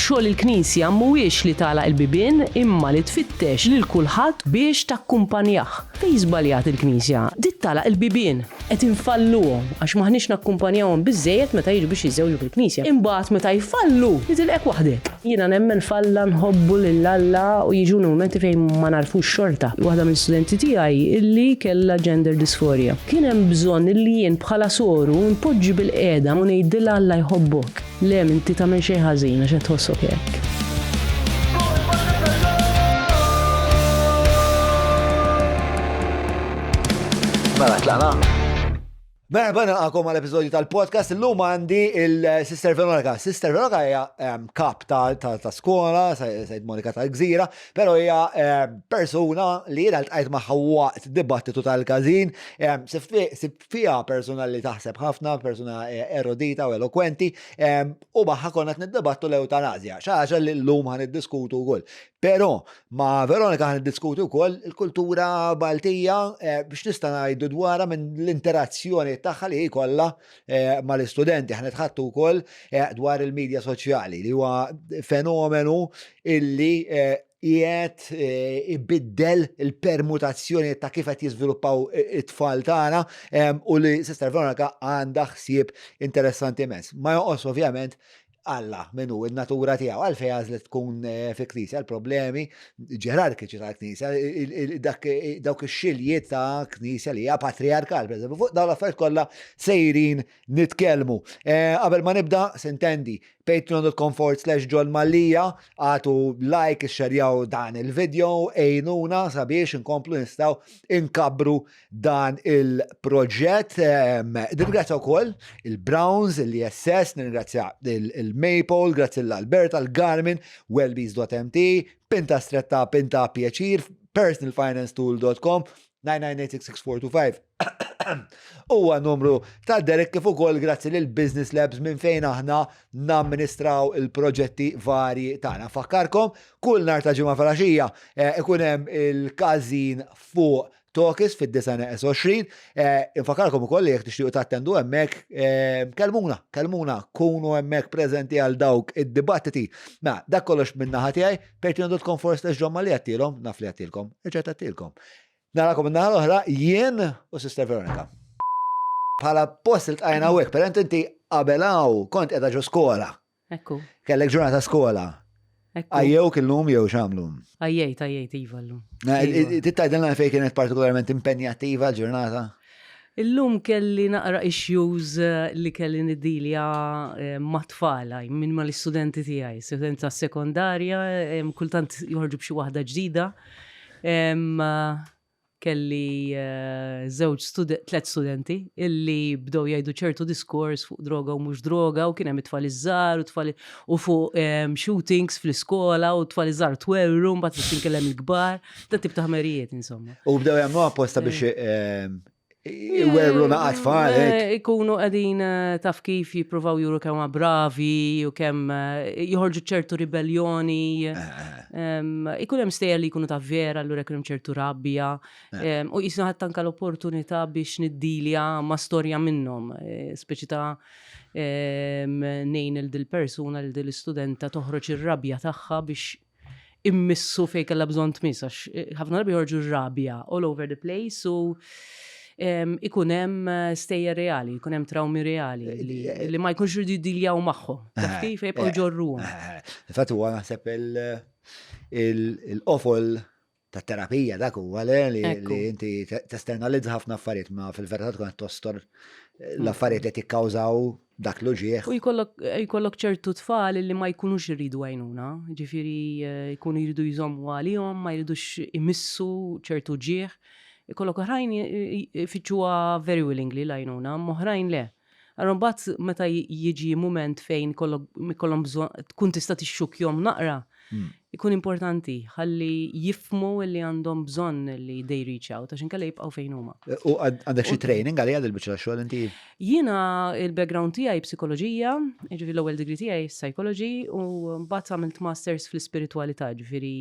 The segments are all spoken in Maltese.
Xogħol il-Knisja mhuwiex li tagħlaq il-bibien imma li tfittex lil kulħadd biex takkumpanjah. Fejn żbaljat il-Knisja? Bdiet tagħlaq il-bibien. Qed infalluhom għax m'aħniex nakkumpanjawhom biżżejjed meta jiġu biex jiżżewġu fil-Knisja. Imbagħad meta jfallu, nitilqek waħdek. Jiena nemmen f'Alla, nħobbu lil Alla u jiġuni mumenti fejn ma nagħrfux xorta. Waħda mill-istudenti tiegħi illi kellha gender dysphoria. Kien hemm bżonn illi jien bħala soru npoġġi bilqiegħda u ngħidilha Alla jħobbok. Le, m'inti tagħmel xejn ħażin għax qed tħossok hekk. Mela, tlaqna? Merħba nilqakom għal episodju tal-podcast. Illum għandi il-Sister Veronica. Sister Veronica hija ehm, kap ta' skola, Said Monika tal-Gżira, però hija ehm, persuna li jiena ltqajt magħha waqt dibattitu tal-każin. Ehm, Fiha persuna li taħseb ħafna, persuna erudita u elokwenti, u magħha konna qed niddibattu l-ewtanasja, xi ħaġa li llum ħa niddiskutu wkoll. Però ma' Veronika ħa niddiskutu wkoll il-kultura Maltija eh, biex nista' ngħidu dwarha minn l-interazzjoni tagħha li jkollha eh, mal-istudenti. Ħa nitħattu wkoll eh, dwar il-medja soċjali li huwa fenomenu illi qiegħed ibiddel il-permutazzjoni ta' kif qed jiżviluppaw it-tfal tagħna u li Sister Veronica għandha ħsieb interessanti immens. Ma jonqos ovvjament Alla min hu, in-natura tiegħu, għalfejn għażlet tkun fi knisja, l-problemi ġerarkiċi tal-knisja, dawk ix-xiljiet ta' knisja li hija patriarkal, pereżempju, fuq dawn l-affarijiet kollha sejrin nitkellmu. Qabel ma nibda, sintendi, patreon.com forward slash John Mallia, għatu like, xerjaw dan il-video, għinuna sabiex inkomplu nistaw inkabbru dan il-proġett. Nirringrazzja wkoll il-Browns, il-ISS, nirringrazzja il-Maple, grazzi l-Alberta, l-Garmin, wellbees.mt, Pinta Stretta, Pinta Pjaċir, personalfinancetool.com, 9986425 huwa numru ta' Derek kif ukoll grazzi lil Business Labs minn fejn aħna namministraw il-proġetti varji tagħna. Fakkarkom kull nhar ta' ġimgħa filgħaxija eh, ikun hemm il-każin fuq Tokis fid-9 eh, Infakarkom ukoll li jekk tixtiequ tattendu hemmhekk eh, kelmuna, kelmuna, kunu hemmhekk preżenti għal dawk id-dibattiti. Ma dak kollox minn naħa tiegħi, patreon.com forward slash John Malli għattilhom, naf li għattilkom, irġa' għattilkom. Narakom in-naħa l-oħra jien u Sister Veronica. Bħala post iltqajna hawnhekk, però inti qabel hawn kont qiegħda ġo skola. Ekku. Kellek ġurnata skola. Ekku. Għajjewk illum jew x'għamlu? Għajjejt, għajjejt iva llum. Titgħidilna fejn kienet partikolarment impenjattiva l-ġurnata? Illum kelli naqra issues eh, li kelli niddilja eh, ma' tfal, minn ma' l-istudenti tiegħi, studenti ta' sekondarja, eh, kultant joħorġu b'xi waħda ġdida. Kelli żewġ tlet studenti illi bdew jgħidu ċertu diskors fuq droga u mhux droga u kien hemm it-tfal iż-żgħar u tfal u fuq shootings fl-iskola u tfal iż-żgħar twerwru mbagħad biex inkellem il-kbar, dat tip ta' ħmerijiet insomma. U bdew jagħmlu apposta biex Iwerru naqa tfal. Eh, ikunu qegħdin eh, taf kif jippruvaw juru kemm bravi u kemm eh, joħorġu ċertu ribelljoni. Ikun hemm stejjer li jkunu ta' vera, allura jkun hemm ċertu rabbja. U jisna ħadd anka l-opportunità biex niddilja ma' storja minnhom, speċi ta' nejn il dil persuna il dil istudenta toħroġ ir-rabja tagħha biex immissu fejn kellha bżonn tmiss għax eh, ħafna drabi joħorġu r-rabja all over the place u ikun hemm eh, stejjer reali, ikun hemm trawmi reali eh, li, li ma jkunx jridu jiddiljaw magħhom. Taf kif jibqgħu ġorruhom. Fatt huwa naħseb il-qofol ta' terapija dak huwa le li inti testernalizza ħafna affarijiet ma fil-verità tkun qed tostor l-affarijiet li tikkawżaw dak l-uġieħ. U jkollok ċertu tfal li ma jkunux iridu għajnuna, ġifieri eh, jkunu jridu jżommu għalihom, ma jridux imissu ċertu ġieħ. Ikollok oħrajn ifittxuha very willingly l-għajnuna, oħrajn le. Allura mbagħad meta jiġi mument fejn ikollhom bżonn tkun tista' tixxukkjhom naqra, hmm. ikun importanti ħalli jifmu li għandhom bżonn li they reach out għax inkella jibqgħu fejn huma. U għandek xi training għalija dil biċċa xogħol inti? Jiena il-background tiegħi psikoloġija, jiġifieri l-ewwel degree tiegħi psychology u mbagħad għamilt masters fl-ispiritwalità, ġifieri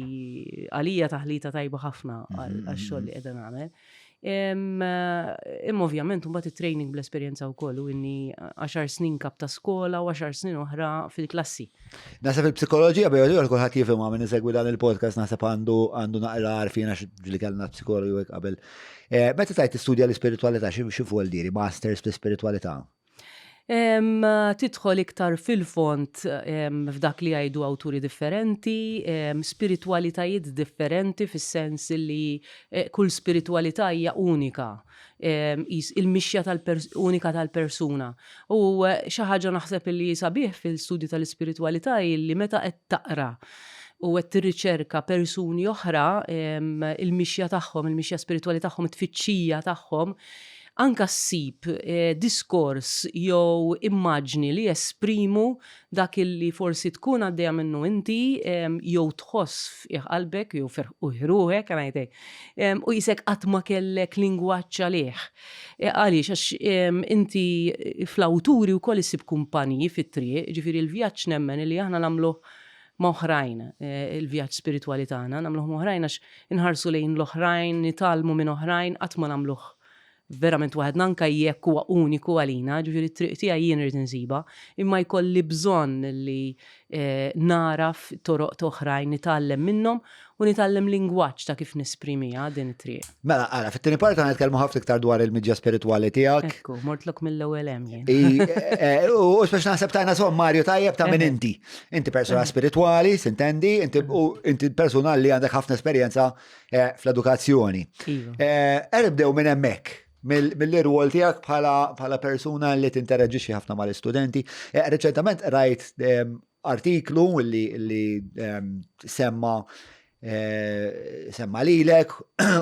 għalija taħlita tajba ħafna mhm, għax-xogħol li mhm. qiegħda nagħmel. Imma ovvjament mbagħad it-training bl-esperjenza wkoll u inni għaxar snin kap ta' skola u għaxar snin oħra fil-klassi. Naħseb il-psikoloġija bejn ieħor kulħadd jifhimha minn isegwi dan il-podcast naħseb għandu għandu naqra għarfien għax ġieli kellna psikologu hekk qabel. Eh, meta tajt tistudja l-ispiritwalità xi fuq diri, masters fl-ispiritwalità? Tidħol iktar fil-fond f'dak li jgħidu awturi differenti, spiritwalitajiet differenti fis-sens li eh, kull spiritwalità hija unika, il-mixja unika tal-persuna. U eh, xi ħaġa naħseb li sabiħ fil-studju tal-ispiritwalità li meta qed taqra u qed tirriċerka persuni oħra il-mixja tagħhom, il-mixja spiritwali tagħhom, it-tfittxija tagħhom, Anka ssib diskors jew immaġni li jesprimu dak illi forsi tkun għaddejja minnu inti jew tħoss f'qiegħ qalbek jew f'qiegħ ruħek, ħa ngħid hekk, u qisek qatt ma kellek lingwaġġ għalih. Għaliex? Għax inti fl-awturi wkoll issib kumpaniji fit-triq, jiġifieri l-vjaġġ nemmen illi aħna nagħmluh ma' oħrajn, il-vjaġġ spiritwali tagħna nagħmluh ma' oħrajn għax inħarsu lejn l-oħrajn, nitgħallmu minn oħrajn, qatt ma nagħmluh verament waħedna anke jekk huwa uniku għalina, ġifieri t-triq tiegħi jien irrid insibha, imma jkolli bżonn li nagħraf toroq t'oħrajn, nitgħallem minnhom u nitgħallem lingwaġġ ta' kif nesprimiha din it-triq. Mela, ara, fit-tieni parti ħa nitkellmu ħafna iktar dwar il-midja spiritwali tiegħek. Ekku, mortlok mill-ewwel hemm jien. Eh, u spex naħseb tajna sommarju tajjeb ta' min inti. Inti persuna spiritwali, sintendi, inti u inti persuna li għandek ħafna esperjenza eh, fl-edukazzjoni. Iva. Eh, nibdew minn hemmhekk mill-irwol tiegħek bħala persuna li tinteraġixxi ħafna mal-istudenti. Reċentament rajt artiklu li ehm, semma eh, semma lilek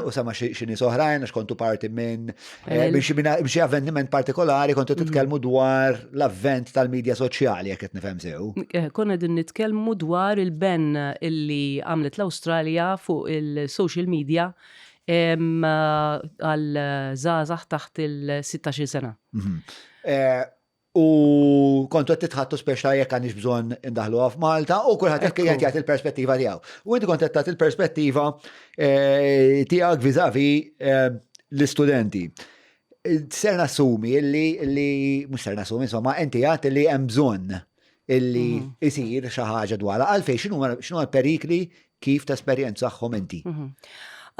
u semma xi nies oħrajn għax kontu parti minn eh, xi avveniment partikolari kontu mhm. titkellmu dwar l-avvent tal-medja soċjali jekk qed nifhem sew. Eh, konna din nitkellmu dwar il-ben illi għamlet l-Awstralja fuq il-social media għal żgħażagħ taħt il-16 sena. Mhm. U kontu qed titħattu speċa jekk għandix bżonn indaħluha f'Malta u kulħadd qed kien jagħti il-perspettiva tiegħu. U inti kont qed tagħti il-perspettiva eh, tiegħek viżavi eh, l-istudenti. Ser nassumi illi li mhux ser nassumi insomma inti għad li hemm bżonn illi mhm. isir xi ħaġa dwarha għalfejn x'inhu l-perikli kif tesperjenzahom inti. Mhm.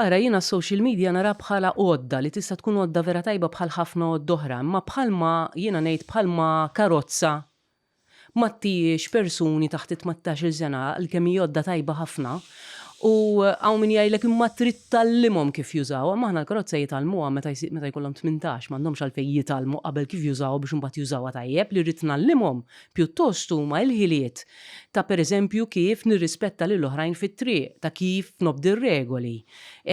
Ara, jiena s-social media nara bħala għodda li tista' tkun għodda vera tajba bħal ħafna għodda oħra, imma bħalma jiena ngħid bħalma karozza ma ttihiex persuni taħt it-tmattax-il sena għalkemm hi għodda tajba ħafna, u hawn min jgħidlek imma trid tgħallimhom kif jużawha, imma aħna l-karozza jitgħallmuha meta meta jkollhom 18, m'għandhomx għalfejn jitgħallmu qabel kif jużawha biex imbagħad jużawha tajjeb, li rrid ngħallimhom pjuttost huma l-ħiliet ta' pereżempju kif nirrispetta lil oħrajn fit-triq, ta' kif nobdi r-regoli.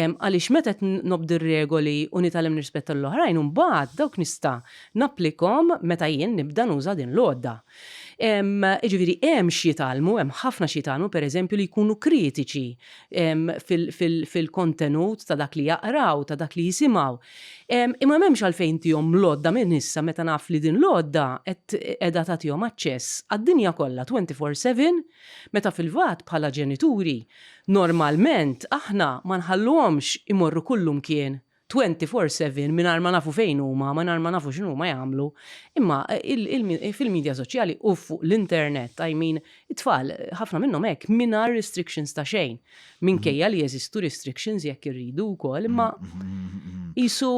Għaliex meta qed nobdi r-regoli u nitgħallem nirrispetta lil oħrajn, imbagħad dawk nista' napplikhom meta jien nibda nuża din l-għodda. Jiġifieri hemm x'jitgħallmu, hemm ħafna x'jitgħallmu pereżempju li jkunu kritiċi fil-kontenut ta' dak li jaqraw, ta' dak li jisimgħu. Imma m'hemmx għalfejn ntihom l-għodda minn issa meta naf li din l-għodda qed qiegħda tagħtihom aċċess għad-dinja kollha 24/7 meta fil-fatt bħala ġenituri normalment aħna ma nħalluhomx imorru kullumkien 24/7 mingħajr ma nafu fejn huma, mingħajr ma nafu x'inhuma jagħmlu. Imma fil-midja soċjali u fuq l-internet, I mean, it-tfal ħafna minnhom hekk mingħajr restrictions ta' xejn. Minkejja li jeżistu restrictions jekk irridu wkoll, imma qisu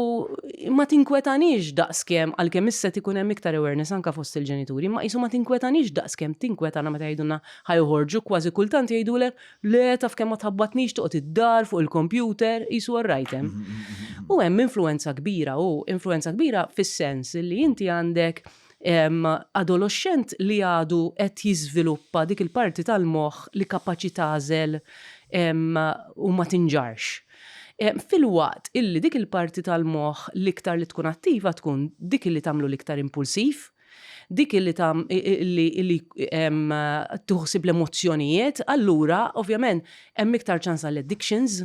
ma tinkwetanix daqskemm għalkemm issa qed ikun hemm iktar awareness anke fost il-ġenituri, imma qisu ma tinkwetanix daqskemm tinkwetana meta jgħidulna ħa joħorġu kważi kultant jgħidulek le taf kemm ma tħabbatnix toqgħod id-dar fuq il-kompjuter qisu all right hemm. U hemm influwenza kbira u influwenza kbira fis-sens li inti għandek Adoloxxent li għadu qed jiżviluppa dik il-parti tal-moħħ li kapaċi tagħżel u ma tinġarrx. Filwaqt illi dik il-parti tal-moħħ l-iktar li tkun attiva tkun dik illi tagħmlu l-iktar impulsiv, dik illi illi tieħu ħsieb l-emozzjonijiet, allura ovvjament hemm iktar ċans għall-addictions,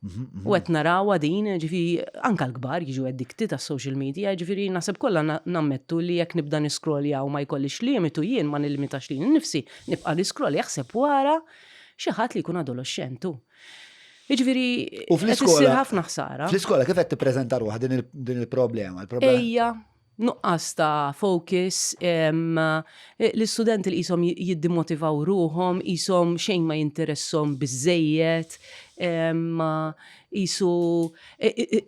U qed narawha din, ġifieri anke l-kbar jiġu addicted għas-social media, ġifieri naħseb kollha nammettu li jekk nibda niscrollja u ma jkollix limitu jien ma nillimitax lili nnifsi, nibqa' niscrollja aħseb wara xi ħadd li jkun adoloxxent hu. Jiġifieri U fl-iskola ħafna ħsara. Fl-iskola kif qed tippreżenta ruħha din il-problema? Ejja, nuqqas ta' focus, l-istudenti li qishom jiddimotivaw ruħhom, qishom xejn ma jinteresshom biżżejjed, qisu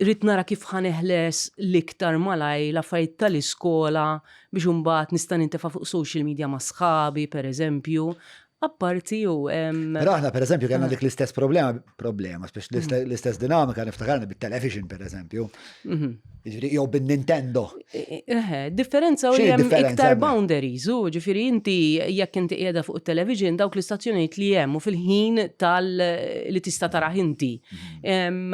rrid nara kif ħa neħles l-iktar malajr l-affarijiet tal-iskola biex imbagħad nista' nintefa' fuq social media ma' sħabi, pereżempju. Apparti u. Però aħna pereżempju kellna dik l-istess problema, problema, spex l-istess dinamika niftakarni bit-television pereżempju. Mhm. Jiġifieri jew bin-Nintendo. Eħe, differenza u hemm iktar boundaries, u ġifieri inti jekk inti qiegħda fuq it-television dawk l-istazzjonijiet li hemm u fil-ħin tal li tista' tarah inti. Mhm.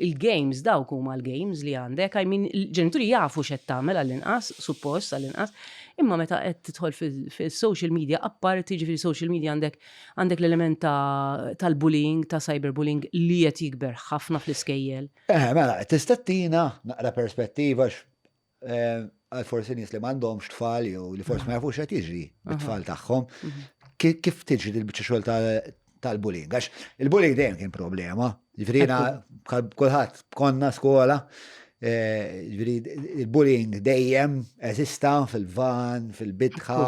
Il-games dawk huma l-games li għandek, I mean il-ġenituri jafu x'qed tagħmel għall-inqas, suppost għall-inqas. Imma meta qed tidħol fis-social media, apparti ġifieri social media għandek għandek l-element tal-bullying, ta' cyberbullying li qed jikber ħafna fl-iskejjel. Eh, mela, tista' tina naqra perspettiva eh, għal forsi nies li m'għandhomx tfal jew li forsi ma jafux qed jiġri bit-tfal tagħhom. Mhm. Kif tiġri dil-biċċa xogħol tal-bullying? Għax il-bullying dejjem kien problema. Ġifieri kulħadd konna skola, eh, ġifieri il-bullying dejjem eżista fil-van, fil-bitħa.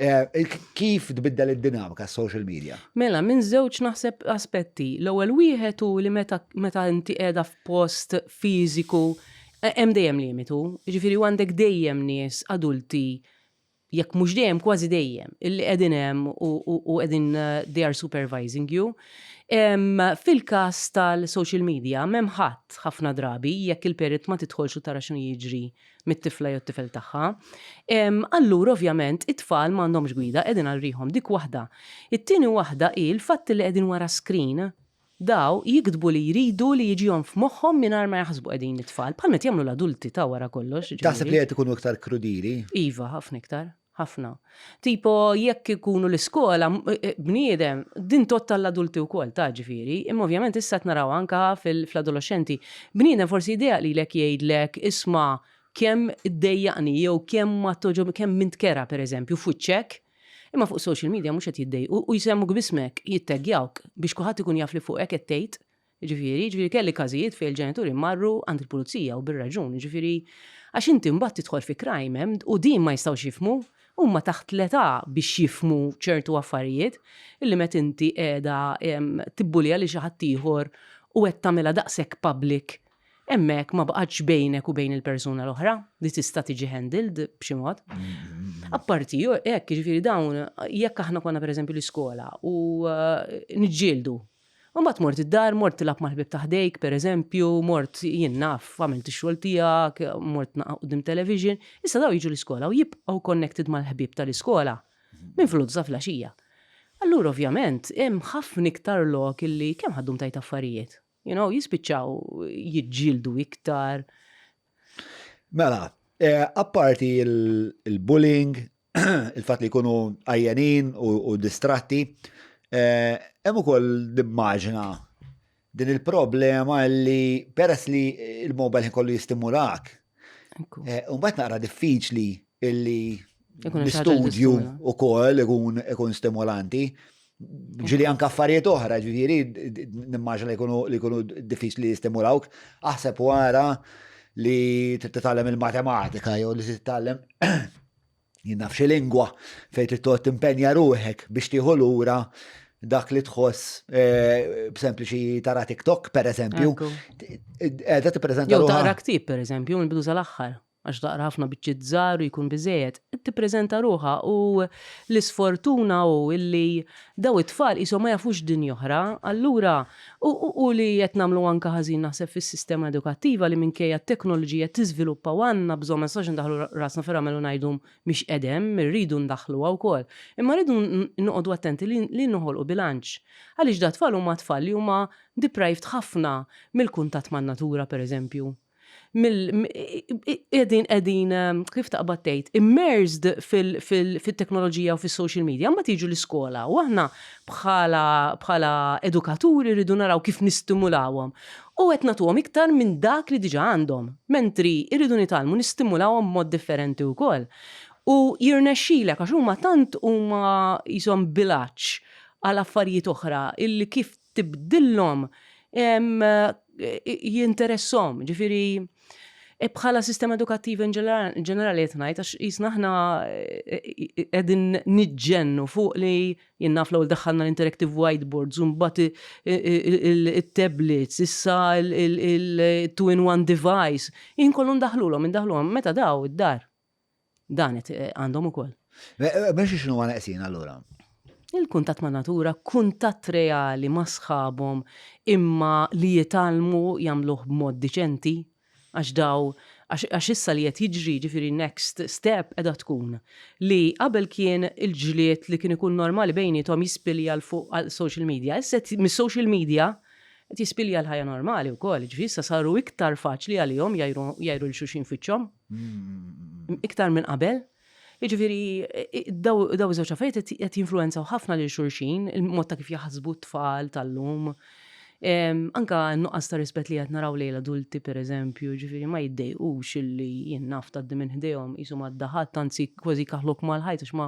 Eh, kif tbiddel id-dinamika social media? Mela, minn żewġ naħseb aspetti. L-ewwel wieħed hu li meta meta inti qiegħda f'post fiżiku eh, hemm dejjem limitu. Ġifieri għandek dejjem nies adulti jekk mhux dejjem, kważi dejjem, illi qegħdin hemm u qegħdin they are supervising you. Fil-każ tal-social media m'hemm ħadd ħafna drabi jekk il-parent ma tidħolx u tara x'inhu jiġri mit-tifla jew t-tifel tagħha. Allura ovvjament it-tfal m'għandhomx gwida, qegħdin għal riħhom, dik waħda. It-tieni waħda hi l-fatt li qegħdin wara screen. Daw jiktbu li jridu li jiġihom f'moħħhom mingħajr ma jaħsbu qegħdin it-tfal, bħal meta jagħmlu l-adulti ta' wara kollox. Taħseb li qed ikunu iktar krudili? Iva, ħafna iktar. Ħafna. Tipo, jekk ikunu l-iskola, bniedem, din tgħodd għall-adulti wkoll ta' ġifieri, imma ovvjament issa qed naraw anke fl-adoloxxenti. Bniedem forsi jdejjaq lilek jgħidlek isma' kemm iddejjaqni jew kemm ma togħġobni, kemm int kerha pereżempju f'wiċċek. Imma fuq social media mhux qed jiddejqu u jsemmuk b'ismek, jitteggjawk biex kulħadd ikun jaf li fuqek qed tgħid. Jiġifieri, jiġifieri kelli każijiet fejn il-ġenituri marru għand il-pulizija u bir-raġun, jiġifieri għax inti mbagħad tidħol fi crime hemm u din ma jistgħux jifhmu, huma taħt l-età biex jifhmu ċertu affarijiet illi meta inti qiegħda tibbulja lil xi ħadd ieħor u qed tagħmilha daqshekk public Hemmhekk ma baqgħetx bejnek u bejn il-persuna l-oħra li tista' tiġi handled b'xi mod. Apparti hekk, jiġifieri dawn jekk aħna konna pereżempju l-iskola u eh, niġġieldu. Mbagħad mort id-dar, mort tilgħab mal-ħbieb ta' ħdejk, pereżempju, mort jien naf, għamilt ix-xogħol tiegħek, mort naqa' quddiem television. Issa dawn jiġu l-iskola u jibqgħu connected mal-ħbieb tal-iskola minn filgħodu sa filgħaxija. Allura ovvjament hemm ħafna iktar lok illi kemm ħaddum tajt affarijiet. You know, jispiċċaw jiġġieldu iktar. Mela, eh, apparti il-bullying, il-fatt li jkunu għajjenin u distratti, eh, hemm ukoll nimmaġina din il-problema li peress li il-mobile kollu jistimulak. Eh, u mbagħad naqra diffiċli illi l-istudju u koll ikun stimolanti. Ġili anka affarijiet oħra, ġifieri nimmaġina li jkunu li jkunu diffiċli jistimulawk. Aħseb wara li trid titgħallem il-matematika jew li titgħallem jien naf xi lingwa fejn trid toqgħod timpenja ruħek biex tieħu lura dak li tħoss eh, b'sempliċi tara TikTok per eżempju. Qiegħda tippreżenta Jew taqra ktieb per eżempju mill-bidu sal-aħħar. Għax taqra ħafna biċċiet żgħar u jkun biżżejjed, tippreżenta ruħha u l-isfortuna hu illi daw it-tfal qishom ma jafux dinja oħra, allura u u li qed nagħmlu anke ħażin naħseb fis-sistema edukattiva li minkejja t-teknoloġija qed tiżviluppa u għandna bżonn ma nistgħux indaħħlu rasna fir-ramel u ngħidu mhix qiegħda hemm, irridu ndaħħluha wkoll. Imma rridu noqogħdu attenti li li noħolqu bilanċ. Għaliex dat-tfal huma tfal li huma deprived ħafna mill-kuntatt man-natura pereżempju. Qegħdin qegħdin kif taqbad tgħid immersed fit-teknoloġija u fis-social media, mbagħad jiġu l-iskola u aħna bħala bħala edukaturi rridu naraw kif nistimulawhom u qed nagħtuhom iktar minn dak li diġà għandhom, mentri rridu nitgħallmu nistimulawhom b'mod differenti wkoll. U jirnexxilek għax huma tant huma qishom bil-għatx għal affarijiet oħra illi kif. tibdillhom jinteresshom, ġifieri e bħala sistema edukattiva in ġenerali qed ngħid għax qisna aħna qegħdin niġġennu fuq li jien naf l-ewwel daħħalna l-interactive whiteboards u mbagħad it-tablets, issa il-two in one device. Inkollu ndaħħlulhom, indaħħluhom meta daw id-dar. Dan qed għandhom ukoll. Biex x'inhu ma neqsin allura? Il-kuntatt ma' natura, kuntatt reali ma' sħabhom imma li jitgħallmu jagħmluh b'mod diċenti għax daw għax issa li qed jiġri ġifieri next step qiegħda tkun li qabel kien il-ġlied li kien ikun normali bejniethom jispilja 'l fuq għal social media. Issa mis-social media qed jispilja l-ħajja normali wkoll, ġifieri issa saru iktar faċli għalihom jgħajru 'l xulxin f'wiċċhom. Iktar minn qabel. Jiġifieri daw iż-żewġ affarijiet qed jinfluwenzaw ħafna lil xulxin, il-mod ta' kif jaħsbu t-tfal tal-lum. Anka n-nuqqas ta' rispett li qed naraw lejn l-adulti pereżempju, jiġifieri ma jiddejqux illi jien naf tgħaddi minn ħdejhom qisu m'għadda ħadd, anzi kważi jkaħħluk mal-ħajt għax ma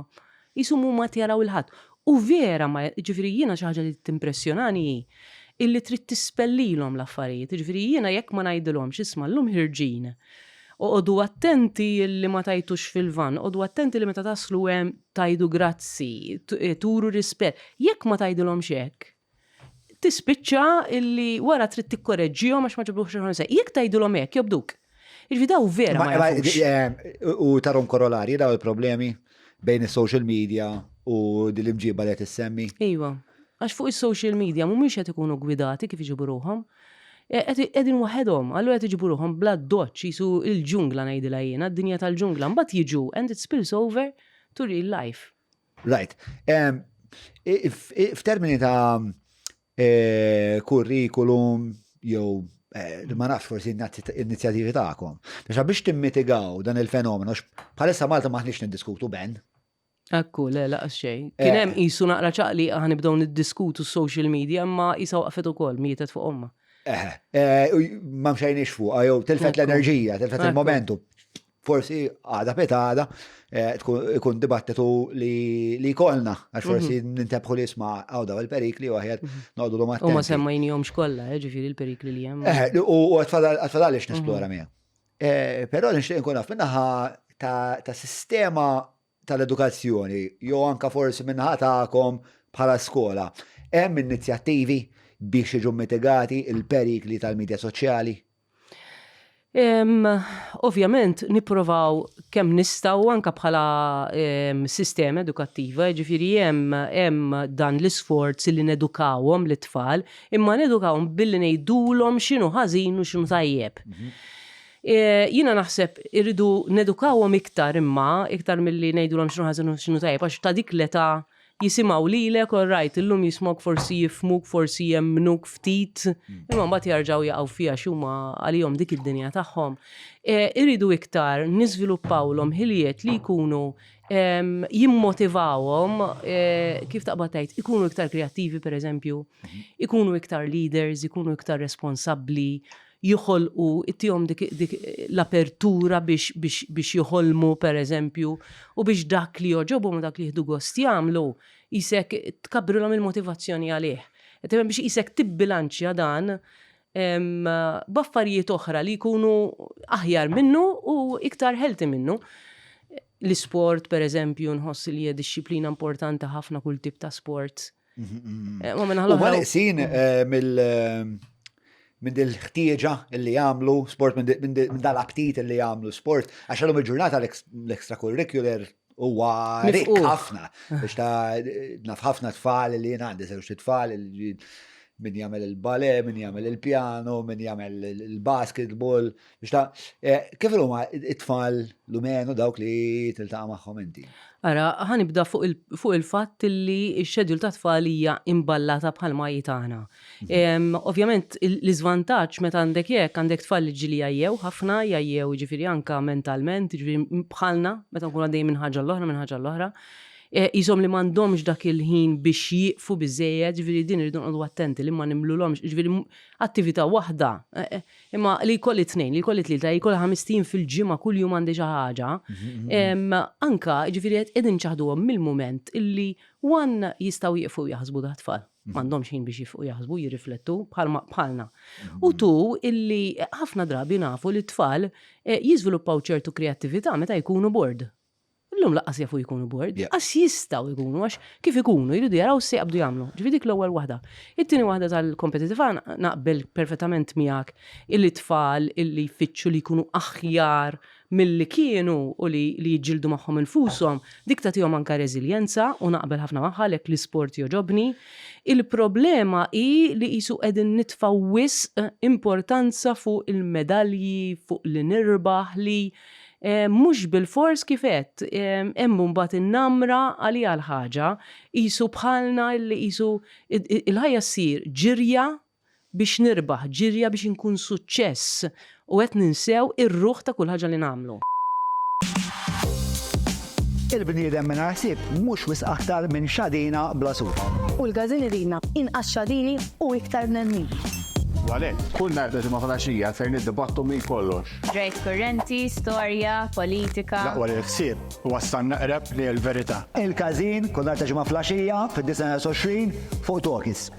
qishom huma qed jaraw 'il ħadd. U vera ma jiġifieri jiena xi ħaġa li timpressjonani hi illi trid tispellilhom l-affarijiet, jiġifieri jiena jekk ma ngħidilhomx isma' llum ħirġin, oqogħdu attenti illi ma tgħajtux fil-vann, oqogħdu attenti li meta taslu hemm tgħidu grazzi, turu rispett, jekk ma tgħidilhomx hekk, tispiċċa illi wara trid tikkoreġġihom għax ma ġabuhx il-ħamsa. Jekk tgħidilhom hekk jobduk. Jiġifieri daw vera ma jafux. Eh, u tarhom korolarji daw il-problemi bejn is-social media u din l-imġiba li qed issemmi. Iva. Għax fuq is-social media mhumiex qed ikunu gwidati kif iġibu ruħhom. E, qegħdin waħedhom, allura qed iġibu ruħhom bla doċċ jisu il-ġungla ngħidilha jiena, d-dinja tal-ġungla, mbagħad jiġu and it spills over to real life. Right. F'termini ta' e, kurrikulum jew e, ma nafx forsi inizjativi tagħkom. Biex biex timmitigaw dan il-fenomenu, bħalissa Malta maħniex niddiskutu ben. Ekku, le, laqas xejn. Kien hemm qisu naqra ċaqli aħna nibdew niddiskutu social media, imma qisha waqfet ukoll, mietet fuq omma. Eh, ma mxejniex fuqha jew tilfet l-enerġija, tilfet il-momentum. Forsi għada petada eh, ikun dibattitu li jkollna, għax forsi mhm. nintebħu li jisma' għaw daw il-perikli u aħjar mhm. noqogħdu l U ma semmajnihomx kollha, eh, ġifieri l-perikli li hemm. Eh, u għatfadal ix nesplora mhm. miegħek. Però nixtieq nkun naf minnaħa ta' sistema tal-edukazzjoni jew anka forsi minnaħa tagħkom bħala skola. Hemm inizjattivi biex jiġu mitigati il-perikli tal-medja soċjali? Ovvjament nipprovaw kemm nistgħu anke bħala sistema edukattiva, jiġifieri hemm hemm dan l-isforz li nedukawhom lit-tfal, imma nedukawhom billi ngħidulhom x'inhu ħażin u x'inhu tajjeb. Jiena naħseb irridu nedukawhom iktar imma, iktar milli ngħidulhom x'inhu ħażin u x'inhu tajjeb għax ta' dik l-età jisimgħu lilek all right, illum jismgħuk forsi jifhmuk, forsi jemmnuk ftit, imma mbagħad jarġgħu jaqgħu fiha għax huma għalihom dik id-dinja tagħhom. Iridu iktar niżviluppawlhom ħiliet li jkunu jimmotivawhom kif taqbad tgħid, ikunu iktar kreattivi pereżempju, ikunu iktar leaders, ikunu iktar responsabbli, joħolqu, ittihom dik, dik l-apertura biex, biex, biex joħolmu pereżempju u biex dak li jogħġobhom u dak li jieħdu gost jagħmlu qisek tkabbrilhom il-motivazzjoni għalih. Qed tifhem biex qisek tibbilanċja dan b'affarijiet oħra li jkunu aħjar minnu u iktar healthy minnu. L-isport, pereżempju, nħoss li hija dixxiplina importanti ħafna kull tip ta' sport. Eh, ma minna l-oħra. neqsin eh, mill eh, minn dil-ħtieġa li jagħmlu sport, minn dal-aptit li jagħmlu sport, għax għalhom il-ġurnata l-extracurricular huwa rik ħafna. Biex ta' naf ħafna tfal li jien għandi żewġ tfal li min jagħmel il-bale, min jagħmel il-pjano, min jagħmel il-basketball, Biex ta' eh, kif huma it-tfal l-umenu dawk li tiltaqa' magħhom inti? Ara, ħanibda fuq il-fatt li x-xedjul ta' tfal hija imballata bħalma hi tagħna. Mhm. Ovvjament l-iżvantaġġ meta għandek jekk għandek tfal li ġili jgħajjew ħafna, jgħajjew ġifieri anka mentalment, ġifieri bħalna meta nkunu għaddejjin minn ħaġa l-oħra minn ħaġa l-oħra. Qishom li m'għandhomx dak il-ħin biex jieqfu biżżejjed, jiġifieri din irridu noqogħdu attenti li ma nimlulhomx, jiġifieri attività waħda, imma li jkolli tnejn, li jkolli tlieta, li jkolli ħamest ijiem fil-ġimgħa kuljum għandi xi ħaġa, anke jiġifieri qed qegħdin inċaħħduhom mill-mument illi one jistgħu jieqfu jaħsbu dat-tfal. M'għandhomx ħin biex jieqfu jaħsbu, jirriflettu bħalma bħalna. U two illi ħafna drabi nafu li t-tfal jiżviluppaw ċertu kreattività meta jkunu bored. Illum laqqas jafu jkunu bored, qas jistgħu jkunu għax kif ikunu jridu jaraw x'se jaqbdu jagħmlu. Ġifieri dik l-ewwel waħda. It-tieni waħda tal-kompetitività naqbel perfettament miegħek illi tfal illi jfittxu li jkunu aħjar milli kienu u li li jiġġieldu magħhom infushom, dik tagħtihom anke reżiljenza u naqbel ħafna magħha għalhekk l-isport jogħġobni. Il-problema hi li qisu qegħdin nitfgħu wisq importanza fuq il-medalji, fuq li nirbaħ, li Mhux bilfors kif għedt, hemm imbagħad in-namra għaliha l-ħaġa, qisu bħalna illi qisu il-ħajja ssir ġirja biex nirbaħ, ġirja biex inkun suċċess u qed ninsew ir-ruħ ta' kull ħaġa li nagħmlu. Il-bniedem mingħajr ħsieb mhux wisq aktar minn xadina bla suf. U l-każin iridna inqas xadini u iktar bnedmin. U għalhekk, kull nhar ta' Ġimgħa filgħaxija ser niddibattu minn kollox. Ġrajjiet kurrenti, storja, politika. L-aqwa li l-ħsieb iwassalna eqreb lejn il-verità. Il-Każin, kull nhar ta' Ġimgħa filgħaxija, fid-9:20 fuq Talkies.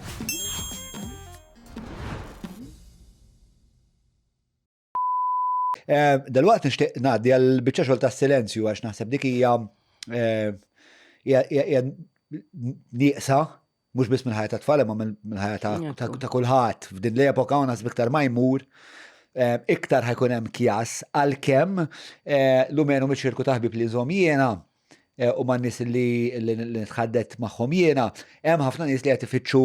Eh, dalwaqt nixtieq ngħaddi għal biċċa xogħol tas-silenzju għax naħseb dik hija eh, hija nieqsa mhux biss mill-ħajja ta' tfal imma mill-ħajja ta' kulħadd f'din l-epoka u naħseb iktar ma jmur eh, iktar ħajkun hemm kjas għalkemm l-umenu miċ-ċirku ta' ħbieb li nżomm jiena u man nies li nitħaddet magħhom jiena, hemm ħafna nies li qed ifittxu,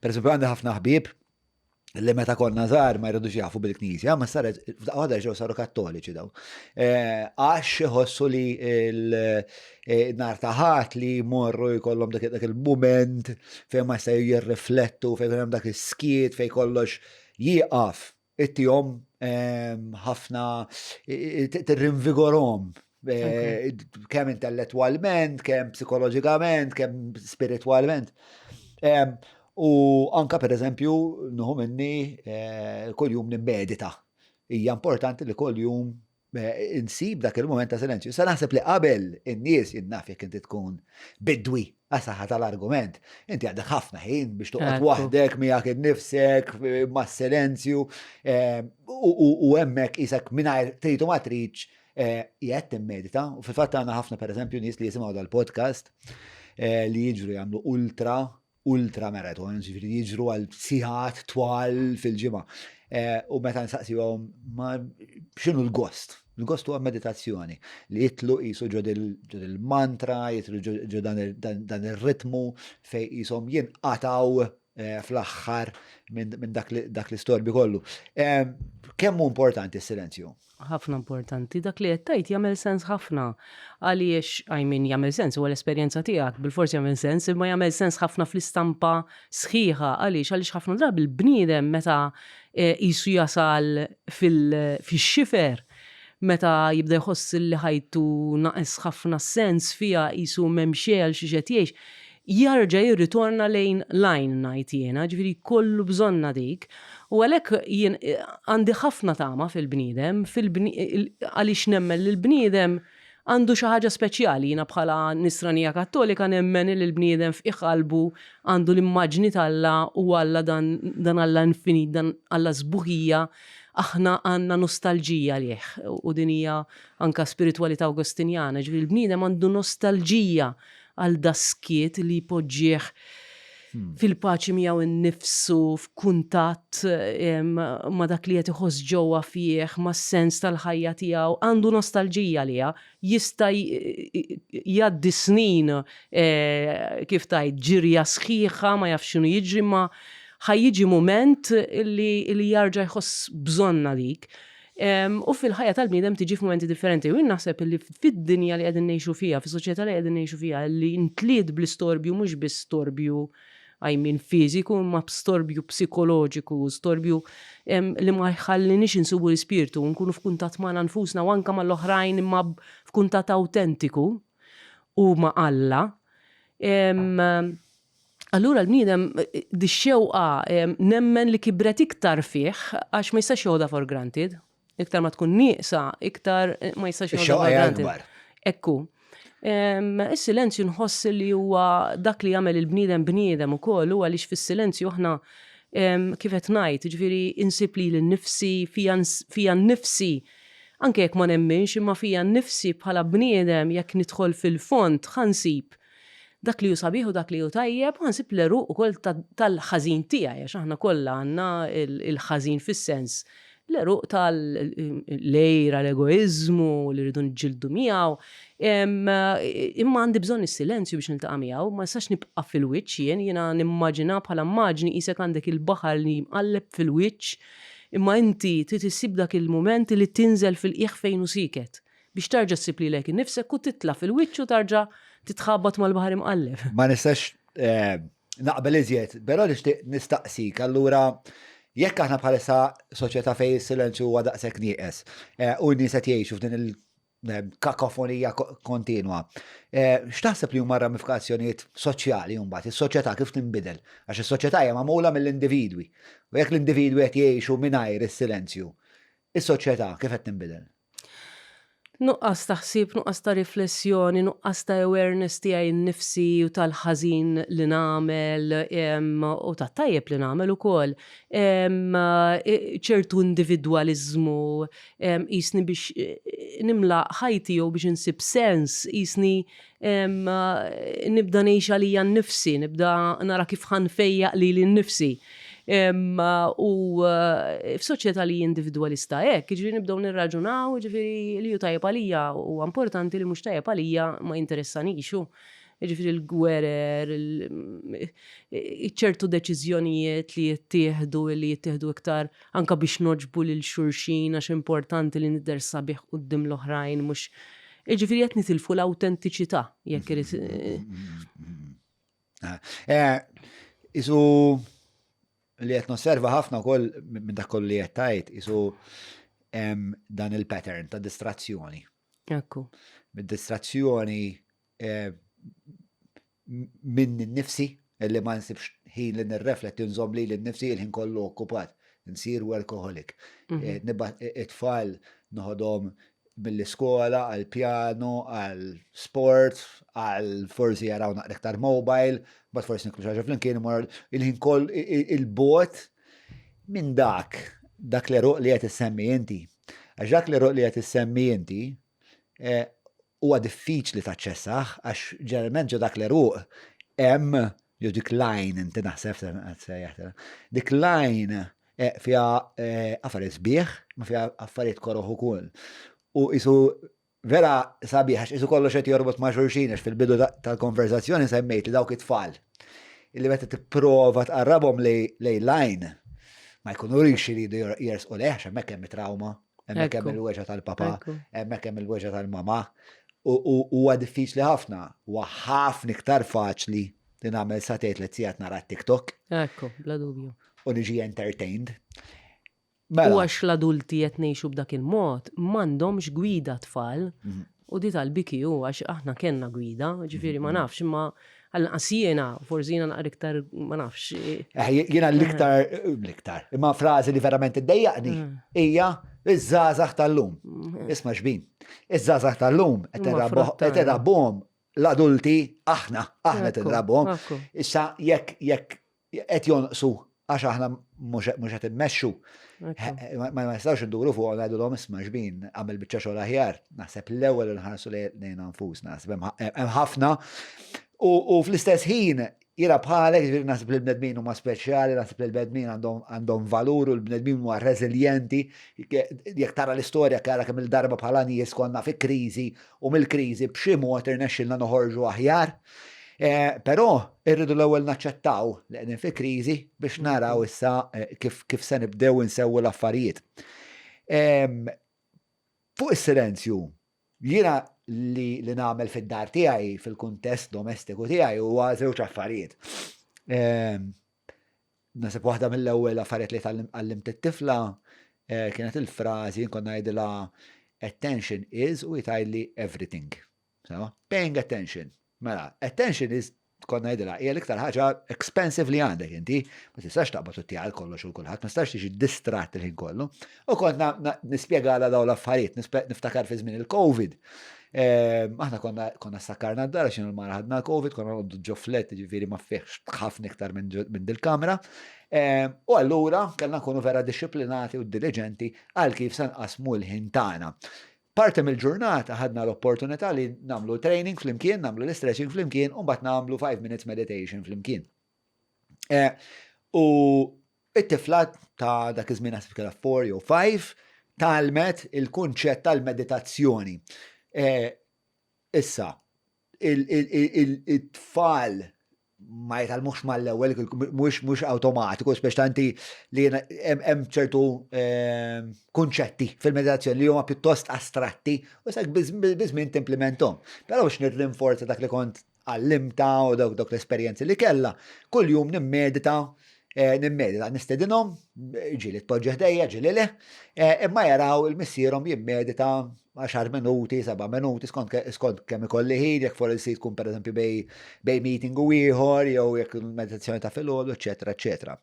pereżempju għandi ħafna ħbieb li meta konna żgħar ma jridux jafu bil-Knisja, ma saret f'daqqa waħda ġew saru kattoliċi daw. Eh, għax iħossu li l-nar eh, ta' ħadd li jmorru jkollhom dak il-mument fejn ma jistgħu jirriflettu, fejn hemm dak is-skiet, fejn kollox jieqaf ittihom ehm, ħafna tirrinvigorhom eh, kemm intellettwalment, kemm psikoloġikament, kemm spiritwalment. Ehm, u anka per eżempju, nuhu minni eh, kuljum nimmedita. Hija importanti li kuljum eh, insib dak il-moment ta' silenzju. Sa naħseb li qabel in-nies jinnaf jekk inti tkun bidwi għas-saħħa tal-argument, inti għandek ħafna ħin biex toqgħod waħdek miegħek innifsek mas-silenzju eh, u hemmhekk isek mingħajr trid u ma tridx eh, qiegħed timmedita. U fil-fatt għandna ħafna pereżempju nies li jisimgħu dal-podcast li jiġru jagħmlu ultra ultra marathon, ġifieri jiġru għal sigħat twal fil-ġimgħa. Eh, u meta nsaqsihom ma x'inhu l-gost? Il-gost huwa meditazzjoni li jitlu qisu ġo il-mantra, jitlu ġo dan ir-ritmu fej qishom jinqataw eh, fl-aħħar minn dak l-istorbi kollu. Eh, kemm hu importanti s-silenzju? Ħafna importanti. Dak li qed tgħid jagħmel sens ħafna. Għaliex, I mean, jagħmel sens, huwa l-esperjenza tiegħek, bilfors jagħmel sens, imma jagħmel sens ħafna fl-istampa sħiħa. Għaliex? Għaliex ħafna drabi l-bniedem meta qisu jasal fix-xifer, meta jibda jħoss li ħajtu naqes ħafna s-sens fiha, qisu m'hemm xejn għal xiex qed jgħix, jarġa' jirritorna lejn l-għajn ngħid jiena, ġifieri jkollu bżonnha dik. U għalhekk jien għandi ħafna tama fil-bniedem, għaliex nemmen li l-bniedem għandu xi ħaġa speċjali. Jiena bħala Nisranija Kattolika nemmen li l-bniedem f'qiegħ qalbu għandu l-immaġni t'Alla u Alla dan dan Alla infinit, dan Alla sbuħija, aħna għandna nostalġija għalih u din hija anke spiritwalità Awgostinjana, ġifieri l-bniedem għandu nostalġija għal das-skiet li jpoġġih fil-paċi miegħu nnifsu, f'kuntatt ma' dak li qed iħoss ġewwa fih, mas-sens tal-ħajja tiegħu, għandu nostalġija għaliha. Jista' jgħaddi snin kif tgħid ġirja sħiħa ma jafx x'inhu jiġri imma ħa jiġi mument li jarġa' jħoss bżonnha dik. U fil-ħajja tal-bniedem tiġi f'mumenti differenti. U jien naħseb li fid-dinja li qegħdin ngħixu fiha, fis-soċjetà li qegħdin ngħixu fiha, li ntliet bl-istorbju mhux biss storbju I mean fiżiku imma storbju psikoloġiku, storbju li ma jħallinix insubu l-ispirtu, nkunu f'kuntatt magħna nfusna u anke mal-oħrajn imma f'kuntatt awtentiku u ma' Alla. Allura l-bniedem dix-xewqa nemmen li kibret iktar fih għax ma jistax joħodha for granted. Iktar ma tkun nieqsa, iktar ma jistax joħodha for granted. Ekku. Is-silenzju nħoss li huwa dak li jagħmel il-bniedem bniedem ukoll u għaliex fis-silenzju aħna kif qed ngħid, jiġifieri insib lili nnifsi fija nnifsi anke jekk ma nemminx imma fija nnifsi bħala bniedem jekk nidħol fil-fond ħa nsib dak li hu sabiħ u dak li hu tajjeb u ħa nsib l-għeruq ukoll tal-ħażin tiegħi għax aħna kollha għandna l-ħażin fis-sens l-għeruq tal-għira, l-egoiżmu li rridu niġġieldu miegħu. Imma għandi bżonn is-silenzju biex niltaqa' miegħu, ma nistax nibqa' fil-wiċċ jien, jiena nimmaġina bħala immaġni qisek għandek il-baħar li jmqalleb fil-wiċċ, imma inti trid issib dak il-mument li tinżel fil-qiegħ fejn hu sieket. Biex tarġa' ssib lilek innifsek u titla' fil-wiċċ u tarġa' titħabat mal-baħar imqalleb. Ma nistax eh, naqbel iżjed, però nixtieq nistaqsik allura jekk aħna bħalissa soċjetà fejn is-silenzju huwa daqshekk nieqes eh, u n-nies qed jgħixu f'din il eh, kakofonija kontinwa. X'taħseb li huma ramifikazzjonijiet soċjali mbagħad, is-soċjetà kif tinbidel? Għax is-soċjetà hija magħmula mill-individwi. U jekk l-individwi qed jgħixu mingħajr is-silenzju, is-soċjetà kif qed tinbidel? Nuqqas ta' ħsieb, nuqqas ta' riflessjoni, nuqqas ta' awareness tiegħi nnifsi u tal-ħażin li nagħmel u tat-tajjeb li nagħmel ukoll. Ċertu individwaliżmu, qisni biex nimla ħajti jew biex insib sens, qisni nibda ngħix għalija nnifsi, nibda nara kif ħa nfejjaq lili nnifsi. U f'soċjetà li individwalista hekk, jiġifieri nibdew nirraġunaw, jiġifieri li hu tajjeb għalija huwa importanti li mhux tajjeb għalija ma jinteressanix. Jiġifieri l-gwerer, ċertu deċiżjonijiet li jittieħdu li jittieħdu iktar anke biex nogħġbu lil xulxin għax importanti li nidher sabiħ quddiem l-oħrajn mhux Jiġifieri qed nitilfu l-awtentiċità jekk irid. Eh, isu li qed nosserva ħafna wkoll minn dak kollu li qed tgħid, isu dan il-pattern ta' distrazzjoni. Ekku. Mid-distrazzjoni eh, minni nnifsi, li ma nsibx ħin li nirrefletti nżomm lili nnifsi il-ħin kollu okkupat. Nsir workaholic. Mhm. Eh, nibgħat eh, it-tfal noħodhom mill-iskola għal pjano, għal sport, għal forsi jaraw naqra iktar mobile, bat forsi niklu xaġa flimkien, imma il-ħin koll il-bot minn dak, dak l-eruq li qed issemmi inti. Għax dak l-eruq li qed issemmi inti, eh, huwa diffiċli taċċessah għax ġeneralment ġo dak l-għeruq hemm jew dik l-għajn inti naħseb sejjaħtilha. Dik l-għajn eh, fiha eh, affarijiet sbieħ, ma fiha affarijiet koroħ ukoll. U isu vera sabiħ għax isu kollox qed jorbot ma' xulxin għax fil-bidu tal-konverzazzjoni semmejt li dawk it-tfal illi meta tipprova tqarrabhom lejn l-għajn ma jkunux iridu jersqu lejh għax hemmhekk hemm it-trauma. Hemmhekk hemm il-weġgħa tal-papa, hemmhekk hemm il-weġgħa tal-mama. U huwa diffiċli ħafna, huwa ħafna iktar faċli li nagħmel sagħtejn tliet sigħat nara TikTok. Ekku, bla dubju. U niġi entertained. Mela. U għax l-adulti qed ngħixu b'dak il-mod, m'għandhomx gwida tfal. Mhm. U di tal-biki hu għax aħna kellna gwida, ġifieri ma mhm. nafx imma Għal-nqas jiena, forsi jiena naqra iktar, ma nafx. Eh, jiena l-iktar, l-iktar, imma frażi li verament iddejjaqni mm. hija iż-żgħażagħ tal-lum. Mm. Isma' xbin. Iż-żgħażagħ tal-lum qed irabbuhom l-adulti aħna, aħna qed inrabbuhom. Issa jekk jekk qed jonqsu għax aħna mhux qed immexxu. Eh, ma nistgħux induru fuq ngħidulhom isma' xbin għamel biċċa xogħol aħjar. Naħseb l-ewwel inħarsu lejn nfusna, naħseb hemm ħafna. U fl-istess ħin jiena bħalek, ġifieri naħseb li l-bnedmin huma speċjali, naħseb li l-bnedmin għandhom valur u l-bnedmin huma reżiljenti. Jekk tara l-istorja tara kemm il-darba bħala nies konna fi kriżi u mill-kriżi b'xi mod irnexxilna noħorġu aħjar. Eh, però irridu l-ewwel naċċettaw li qegħdin fi kriżi biex naraw issa eh, kif, kif se nibdew insewwu l-affarijiet. Fuq is-silenzju, jiena li, li nagħmel fid-dar tiegħi, fil-kuntest domestiku tiegħi huwa żewġ affarijiet. Nasib waħda mill-ewwel affarijiet li għallimt it-tifla eh, kienet il-frażi nkun ngħidilha attention is u jtajli everything. So, paying attention. Mela, attention is kont ngħidilha hija l-iktar ħaġa expensive li għandek inti, ma tistax taqbad u ttiha kollox u kulħadd, ma tistax tiġi distratt il-ħin kollu. U kont nispjegalha dawn l-affarijiet, niftakar fi żmien il-Covid. Ehm, aħna konna konna sakkarna d-dar għax il-mara ħadna l-Covid, konna noqogħdu ġo flet, ġifieri ma fihx ħafna iktar minn dil-kamra. Ehm, u allura kellna nkunu vera dixxiplinati u diligenti għal kif se nqasmu l-ħin tagħna. Parti mill-ġurnata ħadna l-opportunità li nagħmlu training flimkien, nagħmlu l-stretching flimkien, u mbagħad nagħmlu 5 minutes meditation flimkien. Eh, u it-tifla ta' dak iż-żmien naħseb kellha 4 jew 5 tgħallmet il-kunċett tal-meditazzjoni. Eh, issa, it-tfal ma jitgħallmux mal-ewwel, mhux mhux awtomatiku, speċi ta' inti li hemm ċertu ehm, kunċetti fil-meditazzjoni li huma pjuttost astratti u sak biż-żmien timplementhom. Però biex nirrinforza dak li kont għallimta u dawk dawk l-esperjenzi li kellha, kuljum nimmedita eh, nimmedita, nistedinhom, ġieli tpoġġi ħdejja, ġieli le, eh, imma jaraw il-missierhom jimmedita 10 minuti, 7 minuti, skont skont kemm ikolli ħin, jekk forsi tkun pereżempju bej bej meeting u ieħor, jew jekk meditazzjoni ta' filgħodu, eċetera, eċetera.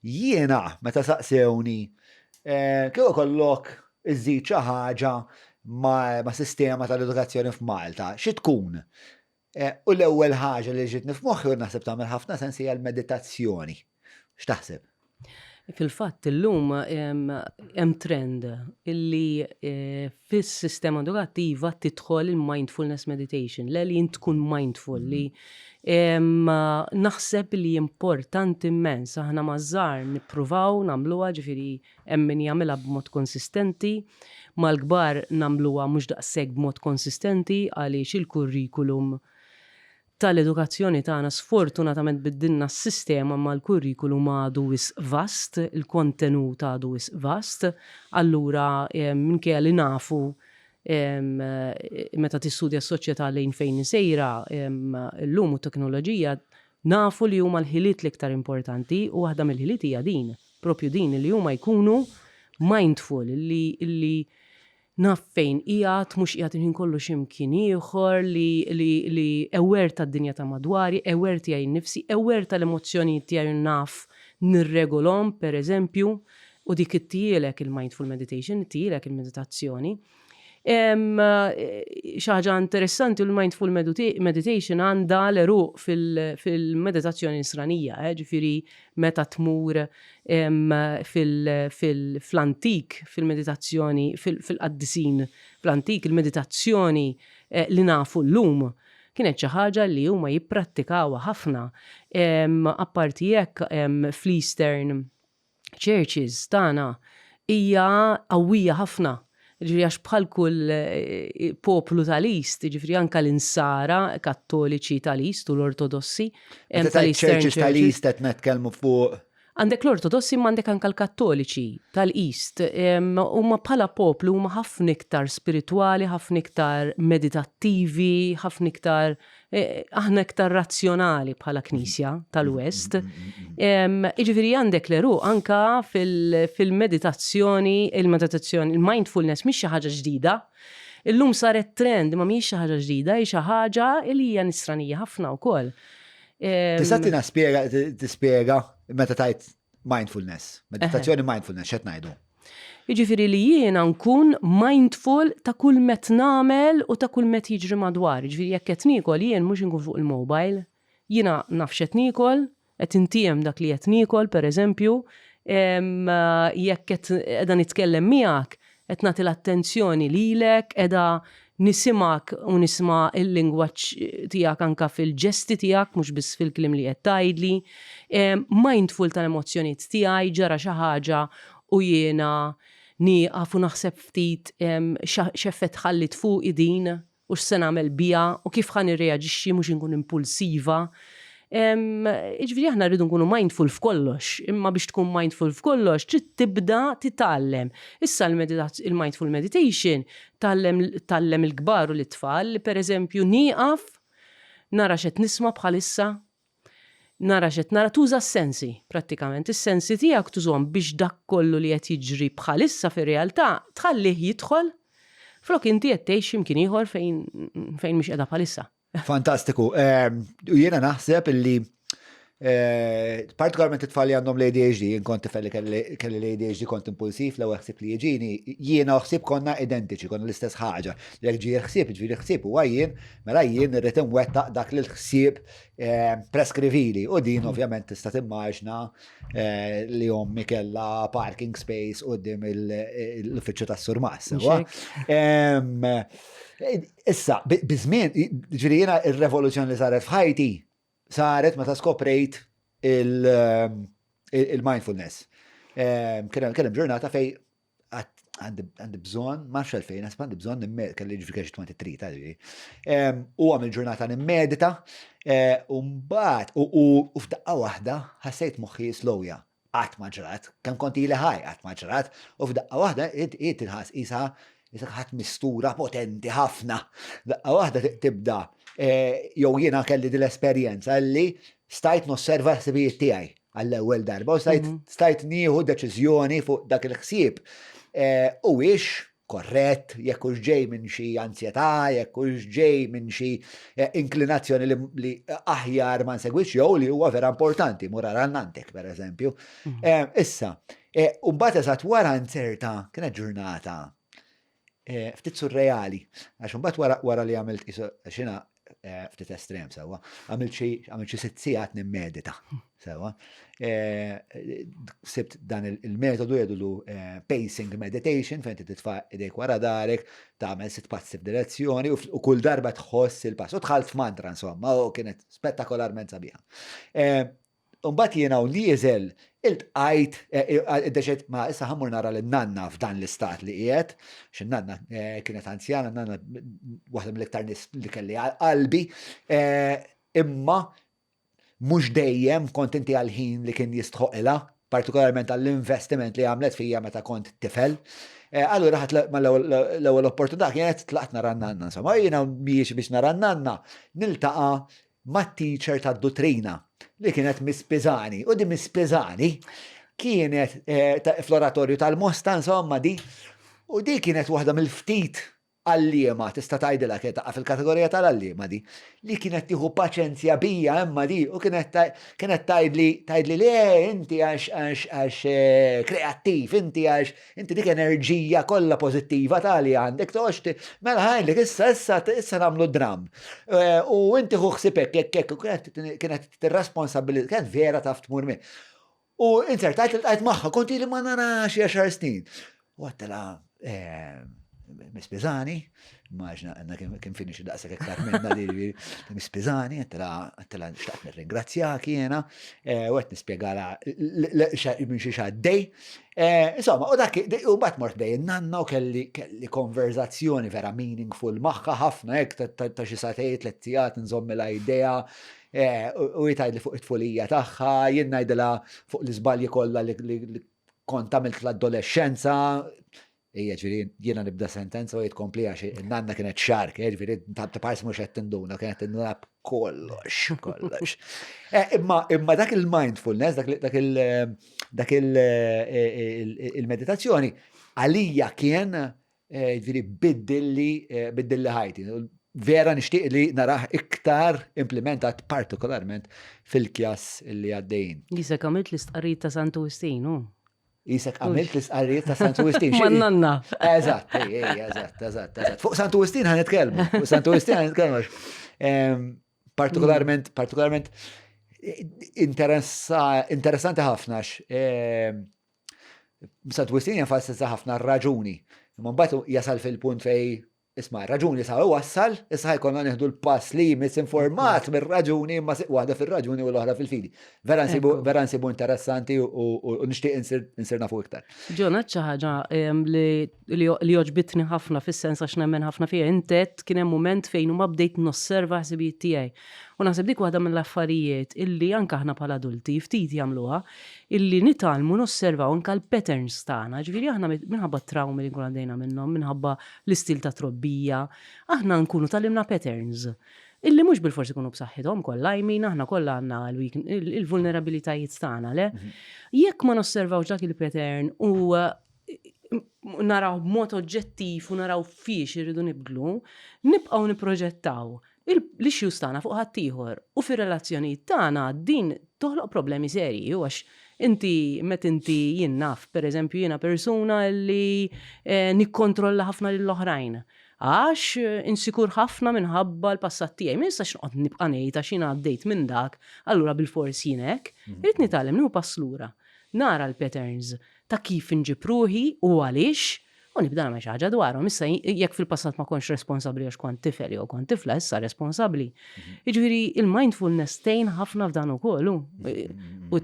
Jiena meta saqsewni eh, kieku kollok iżżid xi ħaġa ma', ma sistema tal-edukazzjoni f'Malta, xi tkun? Eh, u l-ewwel ħaġa li ġietni f'moħħi u naħseb tagħmel ħafna sens hija l-meditazzjoni. X'taħseb? Fil-fatt illum hemm trend illi eh, fis-sistema edukattiva tidħol il-mindfulness meditation, le li int tkun mindful li naħseb li importanti immens aħna maż-żgħar nippruvaw nagħmluha ġifieri hemm min jagħmilha b'mod konsistenti, mal-kbar nagħmluha mhux daqshekk b'mod konsistenti għaliex il-kurrikulum tal-edukazzjoni tagħna sfortunatament biddilna s-sistema imma l-kurrikulum għadu wisq vast, il-kontenut għadu wisq vast, allura minkejja li nafu meta tistudja s-soċjetà lejn fejn hi sejra llum u t-teknoloġija, nafu li huma l-ħiliet l-iktar importanti u waħda mill-ħiliet hija din, proprju din li huma jkunu mindful, li Naf fejn qiegħed, mhux qiegħed il-ħin kollu xi mkien ieħor, li li li aware tad-dinja ta' madwari, aware tiegħi nnifsi, aware tal-emozzjonijiet tiegħi u naf nirregolhom, per eżempju, u dik ittielek il-mindful meditation, ittielek il-meditazzjoni. Xi ħaġa interessanti l-mindful meditation għandha l-għeruq fil-meditazzjoni nisranija, eh, ġifieri meta tmur fl-antik, fil-meditazzjoni, fil-qaddisin, fl-antik il-meditazzjoni eh, li nafu llum kienet xi ħaġa li huma jipprattikawha ħafna. Apparti hekk fl-Eastern Churches tagħna hija qawwija ħafna. Jiġifieri għax bħal kull poplu tal-East, jiġifieri anke l-Insara Kattoliċi tal-East u l-Ortodossi. Meta tgħid Churches tal-East qed nitkellmu fuq Għandek l-Ortodossi imma għandek anke l-Kattoliċi tal-East. Huma bħala poplu huma ħafna iktar spiritwali, ħafna iktar meditattivi, ħafna iktar aħna iktar razzjonali bħala knisja tal-West. Jiġifieri għandek l-għeruq anka fil-meditazzjoni, il-meditazzjoni, il-mindfulness mhix xi ħaġa ġdida. Illum saret trend, imma mhijiex xi ħaġa ġdida, hi xi ħaġa li hija nisranija ħafna wkoll. Tista' tina spjega tispjega meta tajt mindfulness, meditazzjoni mindfulness, x'qed ngħidu? Jiġifieri li jiena nkun mindful ta' kull met nagħmel u ta' kull met jiġri madwar. Jiġifieri jekk qed niekol jien mhux inkun fuq il-mobile. Jiena naf x'qed niekol, qed intiegħem dak li qed niekol pereżempju, jekk qed qiegħda nitkellem miegħek, qed nagħti l-attenzjoni lilek, qiegħda nisimgħek u nisma' l-lingwaġġ tiegħek anke fil-ġesti tiegħek mhux biss fil-kliem li qed tgħidli. Mindful tal-emozzjonijiet tiegħi, ġara xi ħaġa u jiena nieqaf u naħseb ftit x'effett ħalliet fuqi din u x'se nagħmel biha u kif ħa nirreaġixxi mhux inkun impulsiva. Jiġifieri aħna rridu nkunu mindful f'kollox, imma biex tkun mindful f'kollox trid tibda titgħallem. Issa l-mindful meditation tgħallem tgħallem il-kbar u lit-tfal li pereżempju nieqaf nara x'qed nisma' bħalissa, nara x'qed nara, tuża s-sensi prattikament. Is-sensi tiegħek tużhom biex dak kollu li qed jiġri bħalissa fir-realtà tħallih jidħol flok inti qed tgħix xi mkien ieħor fejn fejn mhix qiegħda bħalissa. Fantastiku. Ehm, u jiena naħseb illi eh, partikolarment it-tfal li għandhom l-ADHD, jien kont tifel li kelli l-ADHD kont impulsiv, l-ewwel ħsieb li jiġini, jiena u ħsieb konna identiċi, konna l-istess ħaġa. Jekk ġie ħsieb, ġifieri ħsieb huwa jien, mela jien irrid imwettaq dak li l-ħsieb eh, preskrivili. U din ovvjament tista' timmaġna eh, li ommi kella parking space qudiem l-uffiċċju tas-surmas. Issa, biżmien, ġifieri jiena ir-revoluzzjoni li saret f'ħajti saret meta skoprejt il-mindfulness. Kien hemm ġurnata fej għandi bżonn, ma nafx għalfejn, għasb għandi bżonn nimmedita, kelli ġifieri 23 ta' ġifieri. U għamil ġurnata nimmedita, eh, u mbagħad u f'daqqa waħda ħassejt moħħi slowja. Qatt ma ġrat, kemm kont ili ħaj qatt ma ġrat, u f'daqqa waħda hi tinħass qisha qisek ħadt mistura potenti ħafna. Daqqa waħda tibda eh, jew jiena kelli din l-esperjenza li stajt nosserva l-ħsibijiet tiegħi għall-ewwel darba u stajt mhm. stajt nieħu deċiżjoni fuq dak il-ħsieb. Eh, u ix korrett, jekk hux ġej minn xi ansjetà, jekk hux ġej minn xi eh, inklinazzjoni li, li aħjar ma nsegwix jew li huwa vera importanti, mur ara nantek per eżempju. Mhm. Eh, issa, eh, u mbagħad eżatt wara nzerta kienet ġurnata eh, ftit surreali, għax mbagħad wara, wara li għamilt xina eh, ftit estrem sewwa, għamilt xi għamilt xi sitt sigħat nimmedita sewwa. Eh, sibt dan il-metodu jgħidulu eh, pacing meditation fejn titfa' idejk wara darek, tagħmel sitt passi f'direzzjoni u kull darba tħoss il-pass. U dħalt f'mantra insomma, u kienet spettakolarment sabiħa. Mbagħad jiena u nieżel iltqajt iddeċidejt ma issa ħammur nara lin-nanna f'dan l-istat li qiegħed, għax in-nanna kienet anzjana, n-nanna waħda mill-iktar nies li kelli għal qalbi, imma mhux dejjem kont inti għall-ħin li kien jistħoqilha, partikolarment għall-investiment li għamlet fija meta kont tifel. Allura ħadd l-ewwel opportunità kienet tlaqt nara n-nanna, insomma, jiena mhijiex biex nara n-nanna, niltaqa' mat-teacher tad-duttrina li kienet Miss Pisani. U di Miss Pisani kienet eh, fl-oratorju tal-Mosta, insomma, di. U di kienet waħda mill-ftit għalliema, tista' tgħidilha kienet taqa' fil-kategorija tal-għalliema di, li kienet tieħu paċenzja bija imma di u kienet kienet tgħidli tgħidli le inti għax għax għax eh, kreattiv, inti għax Inti dik enerġija kollha pożittiva ta' li għandek toqgħodx mela ħajlek issa issa issa nagħmlu dram. Eh, u inti ħu ħsieb hekk hekk hekk kienet tirresponsabilizza kienet vera taf tmur minn. U inzertajt li tqajt magħha kont ili ma narax għaxar snin. U għattela eh, Miss Pisani, maġna għanna kien finixi daqsek iktar minna li Miss Pisani, għattela xtaqt nirringrazzjak jena, eh, u għet nispiegala minn xie xaddej. Eh, insomma, u dak, u bat mort bej nanna u kelli kelli konverzazzjoni vera meaningful magħha ħafna hekk ta' xi sagħtejn tliet sigħat nżommilha idea eh, u jitajdli fuq it-tfulija tagħha, jien ngħidilha fuq l-iżbalji kollha li kont għamilt fl-adolescenza, Ija ġifieri jiena nibda sentenza u jitkompli għax nanna kienet xark, eh, ġifieri ta' pars mhux qed tinduna, kienet tinduna kollox, kollox. Eh, imma imma dak il-mindfulness, dak il dak eh, il-meditazzjoni għalija kien ġifieri biddilli biddilli ħajti. Vera nixtieq li narah iktar implementat partikolarment fil-kjas li għaddejjin. Jisek għamilt l-istqarrijiet ta' Santu Wistin, u? Isek għamilt l-isqarrijiet ta' Santu Wistin. Mannanna. Eżatt, eżatt, eżatt, eżatt. Fuq Santu Wistin ħan nitkellmu. Fuq Santu Wistin ħan nitkellmu. Ehm, partikolarment, partikolarment interessanti ħafna ehm, Santu Wistin jenfasizza ħafna r-raġuni. Imma mbagħad jasal fil-punt fej Isma' raġuni sa wassal, issa ħajkonna nieħdu l-pass li jmiss informat mir-raġuni imma siq waħda fir-raġuni u l-oħra fil-fidi. Vera nsibu vera nsibu interessanti u nixtieq insir nafu iktar. Ġon, xi ħaġa li għoġbitni ħafna fis-sens għax nemmen ħafna fiha intet kien hemm mument fejn huma bdejt nosserva ħsibijiet tiegħi. U naħseb dik waħda mill-affarijiet illi anke aħna bħala adulti ftit jagħmluha, illi nitgħallmu nosservaw anke l-patterns tagħna. Ġifieri aħna minħabba t-trawmi li nkunu għaddejna minnhom, minħabba l-istil ta' trobbija, aħna nkunu tgħallimna patterns illi mhux bilfors ikunu b'saħħithom kollha, I mean aħna kollha għandna l-vulnerabilitajiet tagħna, le? Jekk ma nosservawx dak il-pattern u naraw b'mod oġġettiv u naraw fiex irridu nibdlu, nibqgħu nipproġettaw. l-issues tagħna fuq ħaddieħor u fir-relazzjonijiet tagħna din toħloq problemi serji u għax inti meta inti jien naf, pereżempju jiena persuna li eh, nikkontrolla ħafna lill-oħrajn. Għax insikur ħafna minħabba l-passat tiegħi. Ma nistax noqgħod nibqa' ngħid għax jiena għaddejt minn dak, allura bilfors jien hekk. Irrid nitgħallem nieħu pass lura. Nara l-patterns ta' kif inġib ruħi u għaliex u nibda nagħmel xi ħaġa dwarhom. Issa jekk fil-passat ma kontx responsabbli għax kont tifel jew kont tifla, issa responsabbli. Mhm. Jiġifieri il-mindfulness tgħin ħafna f'dan ukoll. Mhm. U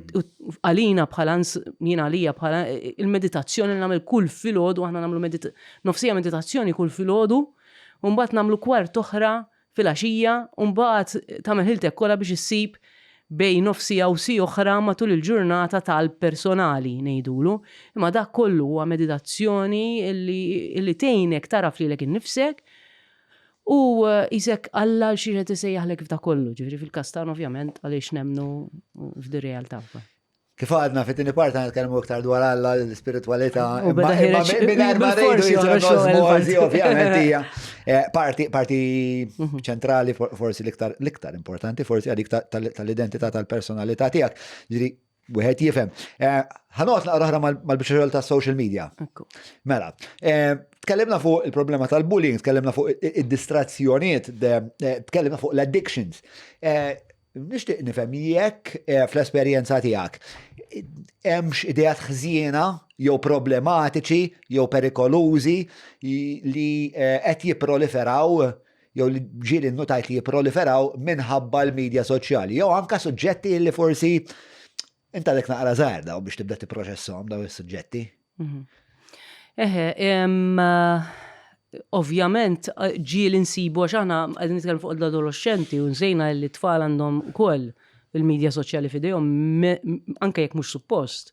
għalina bħala jien għalija bħala il-meditazzjoni li nagħmel kull filgħodu aħna nagħmlu nofsija meditazzjoni kull filgħodu u mbagħad nagħmlu kwart oħra filgħaxija u mbagħad tagħmel ħiltek kollha biex issib bejn nofs siegħa u siegħa oħra matul il-ġurnata talb personali ngħidulu. Imma dak kollu huwa meditazzjoni li tgħinek tagħraf lilek innifsek u qisek Alla għal xiex qed isejjaħlek f'dak kollu. Ġifieri fil-każ tagħna ovvjament għaliex nemmnu f'dir-realtà. Kif għadna fit-tieni parti nitkellmu iktar dwar Alla, l-ispiritwalità, imma mingħajr ma rridu jiġu ovvjament hija eh, parti parti mhm. ċentrali forsi l-iktar l-iktar importanti forsi għalik tal-identità tal-personalità tiegħek. Ġifieri wieħed jifhem. Eh, ħanot naqra oħra mal-biċċa ta' social media. Mela, eh, tkellimna fuq il-problema tal-bullying, tkellimna fuq id-distrazzjonijiet, tkellimna fuq l-addictions. Nixtieq nifhem jekk eh, fl-esperjenza tiegħek hemmx ideat ħżiena jew problematiċi jew perikolużi li eh, qed jipproliferaw jew li ġieli nnotajt li jipproliferaw minħabba l-medja soċjali jew anka suġġetti li forsi inta għadek naqra żgħar daw biex tibda tipproċesshom daw is-suġġetti. Mhm. Eħe, ovvjament ġieli nsibu għax aħna qegħdin nitkellmu fuq l-adolescenti u nsejna li t-tfal għandhom ukoll il-medja soċjali f'idejhom anke jekk mhux suppost.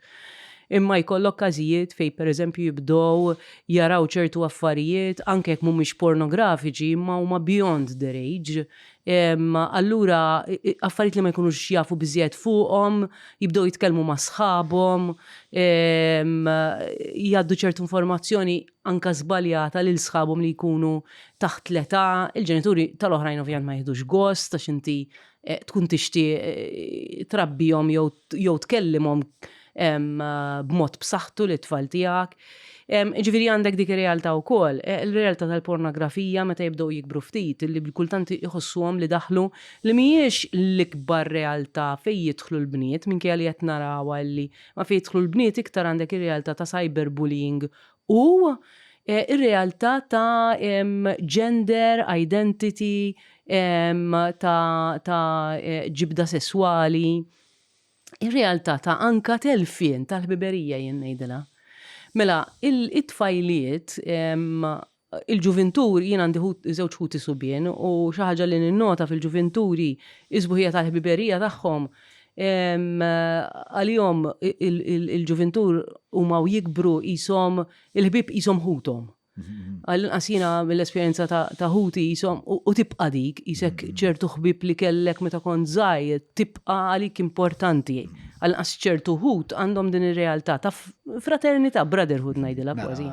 Imma jkollok każijiet fejn pereżempju jibdew jaraw ċertu affarijiet anke jekk mhumiex pornografiċi imma huma beyond their age Allura affarijiet li ma jkunux jafu biżjed fuqhom, jibdew jitkellmu ma' sħabhom, jgħaddu ċertu informazzjoni anka żbaljata lil sħabhom li jkunu taħt l-età, il-ġenituri tal-oħrajn ovvjament ma jiħdux gost għax inti eh, tkun tixtieq eh, trabbihom jew tkellimhom b'mod b'saħħtu lit-tfal tiegħek. Ġifieri għandek dik ir-realtà wkoll, e, il-realtà tal-pornografija meta jibdew jikbru ftit, li kultant iħossuhom li daħlu li mhijiex l-ikbar realtà fejn jidħlu l-bniet, minkejja li qed narawha li ma fejn jidħlu l-bniet iktar għandek ir-realtà ta' cyberbullying u e, ir-realtà ta' gender identity, ta' e, ġibda sesswali. Ir-realtà ta' anka telfien tal-ħbiberija jien ngħidilha. Mela, it-tfajliet, il-ġuvintur, jien għandi żewġ ħuti subien u xi ħaġa li ninnota fil-ġuvinturi is-sbuħija tal-ħbiberija tagħhom għalihom il-ġuvintur huma u jikbru qishom il-ħbieb qishom ħuthom. Għall-inqas jiena mill-esperjenza ta' ħuti jisom u tibqa' dik, jisek mm. ċertu ħbib li kellek meta kont żgħir tibqa' għalik importanti. Għall-inqas ċertu ħut għandhom din ir-realtà ta' fraternità, brotherhood ngħidilha mela. kważi.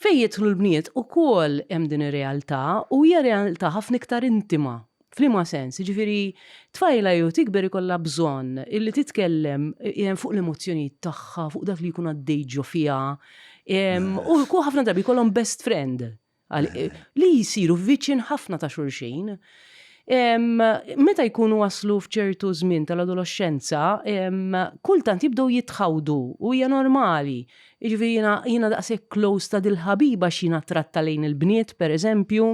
Fejn jidħlu l-bniet ukoll hemm din ir-realtà u hija realtà ħafna iktar intima. F'liema sens? Jiġifieri, tfajla jew tikber ikollha bżonn illi titkellem eh, fuq l-emozzjonijiet tagħha, fuq dak li jkun għaddej ġo fiha. U ku ħafna drabi jkollhom best friend eh, li jsiru viċin ħafna ta' xulxin. Meta jkunu waslu f'ċertu żmien tal-adoloxxenza, kultant jibdew jitħawdu u hija normali. Jiġifieri jiena daqshekk close ta' dil-ħabiba x'jiena tratta lejn il-bniet, pereżempju.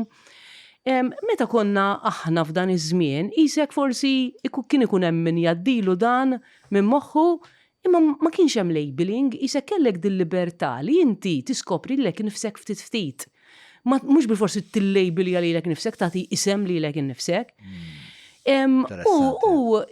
Meta konna aħna f'dan iż-żmien, qisek forsi kien ikun hemm min jgħaddilu dan minn moħħu, imma ma kienx hemm labeling, qisek kellek dil-libertà li inti tiskopri lilek innifsek ftit ftit. Ma mhux bilfors trid tillabelja lilek innifsek, tagħti isem lilek innifsek. U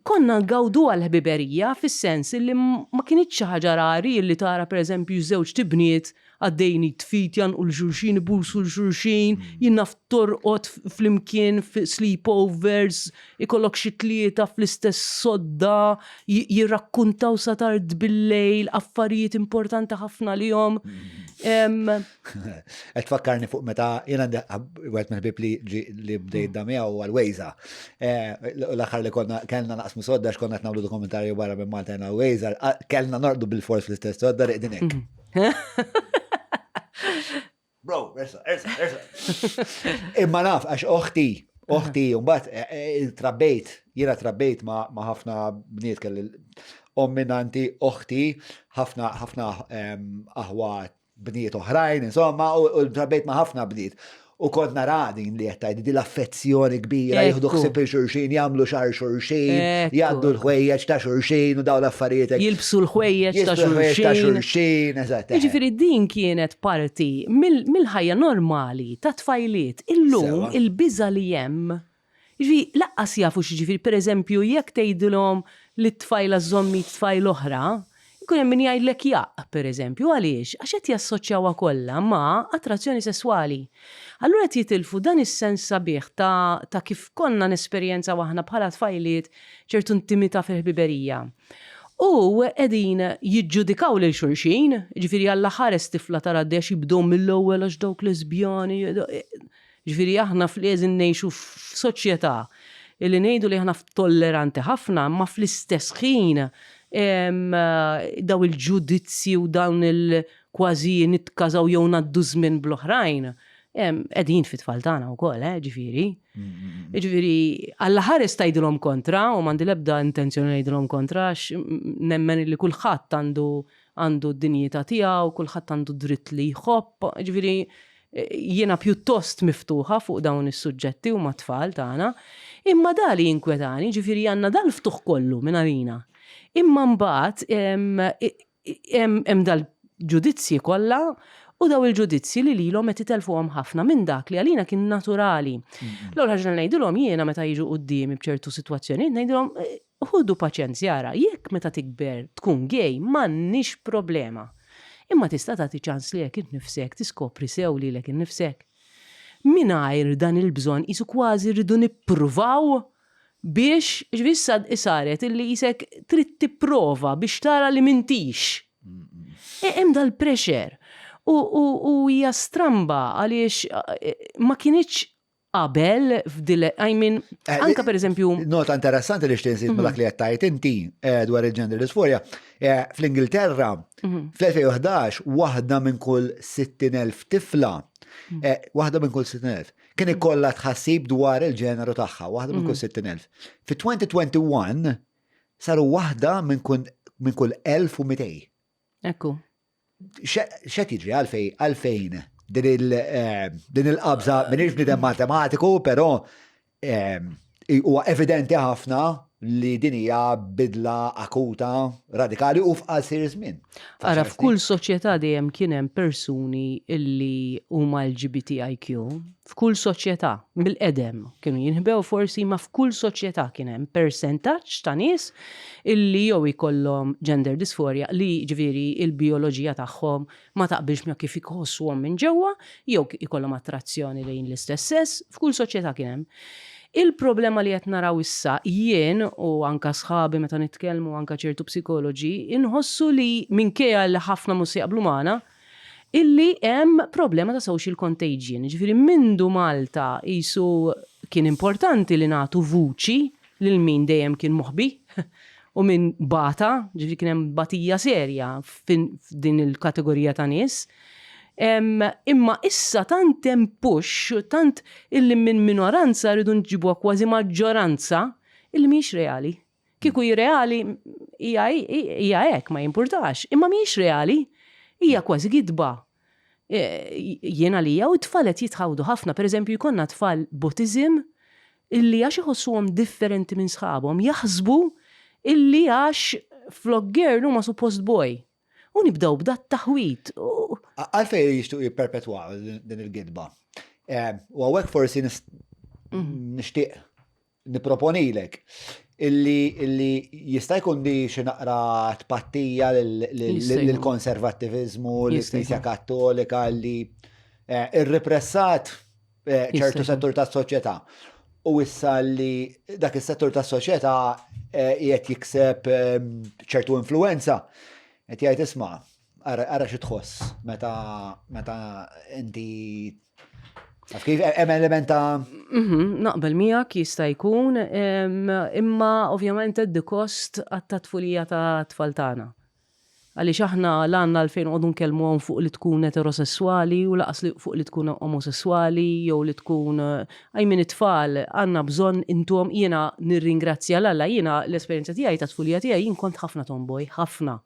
konna ngawdu għall-ħbiberija fis-sens li ma kinitx xi ħaġa rari li tara pereżempju żewġt ibniet Għaddejjin id f'id, jgħannqu 'l xulxin, ibusu 'l xulxin, jien naf torqod flimkien fi sleepovers, ikollok xi tlieta fl-istess sodda, jirrakkuntaw sa tard billejl affarijiet importanti ħafna għalihom. Qed tfakkarni fuq meta jien għandi wieħed mill-ħbieb li li bdejt da miegħu għal Wejza. Eh, l-aħħar li konna kellna naqsmu sodda x'konna qed nagħmlu dokumentarju barra minn Malta jiena Wejza, kellna norqdu bil-fors fl-istess sodda riqdin hekk. Bro, ersa, ersa, ersa. Imma naf, għax oħti, oħti, mbagħad eh, eh, trabbejt, jiena trabbejt ma' ħafna bniet kelli ommi nanti, oħti, ħafna ħafna ehm, aħwa bniet oħrajn, insomma, u trabbejt ma' ħafna bniet. U kont nara din li qed tgħid, din l-affezzjoni kbira, jieħdu ħsieb il xulxin, jagħmlu xar xulxin, jgħaddu l-ħwejjeġ ta' xulxin u dawn l-affarijiet. Jilbsu l-ħwejjeġ ta' xulxin. Ta' xulxin, eżatt. Jiġifieri din kienet parti mill-ħajja normali ta' tfajliet. Illum il-biża' li hemm, jiġifieri lanqas jafu x'jiġifieri, pereżempju jekk tgħidilhom li t-tfajla żżomm id tfajla oħra, Ikun hemm min jgħidlek jaqq, pereżempju, għaliex? Għax qed jassoċjawha kollha ma' attrazzjoni sesswali. Allura qed jitilfu dan is-sens sabiħ ta' ta' kif konna nesperjenzaw aħna bħala tfajliet ċertu intimità fil-ħbiberija. U qegħdin jiġġudikaw lil xulxin, jiġifieri Alla ħares tifla tara għaddejja x'jibdew mill-ewwel għax dawk lesbjani. Jiġifieri aħna fl-qegħdin ngħixu f'soċjetà li ngħidu li aħna tolleranti ħafna imma fl-istess ħin daw il-ġudizzji u dawn il-kważi nitkażaw jew ngħaddu żmien bl-oħrajn qegħdin fit-tfal tagħna wkoll, eh, ġifieri. Ġifieri, Alla ħares tgħidilhom kontra u m'għandi l-ebda intenzjoni ngħidilhom kontra għax nemmen li kulħadd għandu għandu d-dinjità tiegħu, kulħadd għandu dritt li jħobb, ġifieri Jiena pjuttost miftuħa fuq dawn is-suġġetti u mat-tfal tagħna, imma da li jinkwetani, ġifieri għandna dal-ftuħ kollu minn għalina. Imma mbagħad hemm dal-ġudizzji kollha u daw il-ġudizzji li lilhom qed itelfuhom ħafna minn dak li għalina kien naturali. L-ewwel ħaġa li ngħidilhom jiena meta jiġu quddiemi b'ċertu sitwazzjonijiet ngħidilhom Ħudu paċenzja ara, jekk meta tikber tkun gay m'għandniex problema. Imma tista' tagħti ċans lilek innifsek tiskopri sew lilek innifsek. Mingħajr dan il-bżonn qisu kważi rridu nippruvaw biex, jiġifieri issa saret illi qisek trid tipprova biex tara li m'intix. Hemm dal-pressure u hija stramba għaliex ma kinitx qabel f'dil I mean, eh, anka per eżempju. Nota interessanti li xtinsit ma dak li qed tgħid inti eh, dwar il-gender dysphoria. Eh, Fl-Ingilterra, mhm. fl-2011, waħda minn kull 60,000 tifla, mhm. waħda minn kull 60,000, kien ikollha tħassib dwar il-ġeneru tagħha, waħda minn kull 60,000. Fi 2021 saru waħda minn kull 1200. Ekku. X'qed jiġri għalfejn għalfejn din eh, il-qabża m'iniex bniedem matematiku, però eh, huwa evidenti ħafna li din hija bidla akuta, radikali u f'qasir żmien. Ara f'kull soċjetà dejjem kien hemm persuni illi huma LGBTIQ, f'kull soċjetà, mill-qedem kienu jinħbew forsi ma f'kull soċjetà kien hemm persentaġġ ta' nies illi jew ikollhom gender dysphoria li ġifieri il-bijoloġija tagħhom ma taqbilx ma' kif iħossuhom minn ġewwa jew ikollhom attrazzjoni lejn l-istess sess, f'kull soċjetà kien hemm. Il-problema li qed naraw issa jien u anka sħabi meta nitkellmu anka ċertu psikoloġi inħossu li minkejja li ħafna mhux se jaqblu magħna, illi hemm problema ta' social contagion. Jiġifieri mindu Malta qisu kien importanti li nagħtu vuċi lil min dejjem kien moħbi u min bata, ġifieri kien hemm batija serja f'din il-kategorija ta' nies. Imma issa tant hemm push, tant illi minn minoranza rridu nġibuha kważi maġġoranza illi mhijiex reali. Kieku hi reali, hija hija hekk, ma jimpurtax. Imma mhijiex reali, hija kważi gidba. Jien għalija u t-tfal qed jitħawdu ħafna, pereżempju jkollna tfal b'autism illi għax iħossuhom differenti minn sħabhom jaħsbu illi għax flok girl huma suppost boy. U nibdew b'dat-taħwid. Għalfejn jixtiequ jipperpetwaw din il-gidba? U hawnhekk forsi nixtieq nipproponilek illi illi jista' jkun di xi naqra tpattija lill-konservattiviżmu, lill-Knisja Kattolika li eh, irripressat eh, ċertu settur tas-soċjetà. U issa li dak is-settur tas-soċjetà eh, qiegħed jikseb ċertu influenza, qed jgħid isma' Ara xi tħoss meta meta inti Taf kif hemm element ta' mhm, Naqbel miegħek jista' jkun, imma ovvjament at the cost għat-tfulija ta' tfal tagħna. Għaliex aħna la għandna għalfejn noqogħdu nkellmuhom fuq li tkun eterosesswali u laqas li fuq li tkun omosesswali jew li tkun I mean it-tfal għandna bżonn intuhom jiena nirringrazzja 'l Alla jiena l-esperjenza tiegħi tat-tfulija tiegħi jien kont ħafna tomboy, ħafna.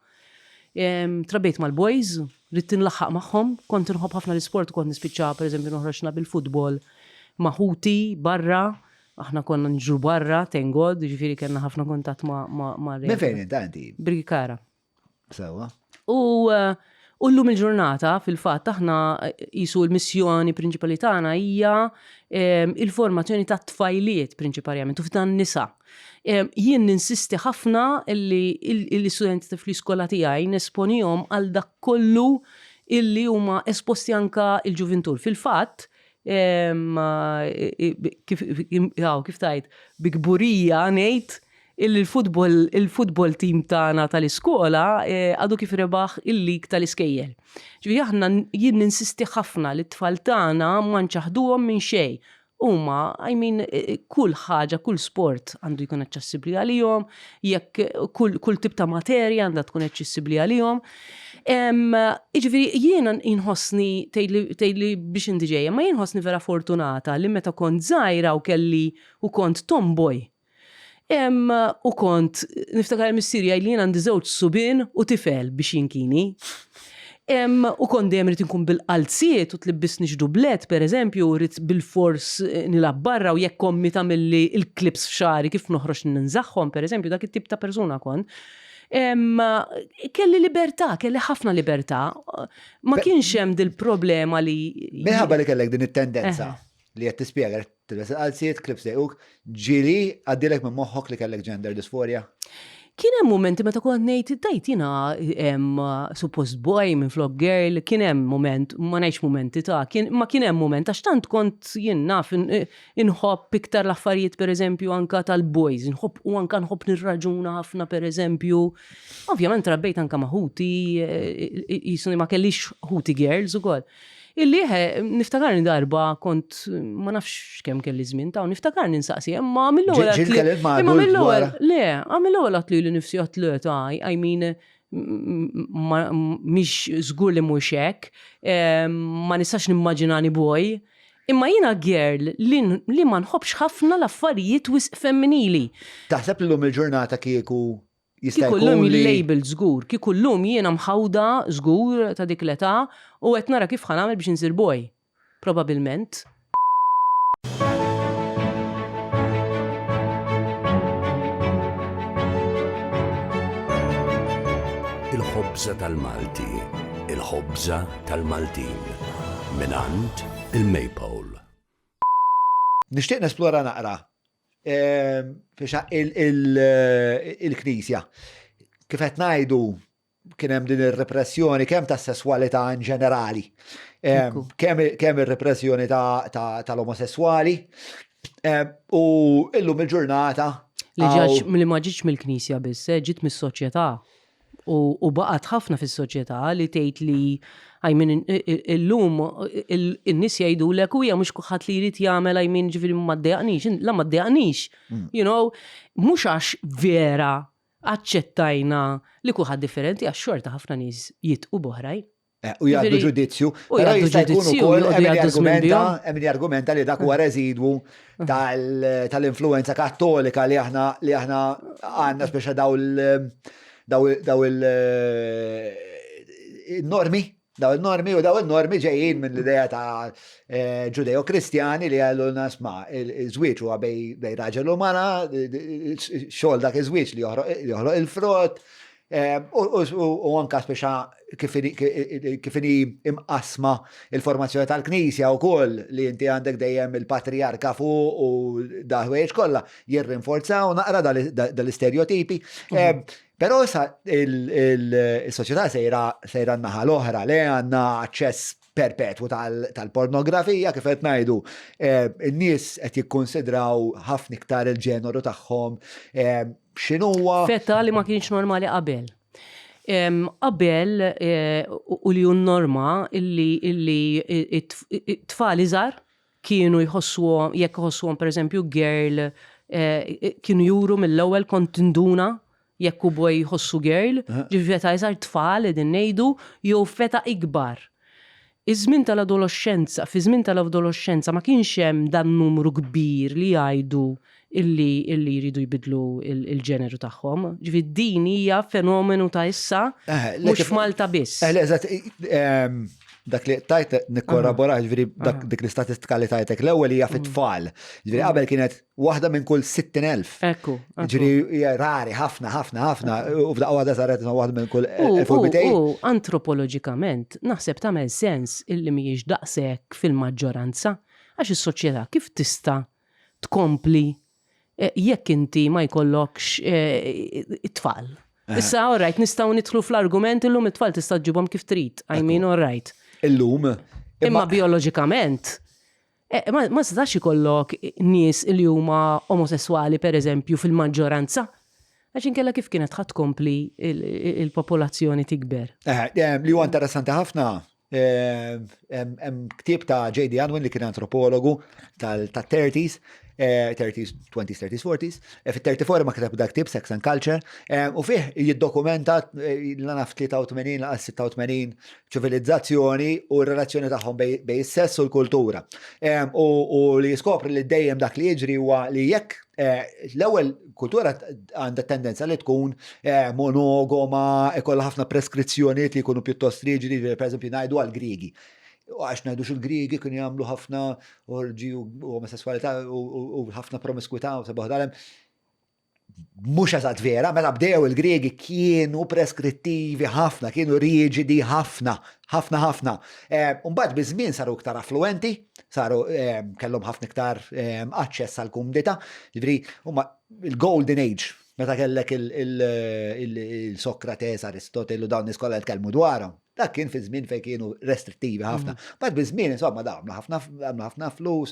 Trabbejt mal-boys, ridt inlaħħaq magħhom, kont inħobb ħafna l-isport u kont nispiċċa pereżempju noħroġ nilgħab il-futbol ma' ħuti barra Aħna konna niġru barra, thank God, ġifieri kellna ħafna kuntatt ma' ma' ma' Minn fejn inta inti? Birkirkara. Sewwa. U eh, u llum il-ġurnata, fil-fatt, aħna eh, jisu l-missjoni prinċipali tagħna hija eh, il-formazzjoni ta' tfajliet prinċiparjament u f'dan nisa. Jien ninsisti ħafna li l-istudenti fl-iskola tiegħi nesponihom għal dak kollu illi huma esposti anka il-ġuvintur. Fil-fatt, kif kif tajt, bi kburija ngħid illi l-futbol il-futbol team tagħna tal-iskola eh, għadu kif rebaħ il-lig tal-iskejjel. Ġifieri aħna jien ninsisti ħafna li t-tfal tagħna ma nċaħduhom minn xejn. Huma, I mean, kull ħaġa, kull sport għandu jkun aċċessibbli għalihom, jekk kull, kull tip ta' materja għandha tkun aċċessibbli għalihom. Jiġifieri jiena inħossni tgħidli biex inti ġejja, ma jien ħossni vera fortunata li meta kont żgħira u kelli u kont tomboy. U kont niftakar missieri jgħid li jien għandi żewġ subien u tifel biex jinkini. U kont dejjem rrid inkun bil-qalziet u tlibbisni x'dublet, pereżempju, rrid bilfors eh, nilgħab barra u jekk ommi tagħmilli l-clips f'xagħri kif noħroġ ninżagħhom, pereżempju, dak it-tip ta' persuna kont. Kelli libertà, kelli ħafna libertà. Ma kienx hemm dil-problema li. Minħabba li kellek din it-tendenza li qed tispjega tilbes il-qalziet, clips dejquk, ġieli għaddilek minn moħħok li kellek gender dysphoria? Kien hemm mumenti meta kont ngħid tajt jiena suppost boy minn flok girl, kien hemm mument, ma ngħidx mumenti ta' kien ma kien hemm mument għax tant kont jien naf Inħobb iktar l-affarijiet pereżempju anka tal-boys, inħobb u anka nħobb nirraġuna ħafna pereżempju. Ovvjament trabbejt anka ma' ħuti, jisuni ma kellix ħuti girls ukoll. Illi niftakarni darba kont ma nafx kemm kelli żmien ta' niftakarni nsaqsi, imma mill-ewwel. Imma mill-ewwel, le, mill-ewwel għat li li nifsi atleta, I mean, mhix żgur li mhux hekk, ma nistax nimmaġinani boy, imma jiena girl li ma nħobbx ħafna l-affarijiet wisq femminili. Taħseb li llum il-ġurnata kieku jista' jkun. Kieku llum il-label żgur, kieku llum jiena mħawda żgur ta' dik l-età u qed nara kif ħa nagħmel biex insir boy. Probabilment. Il-ħobża tal-Malti, il-ħobża tal-Maltin, mingħand il-Maypole. Nixtieq nesplora naqra ehm, biex il-Knisja. Kif qed ngħidu kien hemm din ir-repressjoni kemm tas-sesswalità in ġenerali, kemm ir-repressjoni tal-omosesswali, u illum il-ġurnata. Li ġaġ li ma ġietx mill-Knisja biss, eh, ġiet mis-soċjetà. U baqgħet ħafna fis-soċjetà li tgħid li I mean, illum in-nies jgħidulek u hija mhux kulħadd li jrid jagħmel I mean ġifieri ma ddejjaqnix, la ma ddejjaqnix. Mm. You know, mhux għax vera aċċettajna li kulħadd differenti għax xorta ħafna nies jitqu b'oħrajn. Eh, u jgħaddu ġudizzju, però jista' jkun ukoll hemm min jargumenta li dak huwa residwu tal-influenza kattolika li aħna li aħna għandna speċa daw il-normi Daw il-normi u daw il-normi ġejjin minn l-idea ta' eh, ġudeo-kristjani li għallu nasma il-żwieġ huwa bej raġel u mara, xogħol dak iż-żwieġ li joħloq il-frott, eh, u anka speċa kif inhi imqasma il-formazzjoni tal-Knisja wkoll li inti għandek dejjem il-patrijarka fuq u daħwejġ kollha jirrinforzaw naqra dal-istereotipi. Eh, Però issa il-soċjetà sejra sejra n-naħa l-oħra le għandna aċċess perpetwu tal-pornografija kif qed ngħidu. Eh, in-nies qed jikkonsidraw ħafna iktar il-ġeneru tagħhom eh, x'inhuwa. Feta li ma kienx normali qabel. Qabel u li hu n-norma illi illi it-tfal iżgħar kienu jħossuhom, jekk iħossuhom pereżempju girl, kienu juru mill-ewwel kont tinduna jekk hu boy jħossu girl, ġifieri f'età iżgħar tfal qegħdin ngħidu, jew f'età ikbar. Iż-żmien tal-adoloxxenza, fiż-żmien tal-adoloxxenza ma kienx hemm dan numru kbir li jgħidu illi illi jridu jbiddlu l-ġeneru tagħhom. Ġifieri din hija fenomenu ta' issa mhux f'Malta biss. Eh, le, eżatt, dak li tajt nikkorrabora, ġifieri dik l-istatistika li tajtek l-ewwel hija fit-tfal. Ġifieri qabel kienet waħda minn kull 60,000. Ekku. Ġifieri hija rari ħafna ħafna ħafna u f'daqqa waħda saret waħda minn kull 1200. U antropoloġikament naħseb tagħmel sens illi mhijiex daqshekk fil-maġġoranza għax is-soċjetà kif tista' tkompli jekk inti ma jkollokx it-tfal. Issa, all right, nistgħu nidħlu fl-argument illum it-tfal tista' ġġibhom kif trid. I mean, all right. Illum. Imma bioloġikament, ma setax ikollok nies li huma omosesswali pereżempju fil-maġġoranza. Għax inkella kif kienet ħa tkompli il-popolazzjoni tikber. Li huwa interessanti ħafna Hemm ktieb ta' J.D. Unwin li kien antropologu tal-30s, 30s, 20s, 30s, 40s. Fit-34 ma kiteb dak ktieb Sex and Culture u fih jiddokumenta l-naf 83 laqas 86 ċivilizzazzjoni u r-relazzjoni tagħhom bej is-sess u l-kultura. U li jiskopri li dejjem dak li jiġri huwa li jekk L-ewwel kultura għandha tendenza li tkun monogoma, ikollha ħafna preskrizzjonijiet li jkunu pjuttost riġidi, pereżempju ngħidu għall-Griegi. U għax ngħidux il-Griegi kienu jagħmlu ħafna orġi u omosessualità u ħafna promiskwità u sabaħ dalem. Mhux eżatt vera, meta bdew il-Griegi kienu preskrittivi ħafna, kienu riġidi ħafna, ħafna ħafna. Mbagħad biż-żmien saru iktar affluenti, saru kellhom ħafna iktar aċċess għal kumdità. Ġifieri huma il-golden age meta kellek il-Sokrates, Aristotle u dawn nies kollha tkellmu dwarhom. Dak kien fi żmien fejn kienu restrittivi ħafna. Bad biż-żmien insomma dawn għamlu ħafna ħafna flus,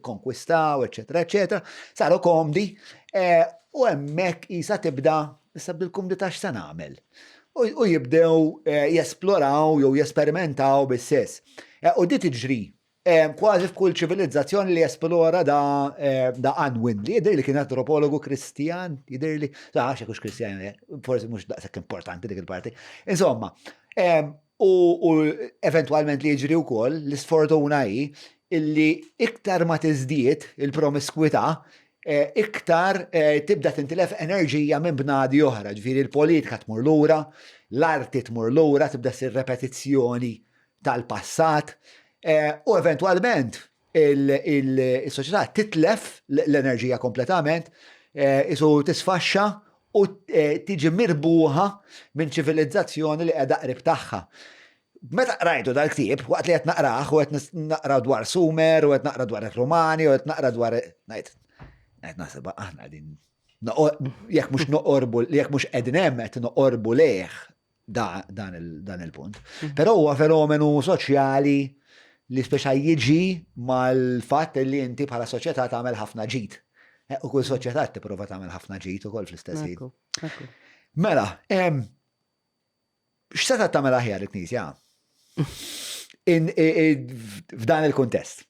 konkwistaw, eċetera, eċetera. Saru komdi u hemmhekk isa tibda issa bil-kumdità x'se nagħmel. U jibdew jesploraw jew jesperimentaw bis-sess. U di tiġri kważi f'kull ċivilizzazzjoni li jesplora da, da Unwin, li jidher li kien antropologu Kristjan, jidher li, għax hux Kristjan, forsi mhux daqshekk importanti dik il-parti. Insomma, u eventwalment li jiġri wkoll l-isfortuna hi illi iktar ma tiżdied il-promiskwità, iktar tibda tintilef enerġija minn bnadi oħra, ġifieri l-politika tmur lura, l-arti tmur lura, tibda ssir repetizzjoni tal-passat u eventwalment il-soċjetà titlef l-enerġija kompletament, isu tisfaxxa u tiġi mirbuħa minn ċivilizzazzjoni li qiegħda qrib tagħha. Meta qrajtu dal-ktieb, waqt li qed naqrah u qed naqra dwar Sumer u qed naqra dwar ir-Rumani u qed naqra dwar ngħid ngħid naħseb aħna qegħdin jekk mhux noqorbu jekk mhux qegħdin hemm qed noqorbu lejh dan il-punt. Mhm. Però huwa fenomenu soċjali li speċa jiġi mal-fatt li inti bħala soċjetà tagħmel ħafna ġid. Eh, u kull soċjetà tipprova tagħmel ħafna ġid ukoll fl-istess ħin. Mela, x'seta' tagħmel aħjar il-Knisja? F'dan il-kuntest.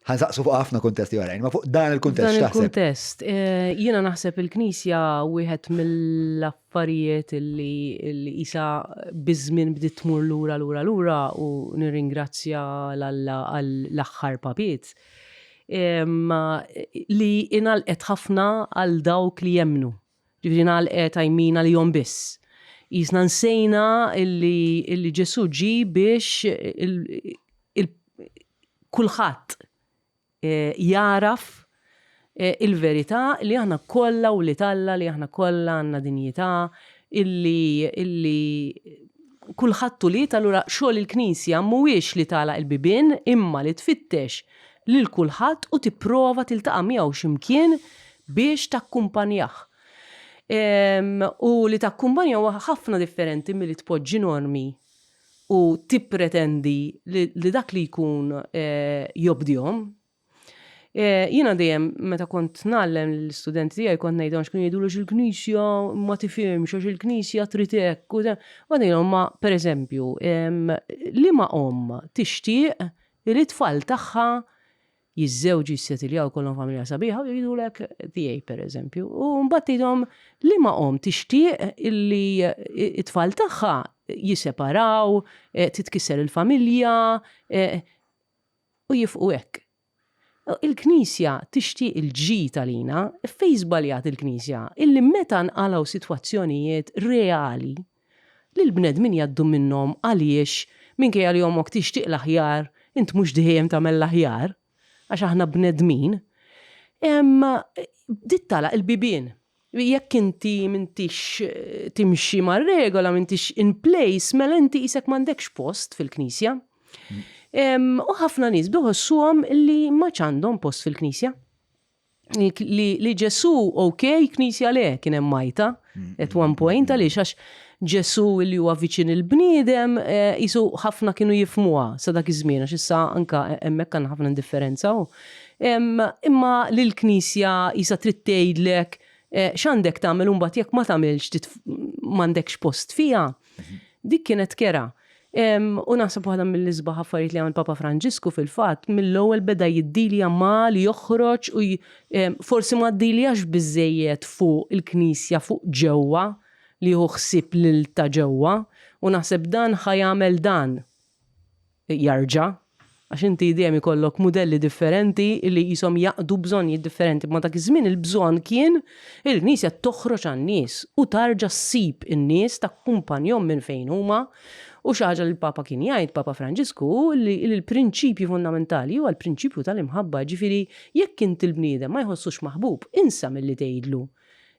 Ħansaqsu fuq ħafna kuntesti oħrajn, ma fuq dan il-kuntest. Dan il-kuntest, eh, jiena naħseb il-Knisja wieħed mill-affarijiet li isa biż-żmien bdiet tmur lura lura lura u nirringrazzja l-Alla għall-aħħar papiet. Li inalqet ħafna għal dawk li jemmnu. Ġifieri ngħalqet għajmina li jom biss. Qisna nsejna illi, illi Ġesù ġie biex kulħadd eh, jagħraf eh, il-verità li aħna kollha wlied Alla, li aħna kollha għandna dinjità, illi, illi kulħadd ulied, allura xogħol il-Knisja mhuwiex li tagħlaq il-bibien imma li tfittex lil kulħadd u tipprova tiltaqa' miegħu xi mkien biex takkumpanjah. U li takkumpanja huwa ħafna differenti milli tpoġġi normi u tippretendi li dak li jkun jobdihom. Jiena dejjem meta kont ngħallem lill-istudenti tiegħi kont ngħidilhom x'kienu jgħidulu għax il-Knisja ma tifhimx, għax il-Knisja trid hekk u U ngħidilhom ma pereżempju, liema omm tixtieq li t-tfal tagħha jiżżewġu, jissetiljaw, jkollhom familja sabiħa u jgħidulek tiegħi pereżempju. U mbagħad tgħidhom liema omm tixtieq li t-tfal tagħha jisseparaw, titkisser il-familja u jifqu hekk. Il-Knisja tixtieq il-ġid għalina, fejn żbaljat il-Knisja? Illi meta nqalgħu sitwazzjonijiet reali li l-bnedmin jgħaddu minnhom għaliex minkejja li ommok tixtieq l-aħjar, int mhux dejjem tagħmel l-aħjar, għax aħna bnedmin, bdiet tagħlaq il-bibien. Jekk inti m'intix timxi mar-regola, m'intix in place, mela inti qisek m'għandekx post fil-Knisja. U ħafna nies bdew iħossuhom li m'għadx għandhom post fil-Knisja. Li, li Ġesù ok, Knisja le, kien hemm għajta at one point għaliex għax Ġesù li huwa viċin il-bniedem qisu ħafna kienu jifhmuha sa dak iż-żmien għax issa anka hemmhekk għandna ħafna indifferenza u imma li l-Knisja qisha trid tgħidlek x'għandek tagħmel u mbagħad jekk ma tagħmilx m'għandekx post fiha. Dik kienet kerha. U naħseb waħda mill-isbaħ affarijiet li għamel Papa Franġisku fil-fatt mill-ewwel beda jiddilja ma li joħroġ u forsi ma ddiljax biżżejjed fuq il-Knisja fuq ġewwa li jieħu ħsieb lil ta' ġewwa u naħseb dan ħa jagħmel dan jarġa' għax inti dejjem ikollok mudelli differenti li qishom jaqdu bżonnijiet differenti imma dak iż-żmien il-bżonn kien li l-Knisja toħroġ għan-nies u tarġa' ssib in-nies takkumpanjhom minn fejn huma u xi ħaġa li l-Papa kien jgħid, Papa Franġisku, hu li l-prinċipju fundamentali huwa l-prinċipju tal-imħabba, jiġifieri jekk inti l-bniedem ma jħossux maħbub, insa milli tgħidlu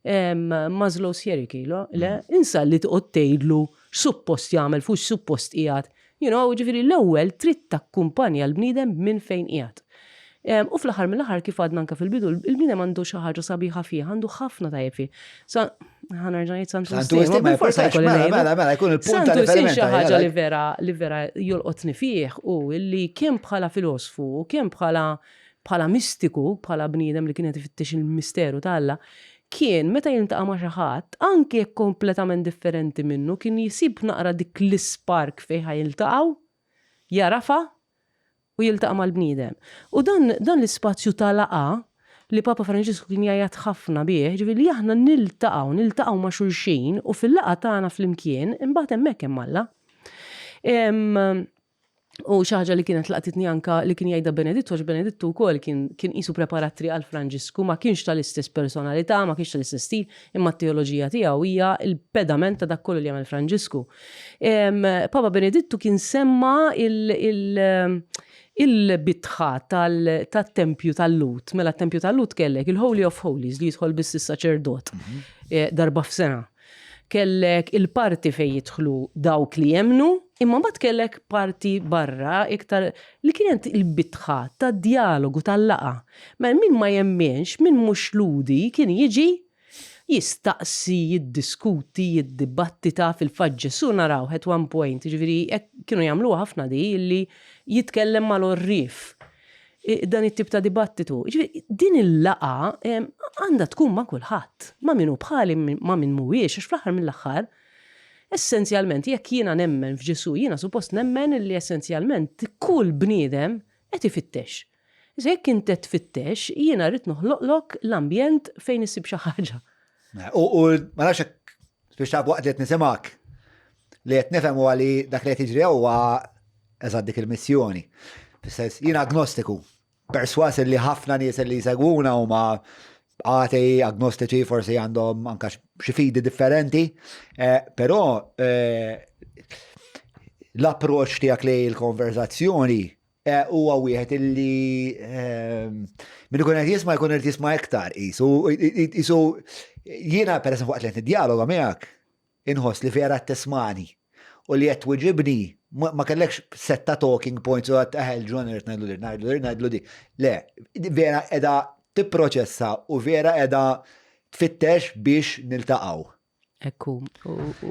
Maslow's hierarchy, le? Insa li toqgħod tgħidlu x'suppost jagħmel, fuq x'suppost qiegħed. You know, ġifieri l-ewwel trid takkumpanja l-bniedem minn fejn qiegħed. U fl-aħħar mill-aħħar kif għadna anke fil-bidu, il-bniedem għandu xi ħaġa sabiħa fih, għandu ħafna tajjeb fih. Sa ħa nerġa' ngħid Santu Wistin, ma bilfors ħa jkolli ngħidu. Mela, mela, jkun il-punt ta' Santu Wistin xi ħaġa li vera li vera jolqotni fih hu li kemm bħala filosfu u kemm bħala bħala mistiku, bħala bniedem li kien qed ifittex il-misteru ta' Alla, kien meta jiltaqa' ma' xi ħadd, anke jekk kompletament differenti minnu, kien jsib naqra dik l-ispark fejn ħa jiltaqgħu, jagħrafha u jiltaqa' mal-bniedem. U dan, dan l-ispazju ta' laqgħa li Papa Franġisku kien jgħajjat ħafna bih, jiġifieri li aħna niltaqgħu, niltaqgħu ma' xulxin u fil-laqgħa tagħna flimkien, imbagħad hemmhekk hemm Alla. U xi ħaġa li kienet laqtitni anka li kien jgħidha Benedittu, għax Benedittu wkoll kien kien qisu preparat triq għal Franġisku, ma kienx tal-istess personalità, ma kienx tal-istess stil, imma t-teoloġija tiegħu hija l-pedament ta' dak kollu li għamel Franġisku. Papa Benedittu kien semma il-bitħa tat-tempju tal-Lhud. Mela t-tempju tal-Lhud kellek il-Holy of Holies li jidħol biss is-saċerdot darba f'sena. Kellek il-parti fejn jidħlu dawk li jemmnu, imma mbagħad kellek parti barra iktar li kienet il-bitħa tad-djalogu, tal-laqgħa. Mela min ma jemminx, min mhux Lhudi kien jiġi jistaqsi, jiddiskuti, jiddibattita, fil-fatt Ġesù narawh at one point, jiġifieri hekk kienu jagħmluha ħafna di, li jitkellem mal-għorrief. Dan it-tip ta' dibattitu. Jiġifieri din il-laqgħa għandha tkun ma' kulħadd, ma' min hu bħali, ma' min mhuwiex, għax fl-aħħar mill-aħħar, essenzjalment jekk jiena nemmen f'Ġesù, jiena suppost nemmen li essenzjalment kull bniedem qed ifittex. Issa jekk int qed tfittex, jiena rrid noħloqlok l-ambjent fejn issib xi ħaġa. U ma nafx hekk biex taf waqt li qed nisimgħek li qed nifhem huwa li dak li qed jiġri huwa eżatt dik il-missjoni. Fis-sens jien agnostiku, perswas li ħafna nies li jsegwuna huma atei, agnostiċi, forsi għandhom anka xi fidi differenti, eh, però eh, l-approċċ tiegħek li l-konverzazzjoni eh, huwa wieħed illi ehm, min ikun qed jisma' jkun qed jisma' iktar qisu qisu jiena pereżempju waqt li qed niddialoga miegħek inħoss li vera qed tismani u li qed twiġibni ma kellekx set ta' talking points u għat eħel eh, John irid ngħidlu li ngħidlu li ngħidlu di. Le, vera qiegħda tipproċessa u vera qiegħda tfittex biex niltaqgħu. Ekku,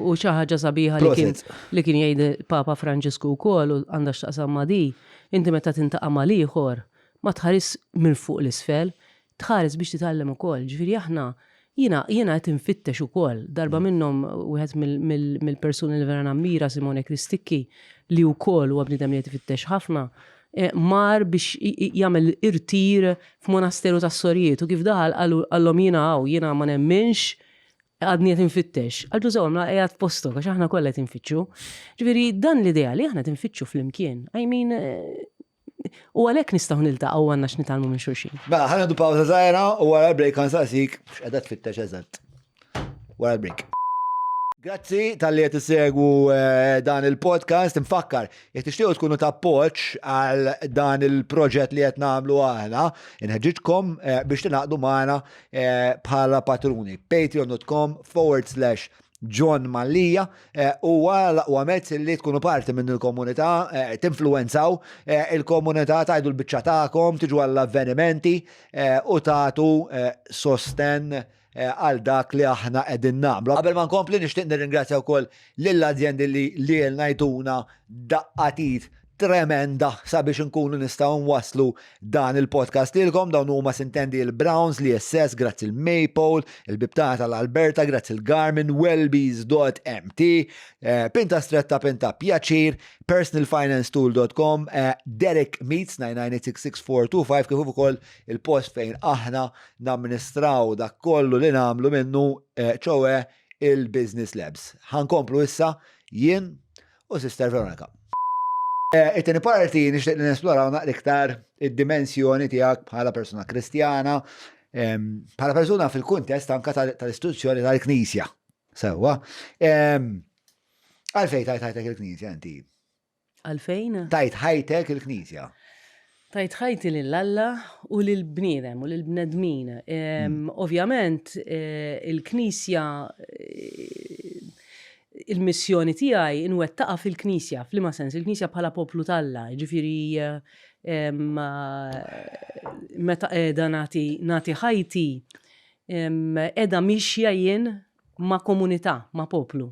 u xi ħaġa sabiħa li kien li kien jgħid Papa Franġisku wkoll u għandha x'taqsam ma' di, inti meta tintaqa' mal-ieħor, Ma tħares minn fuq l-isfel, tħares biex titgħallem ukoll. Ġifieri aħna jiena jiena qed infittex ukoll. Darba minnhom wieħed mill-persuni li vera nammira Simone Cristicchi li wkoll huwa bniedem li qed ifittex ħafna, eh, mar biex jagħmel irtir f'monasteru tas-sorijiet u kif daħal qallhom jiena hawn, jiena ma nemminx għadni qed infittex. Qaltlu sewwa mela qiegħed f'postok għax aħna kollha qed infittxu. Ġifieri dan l-idea li aħna qed infittxu flimkien. I mean, eh, u għalhekk nistgħu niltaqgħu u għandna x'nitgħallmu minn xulxin. Mela, ħa nieħdu pawża żgħira u wara l-break nsaqsik x'qiegħda tfittex eżatt. Wara l-break. Grazzi talli qed issegwu eh, dan il-podcast. Infakkar, jekk tixtiequ tkunu ta' appoġġ għal dan il-proġett li qed nagħmlu aħna, inħeġġiġkom eh, biex tingħaqdu magħna eh, bħala patruni. Patreon.com forward slash John Mallia eh, huwa l-aqwa mezz li tkunu parti minn il-komunità, eh, tinfluwenzaw il-komunità, tajdu l-biċċa tagħkom, tiġu għall-avvenimenti u tagħtu sosten għal dak li aħna qegħdin nagħmlu. Qabel ma nkompli nixtieq nirringrazzja wkoll lill-azjendi li lilna jtuna daqqatit tremenda sabiex inkunu nistgħu nwasslu dan il-podcast lilkom. Dawn huma sintendi il-Browns, l-ISS, grazzi l-Maypole, il-Bibtata l-Alberta, grazzi l-Garmin, Wellbees.mt, eh, Pinta Stretta Pinta Pjaċir, personalfinancetool.com, eh, Derek Meets 9986645 kif ukoll il-post fejn aħna namministraw dak kollu li nagħmlu minnu eh, ċowe il-Business Labs. Ħankomplu issa jien u Sister Veronica. Eh, it-tieni parti nixtieq li nesploraw naqra iktar id-dimensjoni tiegħek bħala persuna Kristjana, ehm, bħala persuna fil-kuntest anka tal-istituzzjoni tal-Knisja. Sewwa. Ehm, għalfejn tajt ħajtek il-Knisja inti? Għalfejn? Tajt ħajtek il-Knisja. Tajt ħajti lil Alla u lil bniedem u lil bnedmin. Hmm. Ovvjament eh, il-Knisja eh, il-missjoni tiegħi inwettaqa fil-Knisja, f'liema sens, il-Knisja bħala poplu t'Alla, ġifieri meta qiegħda nagħti nagħti ħajti qiegħda mixja jien ma' komunità, ma' poplu.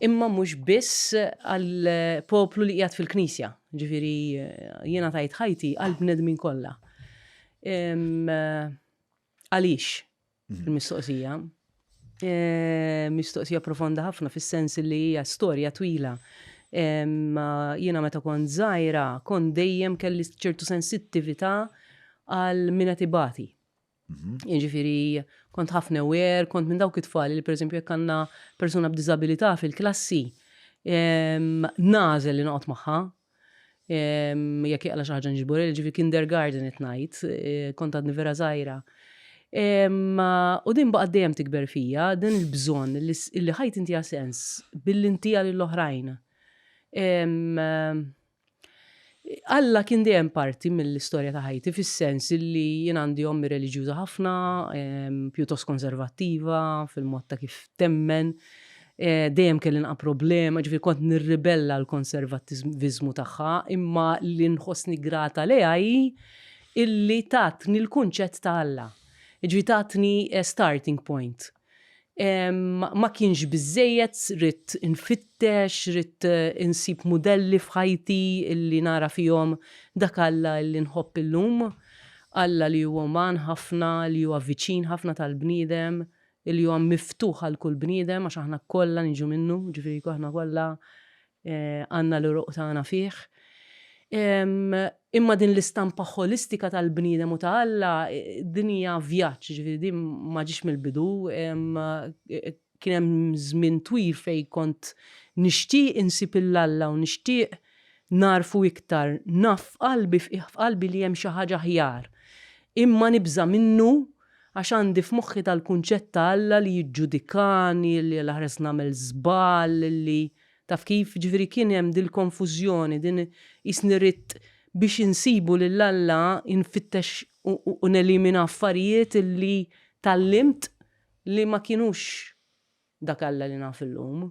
Imma mhux biss għal poplu li qiegħed fil-Knisja, ġifieri jiena tajt ħajti għal bnedmin kollha. Għaliex? Mhm. Il-mistoqsija. E, mistoqsija profonda ħafna fis-sens li hija storja twila. Jiena meta kont żgħira kont dejjem kelli ċertu sensittività għal min qed ibati. Mhm. Jiġifieri kont ħafna aware, kont minn dawk it-tfal li pereżempju jekk għandna persuna b'diżabilità fil-klassi, nagħżel li noqgħod magħha Jekk jaqla xi ħaġa nġibu ġifi kindergarten at night, eh, kont għadni vera żgħira. U din baqgħet dejjem tikber fija, din il-bżonn li ħajt intiha sens billi intiha lill-oħrajn. Alla kien dejjem parti mill-istorja ta' ħajti fis-sens li jien għandi ommi reliġjuża ħafna, pjuttost konservattiva fil-mod ta' kif temmen. Eh, dejjem kelli nqa' problema, ġifieri kont nirribella l-konservattiviżmu tagħha, imma li nħossni grata lejha hi illi tatni l-kunċett ta' Alla. Ġifieri tatni eh, starting point. Ma kienx biżejjed, ridt infittex, ridt eh, insib mudelli f'ħajti illi nara fihom dak Alla illi nħobb illum, Alla li huwa uman ħafna, li huwa viċin ħafna tal-bniedem, li huwa miftuħ għal kull bniedem għax aħna kollha niġu minnu, ġifieri aħna kollha eh, għandna l-uruq tagħna fih. Imma din l-istampa ħolistika tal-bniedem u ta' Alla eh, din hija vjaġġ, ġifieri din ma ġiex mill-bidu, eh, kien hemm żmien twil fejn kont nixtieq insib il-Alla u nixtieq narfu iktar, naf f'qalbi f'qalbi li hemm xi ħaġa aħjar. Imma nibża' minnu Għax għandi f'moħħi dal-kunċett ta' Alla li jiġġudikani, li Alla ħares nagħmel żball, li taf kif? Ġifieri kien hemm dil-konfużjoni, din qisni ridt biex insibu lil Alla nfittex u nelimina affarijiet li tgħallimt li ma kinux dak Alla li naf illum.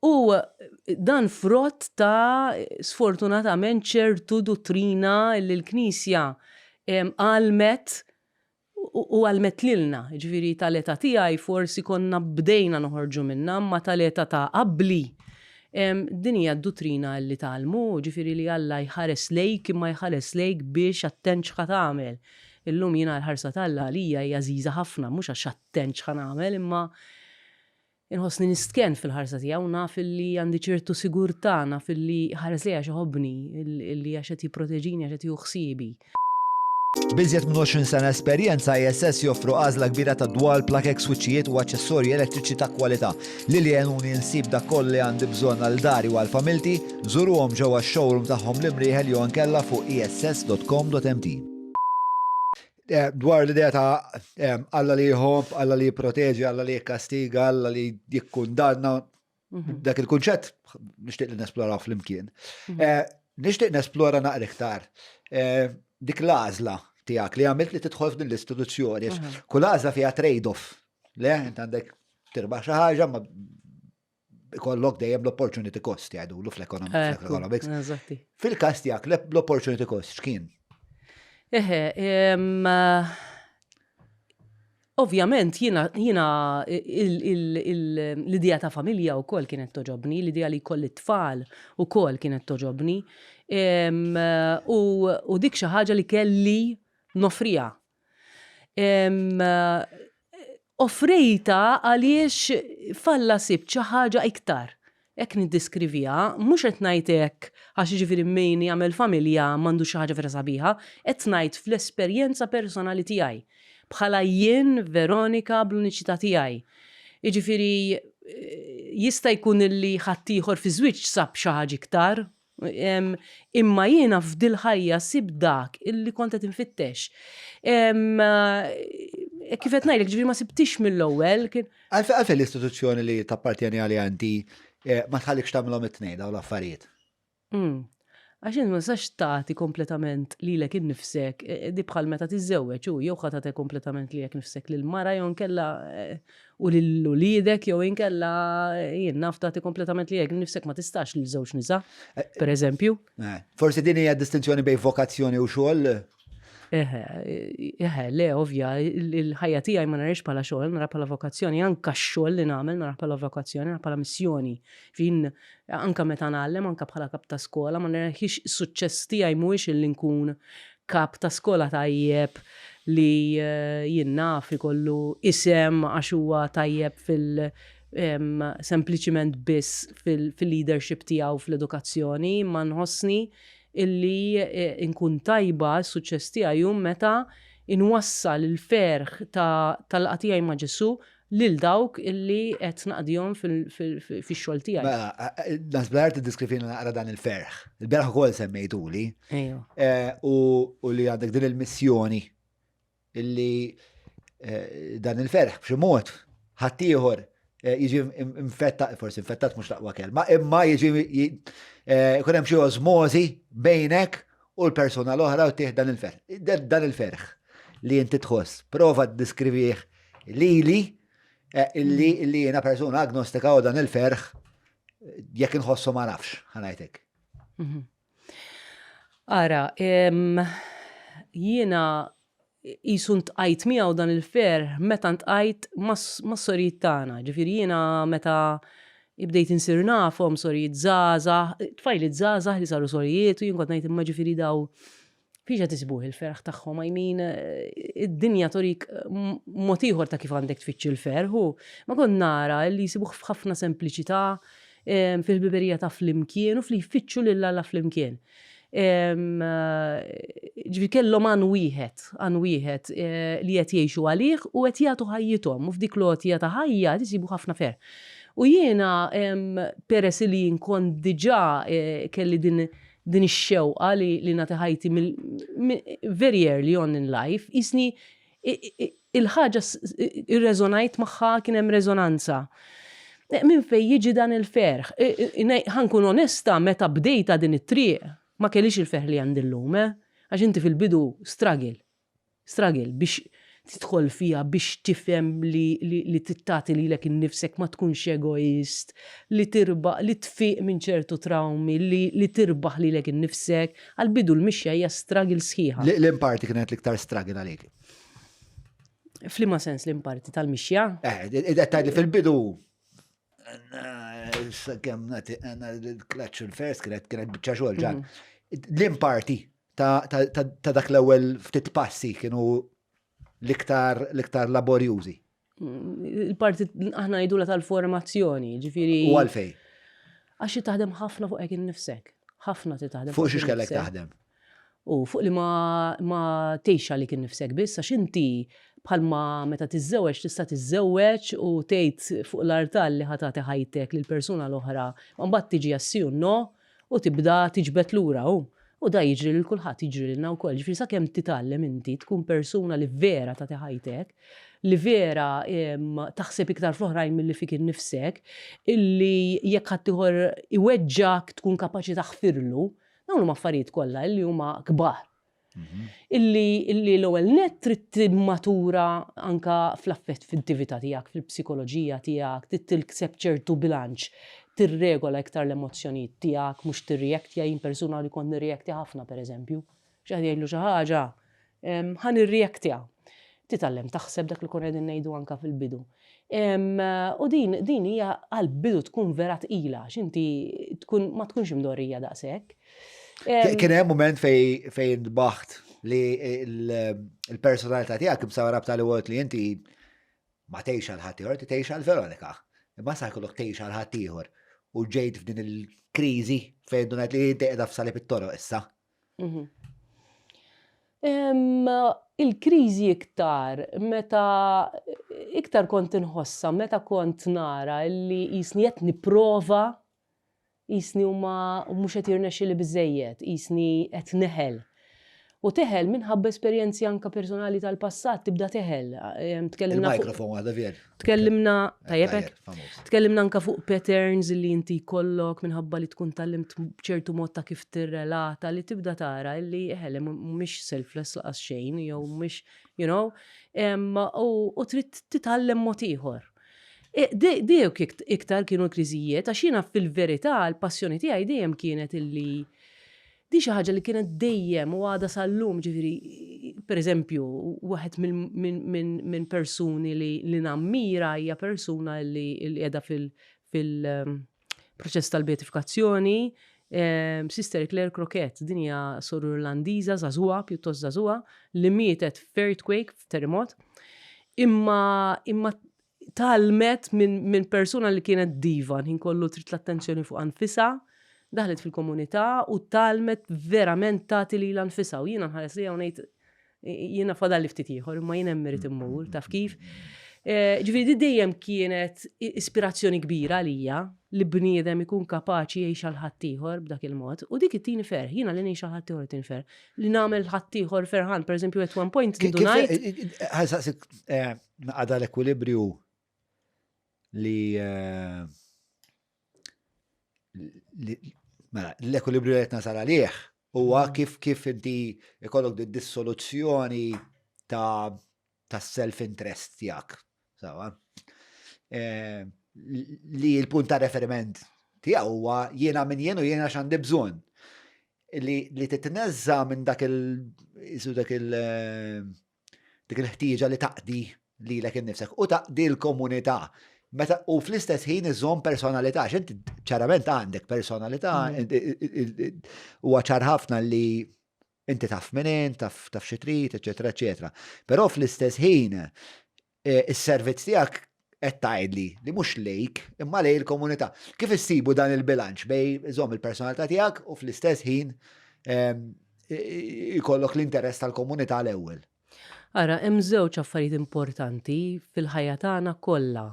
U dan frott ta' sfortunatament ċertu duttrina li l-Knisja għallmet u għallmet lilna. Ġifieri tal-età tiegħi forsi konna bdejna noħorġu minnha, imma tal-età ta' qabli. Din hija d-duttrina li tgħallmu, ġifieri li Alla jħares lejk imma jħares lejk biex attent x'ħa tagħmel. Illum jiena l-ħarsa t'Alla għalija hija għażiża ħafna, mhux għax attent x'ħa nagħmel imma inħossni nistkenn fil-ħarsa tiegħu, naf illi għandi ċertu sigurtà, naf illi jħares lejja għax iħobbni, illi għax qed jipproteġini, għax qed jieħu ħsiebi. B'iżjed minn 20 sena esperjenza, ISS joffru għażla kbira ta' dwal, plakek, swiċċijiet u aċċessorji elettriċi ta' kwalità. Lili għenuni nsib dak kollu li għandi bżonn għal dari u għal familti, żuruhom ġewwa x-showroom tagħhom l-Imrieħel jew inkella fuq iss.com.mt. Eh, dwar l-idea ta' eh, Alla li jħobb, Alla li jipproteġi, Alla li jikkastiga, Alla li jikkundanna, mhm. dak il-kunċett nixtieq li nesploraw flimkien. Mhm. Eh, nixtieq nesplora naqra iktar dik l-għażla tiegħek li għamilt li tidħol f'din l-istituzzjoni. Mhm. Kull għażla fiha trade-off. Le, int għandek tirbaħ xi ħaġa, ma ikollok dejjem l-opportunity cost jgħidulu fl-economics. Fil-każ tiegħek l-opportunity cost x'kien? Eħe, ovvjament jiena jiena l-idea ta' familja wkoll kienet toġobni, l-idea li jkolli tfal ukoll kienet toġobni. U dik xi ħaġa li kelli nofriha. Offrejtha għaliex f'Alla sibt xi ħaġa iktar. Hekk niddeskriviha, mhux qed ngħid hekk għax jiġifieri min jagħmel familja m'għandux xi ħaġa vera sabiħa, qed ngħid fl-esperjenza personali tiegħi, bħala jien Veronika bl-uniċità tiegħi. Jiġifieri jista' jkun illi ħaddieħor fiż-żwieġ sab xi ħaġa iktar, Imma jiena f'dil-ħajja sibt dak illi kont qed infittex. Kif qed ngħidlek, ġifieri ma sibtix mill-ewwel. Għalfejn l-istituzzjoni li tappartjeni għaliha inti eh, ma tħallikx tagħmilhom it-tnejn dawn l-affarijiet? Hmm. Għax int ma tistax tagħti kompletament lilek innifsek, eh, di bħal meta tiżżewweġ u jew ħa tagħti kompletament lilek nifsek lil mara jew nkella eh, u lil uliedek jew inkella jien naf tagħti kompletament lilek nifsek ma tistax lil żewġ nisa, eh, per eżempju. Eh, forsi din hija distinzjoni bejn vokazzjoni u xogħol. Eħe, eħe, le, ovvja, il-ħajja tiegħi ma narix bħala xogħol, nara bħala vokazzjoni, anka x-xogħol li nagħmel nara bħala vokazzjoni, nara bħala missjoni. Fin anka meta ngħallem, anka bħala kap ta' skola, ma narahiex is-suċċess tiegħi mhuwiex illi nkun kap ta' skola tajjeb li jien naf ikollu isem għax huwa tajjeb fil- sempliċiment biss fil-leadership tiegħu fl-edukazzjoni, imma nħossni illi nkun tajba, s-suċċess tiegħi hu meta inwassal il-ferħ tal-laqgħa tiegħi ma' Ġesù lil dawk illi qed naqdihom fix-xogħol tiegħi. Mela, naħseb l-aħjar tiddiskrivina naqra dan il-ferħ. Il-bieraħ ukoll semmejtuli. Eh, u li għandek din il-missjoni illi eh, dan il-ferħ b'xi mod ħaddieħor eh, jiġi infetta, forsi infettat mhux l-aqwa kelma, imma jiġi jkun hemm xi osmosi bejnek u l-persuna l-oħra u tih dan il-ferħ. Dan il-ferħ li inti tħoss, prova ddiskrivih lili eh, illi mm. illi jiena persuna agnostika u dan il-ferħ jekk inħossu ma nafx, ħanajtek. Mhm. Ara, jiena jisu ntqajt miegħu dan il-ferħ meta ntqajt mas-sorijiet tagħna. Ġifieri jiena meta bdejt insir nafhom sorijiet żgħażagħ, tfajliet żgħażagħ li saru sorijiet u jien kont ngħid imma ġifieri daw Fiex qed isibuh il-ferħ tagħhom, I mean, id-dinja turik mod ieħor ta' kif għandek tfittxi l-ferħ u ma kont nara li jsibuh f'ħafna sempliċità, fil-ħbiberija ta' flimkien u fli jfittxu lil Alla flimkien. Ġifieri kellhom għan wieħed, għan wieħed li qed jgħixu għalih u qed jagħtu ħajjithom u f'dik l-għotja ta' ħajja qed isibu ħafna ferħ. U jiena peress li jien kont diġà kelli din din ix-xewqa li li nagħti ħajti mill very early on in life, qisni il-ħaġa irreżonajt magħha kien hemm reżonanza. Minn fejn jiġi dan il-ferħ? Ħa nkun onesta meta bdejtha din it-triq ma kellix il-ferħ li għandi llum, eh! Għax inti fil-bidu struggle. Struggle biex tidħol fiha, biex tifhem li li trid tagħti lilek innifsek, ma tkunx egoist, li tirba' li tfiq minn ċertu trawmi, li li tirbaħ lilek innifsek. Għall-bidu l-mixja hija struggle sħiħa. Liem parti kienet l-iktar struggle għalik? F'liema sens liem parti? Tal-mixja? Eh, qed tgħidli fil-bidu. Kemm nagħti l-clutch il-first kienet kienet biċċa xogħol ġan. L-imparti ta' dak l-ewwel ftit passi kienu l-iktar l-iktar laborjużi. Il-parti aħna ngħidula tal-formazzjoni, ġifieri. U għalfej? Għax taħdem ħafna fuq hekk innifsek. Ħafna ti taħdem. Fuq xiex kellek taħdem? U fuq li ma, ma tgħix għalik innifsek biss, għax inti bħalma meta tiżżewweġ tista' tiżżewweġ u tgħid fuq l-artal li ħa tagħti ħajtek lill-persuna l-oħra, ma mbagħad tiġi għas-sì u n-no u tibda tiġbed lura hu. U da jiġri lil kulħadd, jiġri lilna wkoll. Ġifieri sakemm titgħallem inti tkun persuna li vera tagħti ħajtek, li vera taħseb iktar fl-oħrajn milli fik innifsek, illi jekk ħaddieħor iweġġgħek tkun kapaċi taħfirlu, Dawn huma affarijiet kollha illi huma kbar. Mhm. Illi, illi l-ewwel net trid timmatura anka fl-affettività tiegħek, fil-psikoloġija tiegħek, trid tilkseb ċertu bilanċ, tirregola iktar l-emozzjonijiet tiegħek, mhux tirreaktja jien persuna li kont nirreaktja ħafna pereżempju. Xi ħadd jgħidlu xi ħaġa, ħa nirreaktja. Titgħallem taħseb dak li konna qegħdin ngħidu anka fil-bidu. U din din hija għall-bidu tkun vera tqila għax inti tkun ma tkunx imdorrija daqshekk. Kien hemm mument fejn fejn ntbaħt li l-personalità tiegħek imsawra b'tali mod li inti ma tgħix għal ħaddieħor, inti tgħix għal Veronika. Imma sa jkollok tgħix għal ħaddieħor u ġejt f'din il-kriżi fejn dunajt li inti qiegħda f'salib it-toroq issa. Mhm. Il-kriżi iktar meta iktar kont inħossha meta kont nara li jisni qed nipprova jisni huma mhux qed jirnexxili biżejjed, jisni qed neħel. U teħel minħabba esperjenzi anka personali tal-passat tibda teħel. Tkellimna Il-mikrofon għadha vjer. Tkellimna, tajjeb hekk? Tkellimna anka fuq patterns li inti jkollok minħabba li tkun tgħallimt b'ċertu mod ta' kif tirrelata li tibda tara li eħe le mhumiex selfless laqas xejn jew mhumiex you know, u trid titgħallem mod ieħor. E, dejjem iktar kienu l-kriżijiet għax jiena fil-verità l-passjoni tiegħi dejjem kienet illi Di xi ħaġa li kienet dejjem u għadha sal-lum, ġifieri, pereżempju, waħed minn persuni li nammira hija persuna li qiegħda fil-proċess tal-beatifikazzjoni, Sister Claire Croquet, din hija soru Irlandiża, żagħżugħa, pjuttost żagħżugħa, li mietet f'earthquake, f'terremot, imma imma tgħallmet minn persuna li kienet diva, l-ħin kollu trid l-attenzjoni fuqha nfisha, daħlet fil-komunità u tgħallmet verament tagħti lilha nfisha u jiena nħares lejha u ngħid jiena fadalli ftit ieħor imma jien hemm irid immur, taf kif? Eh, ġifieri di dejjem kienet ispirazzjoni kbira għalija li bniedem ikun kapaċi jgħix għal ħaddieħor b'dak il-mod u dik it-tieni ferħ, jiena li ngħix għal ħaddieħor it-tieni ferħ, li nagħmel ħaddieħor ferħan, pereżempju at one point ndunajt. Ħa eh, Naqada l-ekwilibrju li eh, mela, l-ekwilibrju li qed nasal għalih huwa mm. kif kif inti ikollok di dissoluzzjoni ta' ta' self-interest tiegħek. Sawa? Eh, li l-punt ta' referiment tiegħu huwa jiena min jien u jiena x'għandi bżonn. Li, li titneżża minn dak il dak il eh, dik il-ħtieġa li taqdi lilek innifsek u taqdi l-komunità. Meta u fl-istess ħin iżomm personalità, għax inti ċarament għandek personalità, mm. huwa ċar ħafna li inti taf minn int, taf taf xi trid, eċetera, eċetera. Però fl-istess ħin eh, is-servizz tiegħek qed tgħidli li mhux lejk imma lej il-komunità. Kif issibu dan il-bilanċ bej iżomm il-personalità tiegħek u fl-istess ħin ehm, ikollok l-interess tal-komunità l-ewwel? Ara, hemm żewġ affarijiet importanti fil-ħajja tagħna kollha.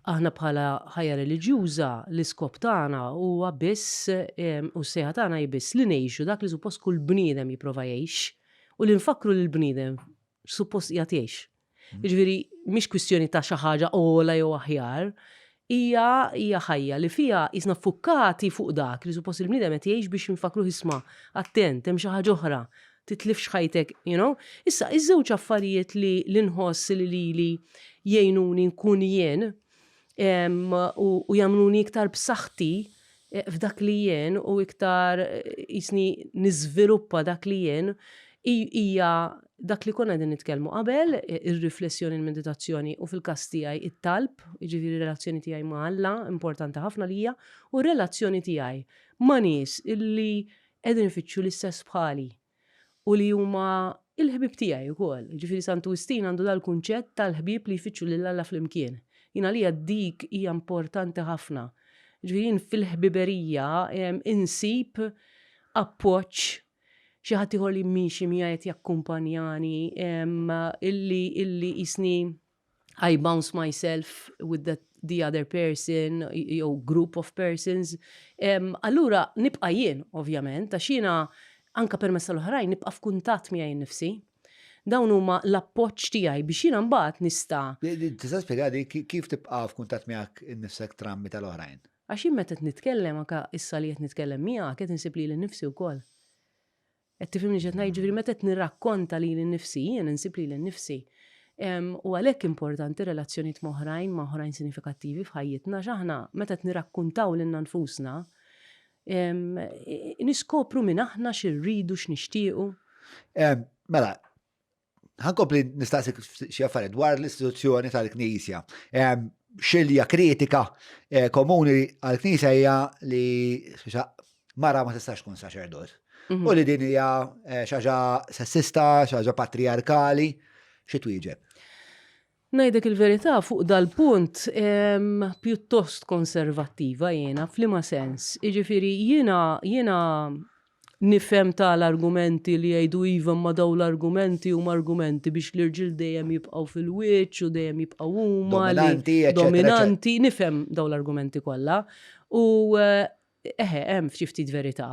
Aħna bħala ħajja reliġjuża l-iskop tagħna huwa biss ehm, u s-sejħa tagħna hi biss li ngħixu dak li suppost kull bniedem jipprova jgħix u li nfakkru lill-bniedem suppost qiegħed jgħix. Mhm. Jiġifieri mhix kwistjoni ta' xi ħaġa ogħla jew aħjar, hija hija ħajja li fiha jisna fukkati fuq dak li suppost il-bniedem qed jgħix biex nfakruh isma' attent hemm xi ħaġa oħra, titlifx ħajtek, you know. Issa iż-żewġ affarijiet li li nħoss li lili jgħinuni nkun jien u jagħmluni iktar b'saħħti eh, f'dak li jien u iktar eh, jisni niżviluppa dak li jien, Hija dak li konna qegħdin nitkellmu qabel, ir-riflessjoni, il-meditazzjoni u fil-każ tiegħi it-talb, jiġifieri relazzjoni tiegħi ma' Alla, importanti ħafna lija, u r-relazzjoni tiegħi ma' nies illi qegħdin ifittxu l-istess bħali u li huma l-ħbieb tiegħi wkoll. Jiġifieri Santu Wistin għandu dal-kunċett tal-ħbieb li jfittxu lil Alla flimkien. Jien għalija dik hija importanti ħafna. Jiġifieri jien fil-ħbiberija insib appoġġ xi ħadd ieħor li miexi miegħi qed jakkumpanjani illi illi jisni I bounce myself with the, the other person jew group of persons. Allura nibqa' jien, ovvjament, għax jiena anka permezz tal-oħrajn nibqa' f'kuntatt miegħi nnifsi. Dawn huma l-appoġġ tiegħi biex jiena mbagħad nista'. Tista' spjegadi kif tibqa' f'kuntatt miegħek innifsek trammi tal-oħrajn? Għax jien meta qed nitkellem anke issa li qed nitkellem miegħek qed insib lili nnifsi wkoll. Qed tifhimni x'qed ngħid? Ġifieri meta qed nirrakkonta lili nnifsi jien insib lili nnifsi. U għalhekk importanti relazzjonijiet ma' oħrajn, ma' oħrajn sinifikattivi f'ħajjitna għax aħna meta qed nirakkuntaw lilna nfusna niskopru min aħna, xi rridu, x'nixtiequ. Mela, ħankompli nistaqsik xi affarijiet dwar l-istituzzjoni tal-Knisja. Xilja kritika eh, komuni għall-Knisja hija li mara ma tistax tkun saċerdot. Mhm. U li din hija eh, xaġa sessista, xaġa patriarkali, xi twieġeb. Ngħidlek il-verità fuq dal-punt pjuttost konservattiva jiena, f'liema sens? Jiġifieri jiena jiena nifhem ta' l-argumenti li jgħidu iva imma dawn l-argumenti huma argumenti biex l-irġiel dejjem jibqgħu fil-wiċċ u dejjem jibqgħu huma li Dominanti, eċċetera, eċċetera. dominanti, nifhem dawn l-argumenti kollha. U Eħe, hemm xi ftit verità.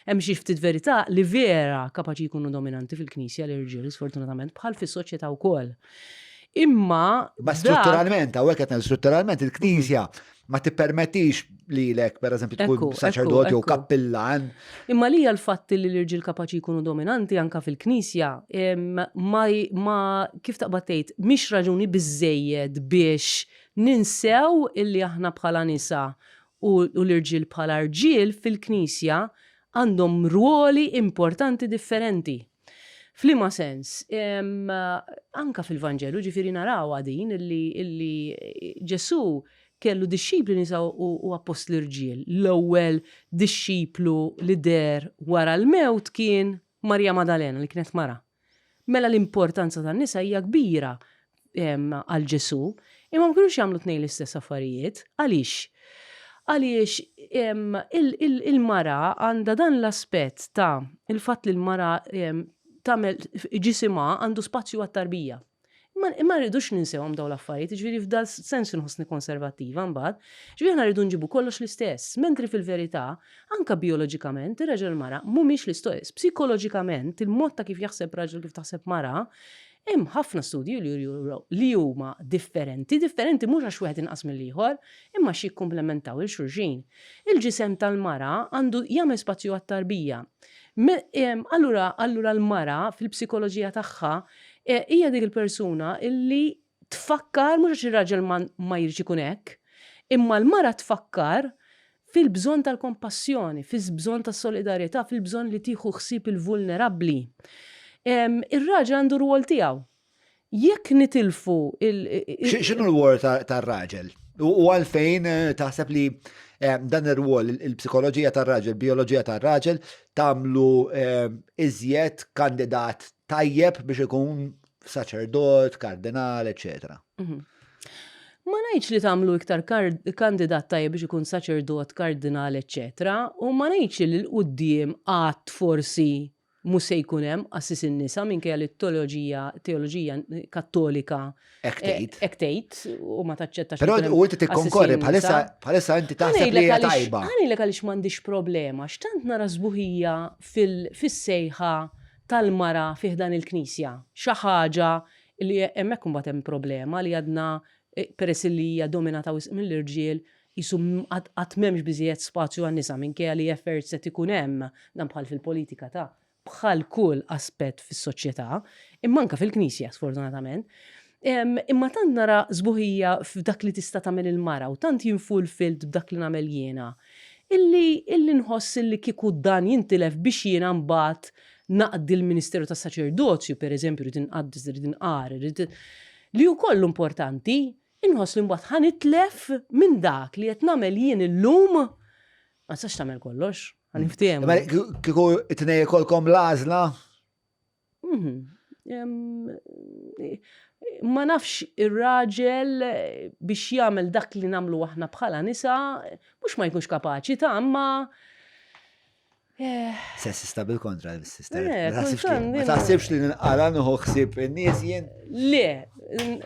Hemm xi ftit verità li vera kapaċi jkunu dominanti fil-Knisja l-irġiel, sfortunatament, bħal fis-soċjetà wkoll. Imma. Ma strutturalment, hawnhekk qed strutturalment il-Knisja ma tippermettix lilek, pereżempju, tkun saċerdot jew kappillan. Imma li l-fatt li l-irġiel kapaċi jkunu dominanti anka fil-Knisja, ma, ma kif taqbad tgħid, mhix raġuni biżejjed biex ninsew illi aħna bħala nisa u l-irġiel bħala rġiel fil-Knisja għandhom rwoli importanti differenti. F'liema sens? Anka fil-Vanġelu ġifieri narawha din illi Ġesù kellu dixxipli nisa u appostli rġiel. L-ewwel dixxiplu li deher wara l-mewt kien Marija Madalena li kienet mara. Mela l-importanza tan-nisa hija kbira għal Ġesù, imma ma kinux jagħmlu tnejn l-istess affarijiet. Għaliex? Għaliex il-mara għandha dan l-aspett ta' il-fatt li l-mara tagħmel ġisimha għandu spazju għat-tarbija. Imma rridux ninsewhom dawn l-affarijiet, jiġifieri f'dal sens inħossni konservattiva mbagħad. Ġifieri aħna rridu nġibu kollox l-istess, mentri fil-verità, anke bijoloġikament, ir-raġel u l-mara mhumiex l-istess. Psikoloġikament, il-mod ta' kif jaħseb raġel u kif taħseb mara, hemm ħafna studji li juru li huma differenti, differenti mhux għax wieħed inqas mill-ieħor, imma għax jikkumplementaw 'il xulxin. Il-ġisem tal-mara għandu jagħmel spazju għat-tarbija. Allura, allura l-mara fil-psikoloġija tagħha Hija dik il-persuna illi tfakkar, mhux għax ir-raġel ma jridx ikun hekk, imma l-mara tfakkar fil-bżonn tal-kompassjoni, fil-bżonn tas-solidarjetà, fil-bżonn li tieħu ħsieb il-vulnerabbli. Ir-raġel għandu rwol tiegħu. Jekk nitilfu il. X'inhu l-rwol tar-raġel? U għalfejn eh, taħseb li eh, dan ir-rwol, il-psikoloġija tar-raġel, il-bijoloġija tar-raġel, tagħmlu eh, iżjed kandidat tajjeb biex ikun saċerdot, kardinal, eċetera. Mhm. Ma ngħidx li tagħmlu iktar kandidat tajjeb biex ikun saċerdot, kardinal, eċetera, u ma ngħidx li l-quddiem qatt forsi mhux se jkun hemm qassis in-nisa minkejja li t-teoloġija teoloġija kattolika hekk tgħid. Hekk tgħid u ma taċċettax. Però u inti tikkonkorri bħalissa bħalissa inti taħseb li hija tajba. Ħa ngħidlek għaliex m'għandix problema, x'tant nara sbuħija fis-sejħa tal-mara fi ħdan il-Knisja. Xi ħaġa li hemmhekk imbagħad hemm problema li għadna peress li hija dominata wisq mill-irġiel qisu qatt m'hemmx biżejjed spazju għan-nisa minkejja li efforts qed ikun hemm, dan bħal fil-politika ta' bħal kull aspett fis-soċjetà, imma anke fil-Knisja sfortunatament. Imma tant nara sbuħija f'dak li tista' tagħmel il-mara u tant jien fulfilled b'dak li nagħmel jiena, illi illi nħoss illi kieku dan jintilef biex jiena mbagħad. naqdi l-ministeru tas-saċerdozju, pereżempju, rrid inqaddes, rrid inqar, rrid li wkoll importanti, inħoss li mbagħad ħa nitlef minn dak li qed nagħmel jien illum ma tistax tagħmel kollox, ħa niftehmu. Kieku it-tnej ikolkom l-għażla? Mhm. Ma nafx ir-raġel biex jagħmel dak li nagħmlu aħna bħala nisa, mhux ma jkunx kapaċi ta' imma eh. Sessista bil-kontra, sister. Eh, ma taħsibx li nqara nieħu ħsieb in-nies jien? Le,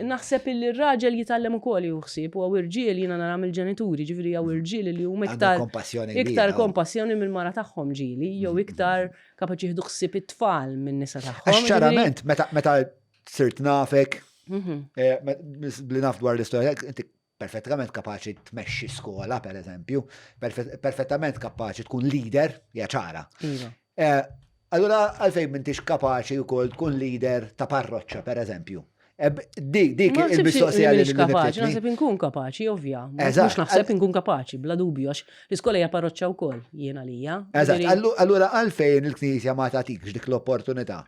naħseb li r-raġel jitgħallem ukoll jieħu ħsieb u hawn irġiel jiena nara mill-ġenituri, ġifieri hawn irġiel li huma iktar iktar kompassjoni mill-mara tagħhom ġieli, jew mm. iktar kapaċi jieħdu ħsieb it-tfal minn nisa tagħhom. Għax ċarament, meta sirt nafek, mhm. eh, li naf dwar l-istorja, inti perfettament kapaċi tmexxi skola, per eżempju, perfettament kapaċi tkun leader, hija ċara. Iva. Eh, allura għalfejn m'intix kapaċi wkoll tkun leader ta' parroċċa, per eżempju. Dik, dik il-mistoqsija li kapaċi, naħseb inkun kapaċi, ovvja. Mhux naħseb inkun kapaċi, bla dubju, għax l-iskola hija parroċċa wkoll, jien għalija. Eżatt, allura għalfejn il-Knisja ma tagħtikx dik l-opportunità?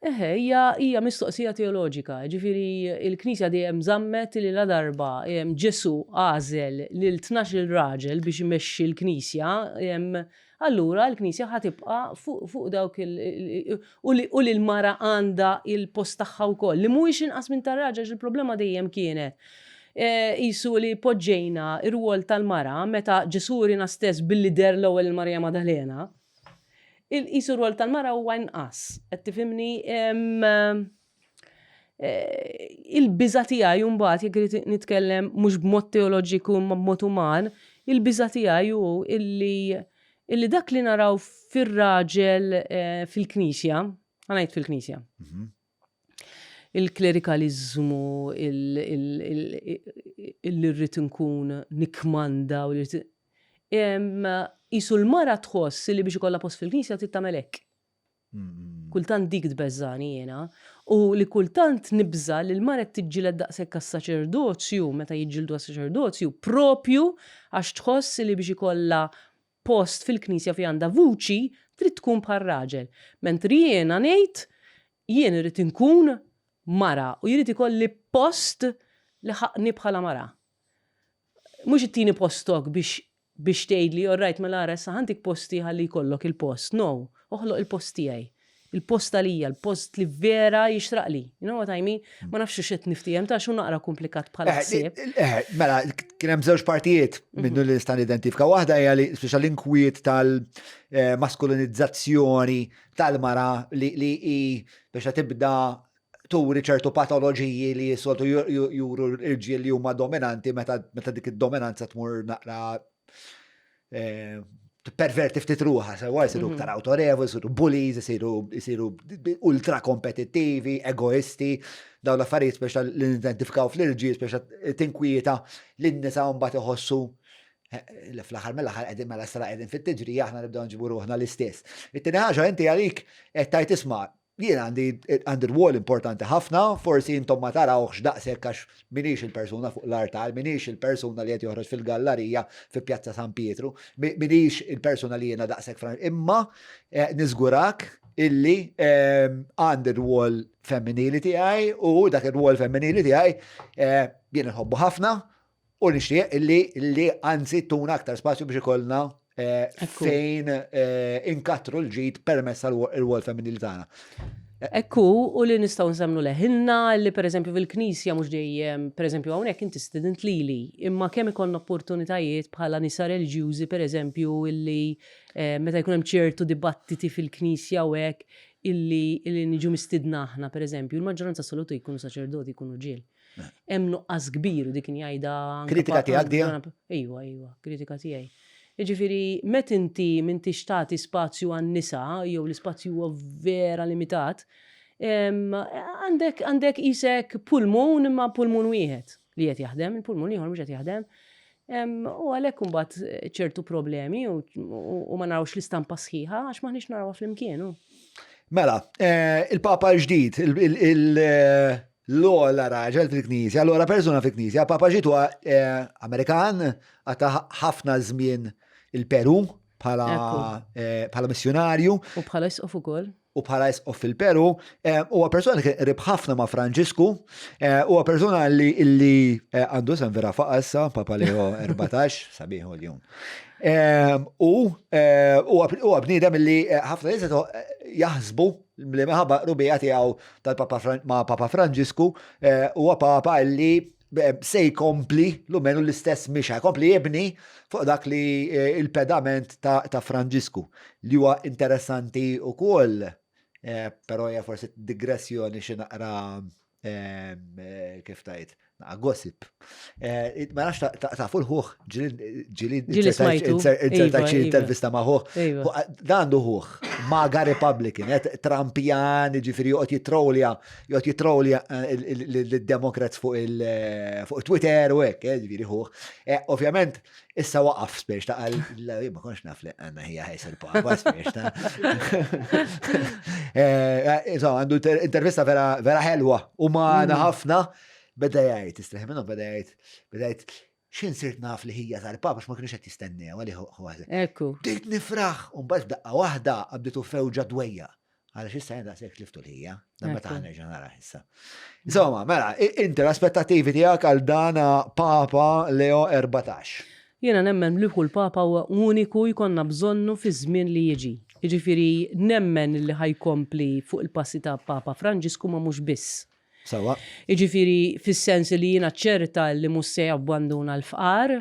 Eħe, hija hija mistoqsija teoloġika, ġifieri il-Knisja dejjem żammet li la darba Ġesù għażel lil 12-il raġel biex imexxi l-Knisja, allura l-Knisja ħa tibqa' fuq dawk il u li u li l-mara għandha l-post tagħha wkoll, li mhuwiex inqas minn tar-raġel għax il-problema dejjem kienet qisu li poġġejna r-rwol tal-mara meta Ġesù wriena stess billi deher l-ewwel lil Marija Madalena, qisu r-rwol tal-mara huwa inqas, qed tifhimni? Il-biża' tiegħi mbagħad jekk irid nitkellem mhux b'mod teoloġiku imma b'mod uman, il-biża' tiegħi hu illi illi dak li naraw fir-raġel eh, fil-knisja, ħa ngħid fil-knisja. Mhm. Il-klerikaliżmu, illi rrid nkun nikmanda u li Qisu l-mara tħoss li biex ikollha post fil-knisja trid tagħmel hekk. Kultant dik tbeżżagħni jiena. U li kultant nibża' li l-mara qed tiġġieled daqshekk għas-saċerdozju, meta jiġġieldu għas-saċerdozju, propju għax tħoss li biex ikollha post fil-knisja fejn għandha vuċi trid tkun bħar-raġel. Mentri jiena ngħid jien irrid inkun mara u jrid ikolli post li ħaqqni bħala mara. Mhux ittini postok biex biex tgħidli all right mela ara issa ħa ntik posti ħalli jkollok il-post. No, oħloq il-post tiegħi. Il-post għalija, il-post li vera jixraqli. You know what I mean? Ma nafx hux qed niftiehem ta' xu naqra komplikat bħala ħsieb. Eh, mela, kien hemm żewġ partijiet minnu li nista' nidentifika. Waħda hija li speċa l-inkwiet tal-maskulinizzazzjoni tal-mara li hi biex tibda turi ċertu patoloġiji li soltu juru l-irġiel li huma dominanti meta dik id-dominanza tmur naqra eh, perverti ftit ruħa, sewa jsiru mhm. iktar autorevoli, jsiru bullies, jsiru ultra kompetittivi, egoisti, dawn l-affarijiet speċa li nidentifikaw fl-irġiel, speċa tinkwieta li n-nisa mbagħad iħossu eh, li fl-aħħar mill-aħħar qegħdin mela sara qegħdin fit-tiġrija aħna nibdew nġibu ruħna l-istess. It-tieni ħaġa inti għalik qed tajt isma' Jien għandi għandi rwol importanti ħafna, forsi intom ma tarawhx daqshekk għax m'iniex il-persuna fuq l-artal, m'iniex il-persuna li qed joħroġ fil-gallarija fi Pjazza San Pietru, m'iniex il-persuna li jiena daqshekk fran, imma eh, niżgurak illi ehm, għandi rwol femminili tiegħi u dak ir-rwol femminili tiegħi eh, jien inħobbu ħafna U nixtieq illi li anzi tuna aktar spazju biex ikollna eh, fejn eh, inkattru l-ġid permezz tal-rwol femminili tagħna. Ekku, u li nistgħu nsemnu leħinna, li pereżempju fil-knisja mhux dejjem, pereżempju hawnhekk inti stidint lili, imma kemm ikollna opportunitajiet bħala nisa reliġjużi pereżempju illi eh, meta jkun hemm ċertu dibattiti fil-knisja u hekk illi illi niġu mistidna aħna pereżempju, il-maġġoranza assoluta jkunu saċerdoti jkunu ġiel. Hemm nuqqas kbir u dik kien jgħidha Kritika tiegħek dija? Iva, iva, kritika tiegħi. Jiġifieri meta inti m'intix tagħti spazju għan-nisa jew l-ispazju huwa vera limitat, għandek għandek qisek pulmun imma pulmun wieħed li qed jaħdem, il-pulmun ieħor mhux qed jaħdem. U għalhekk imbagħad ċertu problemi u ma narawx l-istampa sħiħa għax m'aħniex narawha flimkien. Mela, eh, il-Papa l-ġdid, l-ogħla raġel fil-Knisja, l-ogħla persuna fil-Knisja, Papa ġiet huwa eh, Amerikan, għata ħafna żmien il-Peru bħala eh, bħala missjonarju. U bħala isqof ukoll. u bħala isqof fil-Peru, huwa persuna li kien qrib ħafna ma' Franġisku, huwa persuna li illi għandu isem vera faqa issa, Papa Leo 14, sabiħ u l-jum. U huwa bniedem li ħafna nies jaħsbu li minħabba qrubija tiegħu tal-Papa ma' Papa Franġisku huwa papa li se jkompli l-menu l-istess mixa, jkompli jibni fuq dak li eh, il-pedament ta', ta Franġisku li huwa interessanti u koll, eh, pero hija forsi digressjoni xi naqra eh, kif tajt, naqra gossip. Eh, ma nafx tafu l-ħuħ, ġili insertajt xi iva, intervista ma' ħuħ. Iva. Dan għandu ħuħ, maga Republican, eh, Trumpian, ġifieri joqgħod jitrolja joqgħod jitrolja lid-Democrats fuq il fuq Twitter u hekk, eh, ġifieri ħuh. Eh, ovvjament, issa waqaf spiex ta' qal ma konx naf li għandna hija ħajs il-papa spiex ta' eh, insomma, għandu intervista vera vera ħelwa u magħna mm. ħafna beda jgħid, istraħi minnhom beda jgħid, beda jgħid X'in sirt naf li ħija tal-papa x'ma kienux qed jistennew għalih hu Ekku. Bdejt nifraħ u mbagħad f'daqqa waħda qabditu fewġa dwejja. Għaliex issa jien daqshekk tliftu l-ħija, dan meta ħa nerġa' narah issa. Insomma, mela, inti l-aspettattivi tiegħek għal dan Papa Leo 14. Jiena nemmen li kull Papa huwa uniku jkollna bżonnu fiż-żmien li jiġi. Jiġifieri nemmen li ħa jkompli fuq il-passi ta' Papa Franġisku ma mhux biss. Sewwa. Jiġifieri fis-sens li jiena ċerta li mhux se jabbanduna l-fqar,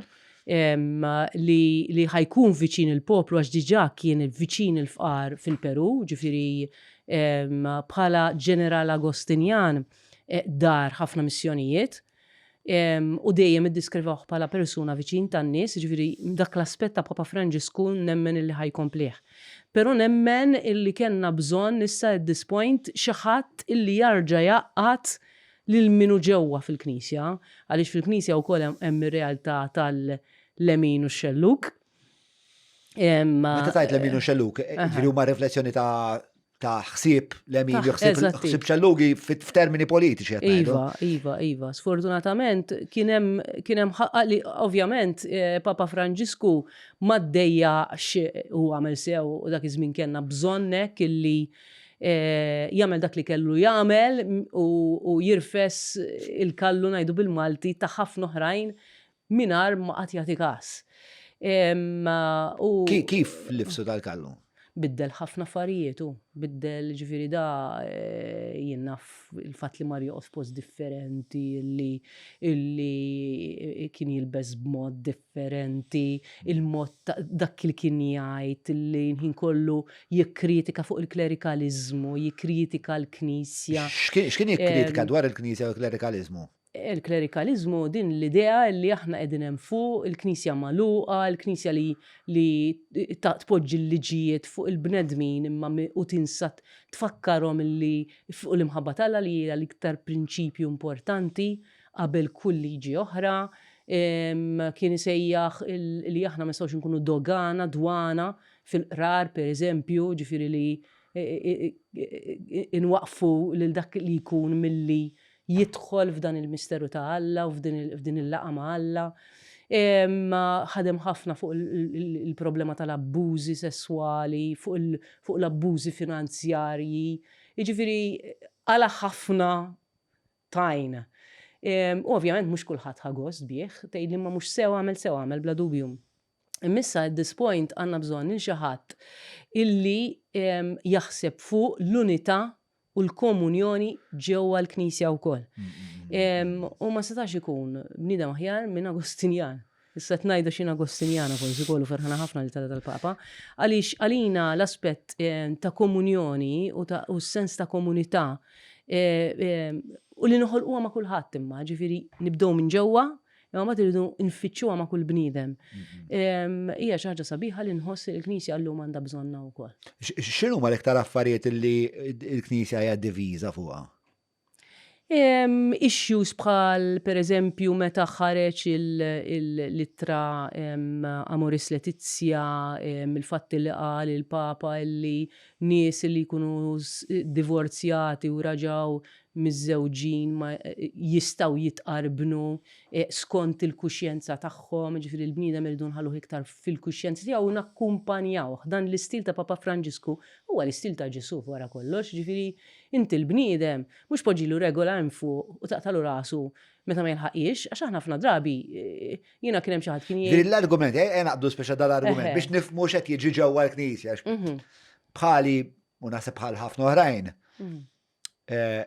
li li ħa jkun viċin il-poplu għax diġà kien viċin il-fqar fil-Perù, ġifieri bħala ġeneral Agostinjan dar ħafna missjonijiet. U dejjem iddiskrivawh bħala persuna viċin tan-nies, jiġifieri dak l-aspett ta' Papa Franġisku nemmen illi ħa jkomplih. Però nemmen illi kellna bżonn issa at this point xi ħadd illi jarġa' jgħaqqad lil min hu ġewwa fil-Knisja, għaliex fil-Knisja wkoll hemm ir-realtà tal-lemin u x-xellug. Meta tgħid lemin u xellug, jiġifieri huma riflessjoni ta' ta' ħsieb lemin, ħsieb xellugi f'termini politiċi. Iva, iva, iva. Sfortunatament kien hemm kien hemm li ovvjament eh, Papa Franġisku ma ddejjaqx u għamel sew u dak iż-żmien kellna bżonn hekk illi eh, jagħmel dak li kellu jagħmel u jirfes il-kallu ngħidu bil-Malti ta' ħafna oħrajn mingħajr ma qagħad jagħti każ. U Kif lifsu dal-kallu? Biddel ħafna affarijiet hu. Biddel ġifieri da eh, jien naf il-fatt li mar joqgħod f'post differenti, li illi kien jilbes b'mod differenti, il-mod dak li kien jgħid, li ħin kollu jikkritika fuq il-klerikaliżmu, jikkritika l-Knisja. X'kien jikkritika dwar il-Knisja u l-klerikaliżmu? Il-klerikaliżmu din l-idea li aħna qegħdin hemm fuq, il-Knisja magħluqa, il-Knisja li li tpoġġi l-liġijiet fuq il-bnedmin imma u tinsa tfakkarhom li fuq l-imħabba t'Alla li hija l-iktar prinċipju importanti qabel kull liġi oħra. Kien isejjaħ li aħna ma nistgħux inkunu dogana, dwana fil-qrar pereżempju, ġifieri li inwaqqfu lil dak li jkun milli jidħol f'dan il-misteru ta' Alla u f'din il-laqgħa ma' Alla. Ħadem ħafna fuq il-problema tal-abbużi sesswali, fuq l-abbużi finanzjarji. Jiġifieri qala' ħafna tajn. U ovvjament mhux kulħadd ħa gost bih, tgħidli imma mhux sew għamel sew għamel bla dubju. Imma issa at this point għandna bżonn lil xi ħadd illi jaħseb fuq l-unità u l-komunjoni ġewwa l-Knisja wkoll. U ma setax ikun bniedem aħjar minn Agostinjan. Issa qed ngħidu x'jien Agostinjana forsi wkoll u ferħana ħafna li tala tal-Papa. Għaliex għalina l-aspett ta' komunjoni u ta' u s-sens ta' komunità u li noħolquha ma' kulħadd imma, ġifieri nibdew minn ġewwa Imma mbagħad irridu nfittxuha ma' kull bniedem. Hija xi ħaġa sabiħa li nħoss li l-Knisja llum għandha bżonnha wkoll. X'inhuma l-iktar affarijiet li l-Knisja hija diviża fuqha? Issues bħal pereżempju meta ħareġ l-ittra Amoris Laetitia, il-fatt li qal il-Papa li nies li jkunu divorzjati u raġgħu miżżewġin ma jistgħu jitqarbnu skont il-kuxjenza tagħhom, jiġifieri l-bniedem irridu nħalluh iktar fil-kuxjenza tiegħu u nakkumpanjawh. Dan l-istil ta' Papa Franġisku huwa l-istil ta' Ġesù wara kollox, jiġifieri inti l-bniedem mhux poġġilu regola hemm fuq u taqtagħlu rasu meta ma jilħaqhiex, għax aħna ħafna drabi jiena kien hemm xi ħadd kien jgħid. L-argument, ejja naqbdu speċa dal-argument biex nifhmu x'qed jiġri ġewwa l-Knisja. Bħali u naħseb bħal ħafna oħrajn. Eh,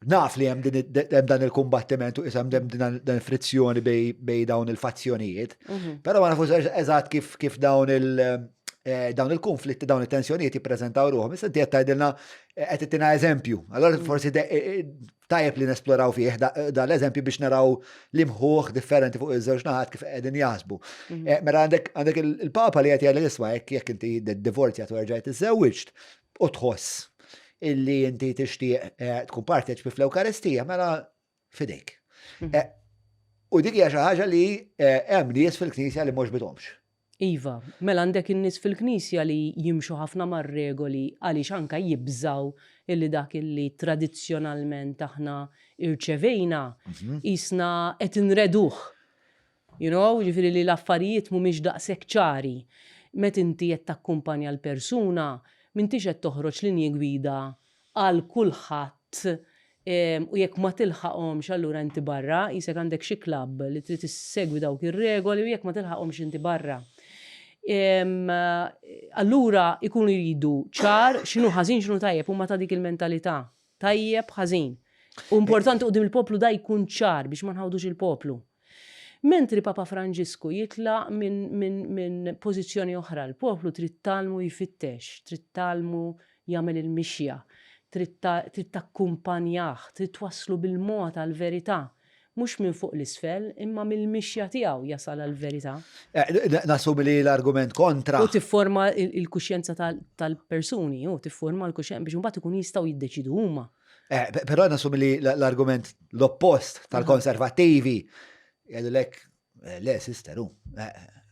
naf li hemm dan il-kumbattiment u isem hemm dan il-frizzjoni bej dawn il-fazzjonijiet, mhm. però ma nafux eżatt kif kif dawn il- eh, dawn il-konflitti, dawn il-tensjonijiet jippreżentaw ruħhom. Issa inti qed tgħidilna eh, qed ittina eżempju. Allora mhm. forsi tajjeb li nesploraw fih dan l-eżempju biex naraw l-imħuħ differenti fuq iż-żewġ naħat kif qegħdin jaħsbu. Mhm. Mela għandek il-Papa li qed jgħid isma' jekk jekk inti divorzjat u erġajt iżżewwiġt u tħoss illi inti tixtieq eh, tkun parteċpi fl-Ewkaristija, mela fidejk. Mhm. Eh, u dik hija xi ħaġa li eh, hemm nies fil-Knisja li mhux bithomx. Iva, mela għandek in-nies fil-Knisja li jimxu ħafna mar-regoli għaliex anka jibżgħu illi dak illi tradizzjonalment aħna irċevejna mhm. qisna qed inreduh. You know, jiġifieri li l-affarijiet mhumiex daqshekk ċari. Meta inti qed takkumpanja l-persuna, m'intix qed toħroġ linji gwida għal kulħadd u jekk ma tilħaqhomx allura inti barra, qisek għandek xi klabb li trid issegwi dawk ir-regoli u jekk ma tilħaqhomx inti barra. Allura jkunu jridu ċar x'inhu ħażin x'inhu tajjeb huma ta' dik il-mentalità. Tajjeb, ħażin. U importanti quddiem il-poplu da jkun ċar biex ma nħawdux il-poplu. Mentri Papa Franġisku jitlaq minn min, min pożizzjoni oħra, l-poplu trid tgħallmu jfittex, trid tgħallmu jagħmel il-mixja, trid takkumpanjah, trid twasslu bil-mod għall-verità. Mhux minn fuq 'l isfel, imma mill-mixja tiegħu jasal għall-verità. Nassumi li l-argument kontra. U tifforma l-kuxjenza tal-persuni, u tifforma l-kuxjenza biex imbagħad ikunu jistgħu jiddeċidu huma. Però nassumi li l-argument l-oppost tal-konservattivi jgħidulek le sister,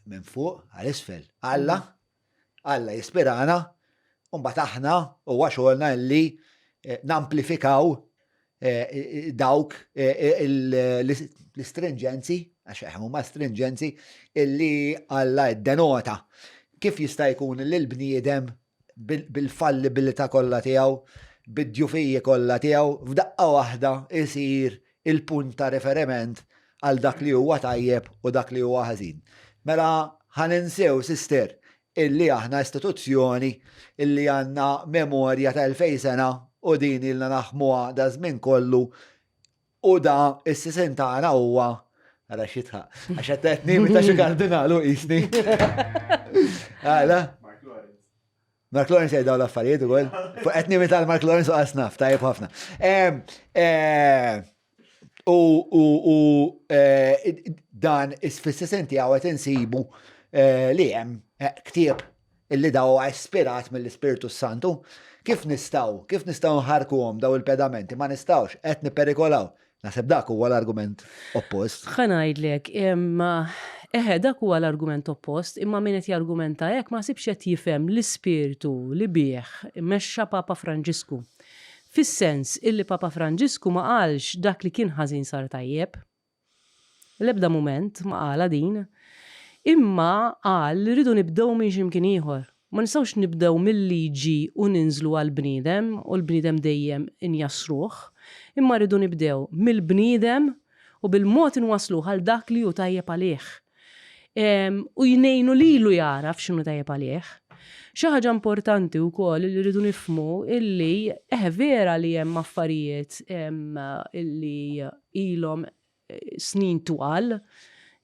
minn fuq għal isfel. Alla, Alla jispirana, u mbagħad aħna huwa xogħolna li namplifikaw dawk l-istrinġenzi, għax huma strinġenzi, illi Alla ddenota. Kif jista' jkun li l-bniedem bil-fallibilità kollha tiegħu, bid-djufiji kollha tiegħu, f'daqqa waħda jsir il-punt ta' riferiment għal dak li huwa tajjeb u dak li huwa ħażin. Mela ħa ninsew, sister, illi aħna istituzzjoni illi għandna memorja ta' 2000 sena u din ilna naħmuha da żmien kollu u da is-sisien tagħna huwa Ara xitħa. Għax qed qed nimi ta' xi kardinalu qisni. Għala? Mark Lawrence jgħid dawn l-affarijiet ukoll. Fuq qed nimi tal-Mark Lawrence u qasnaf, tajjeb ħafna. U eh, dan is-fis-sisen tiegħu qed insibu eh, li hemm eh, ktieb illi daw ispirat mill-Ispirtu Santu. Kif nistgħu, kif nistgħu nħarkuhom daw il-pedamenti? Ma nistgħux, qed nipperikolaw. Naħseb dak huwa l-argument oppost. Ħa ngħidlek, eħe dak huwa l-argument oppost, imma min qed jargumenta hekk ma ħsibx qed jifhem l-ispirtu li bih mexxa Papa Franġisku. Fis-sens illi Papa Franġisku ma qalx dak li kien ħażin sar tajjeb. L-ebda mument ma qalha din. Imma qal li rridu nibdew minn xi mkien ieħor. Ma nistgħux nibdew mil-liġi u ninżlu għall-bniedem u l-bniedem dejjem injassruh, imma rridu nibdew mill-bniedem u bil-mod inwassluh għal dak li hu tajjeb għalih. U jnejnu lilu jagħraf x'inhu tajjeb għalih. Xi ħaġa importanti wkoll li rridu nifhmu illi eħe vera li hemm affarijiet illi ilhom snin twal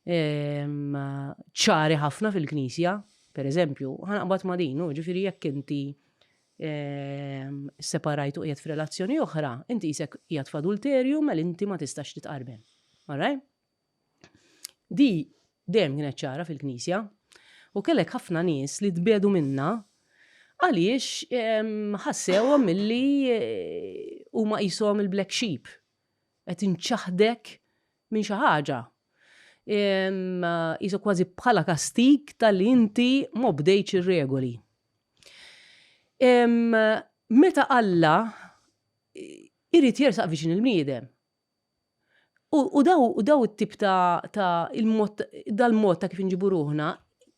ċari ħafna fil-Knisja, per eżempju, ħanaqbad ma' din, ġifieri jekk inti separajt u qiegħed f'relazzjoni oħra, inti qisek qiegħed f'adulterju mela inti ma tistax titqarben. All right? Di dejjem kienet ċara fil-Knisja u kellek ħafna nies li tbiegħdu minnha għaliex ħassewhom milli eh, huma qishom il-black sheep. Qed inċaħdek minn xi ħaġa. Qisu kważi bħala kastig talli inti m'obdejtx ir-regoli. Meta Alla Irid jersaq viċin il-bniedem. U, u daw, u daw it-tip ta', ta il-mod, dal-mod ta' kif inġibu ruħna,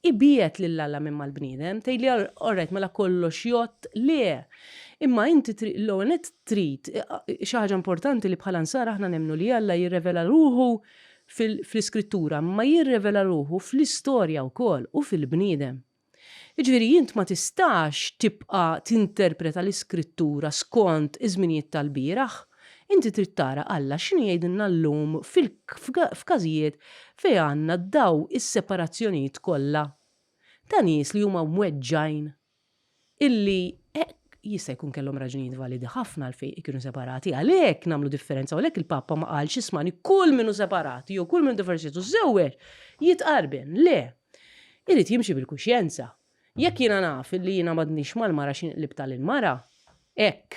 ibiet lil Alla minn mal-bniedem, tgħidli alright mela kollox jgħodd, le. Imma inti l-ewwel nett trid xi ħaġa importanti li bħala nsara aħna nemmnu li Alla jirrevela ruħu fl-iskrittura, ma jirrevela ruħu fl-istorja wkoll u fil-bniedem. Jiġifieri int ma tistax tibqa' tinterpreta l-Iskrittura skont iż-żminijiet tal-bieraħ. Inti trid tara Alla x'inhu jgħidilna llum f'każijiet fejn għandna daw is-separazzjonijiet kollha ta' nies li huma mweġġgħin illi jista' jkun kellhom raġunijiet validi ħafna għalfejn kienu separati, għalhekk nagħmlu differenza u għalhekk il-Papa ma qalx ismani kull min hu separat jew kull min hu divorzjat u żżewweġ jitqarben. Le. Irid jimxi bil-kuxjenza. Jekk jiena naf illi jiena m'għadnix mal-mara xi nqlibtha lill-mara, hekk,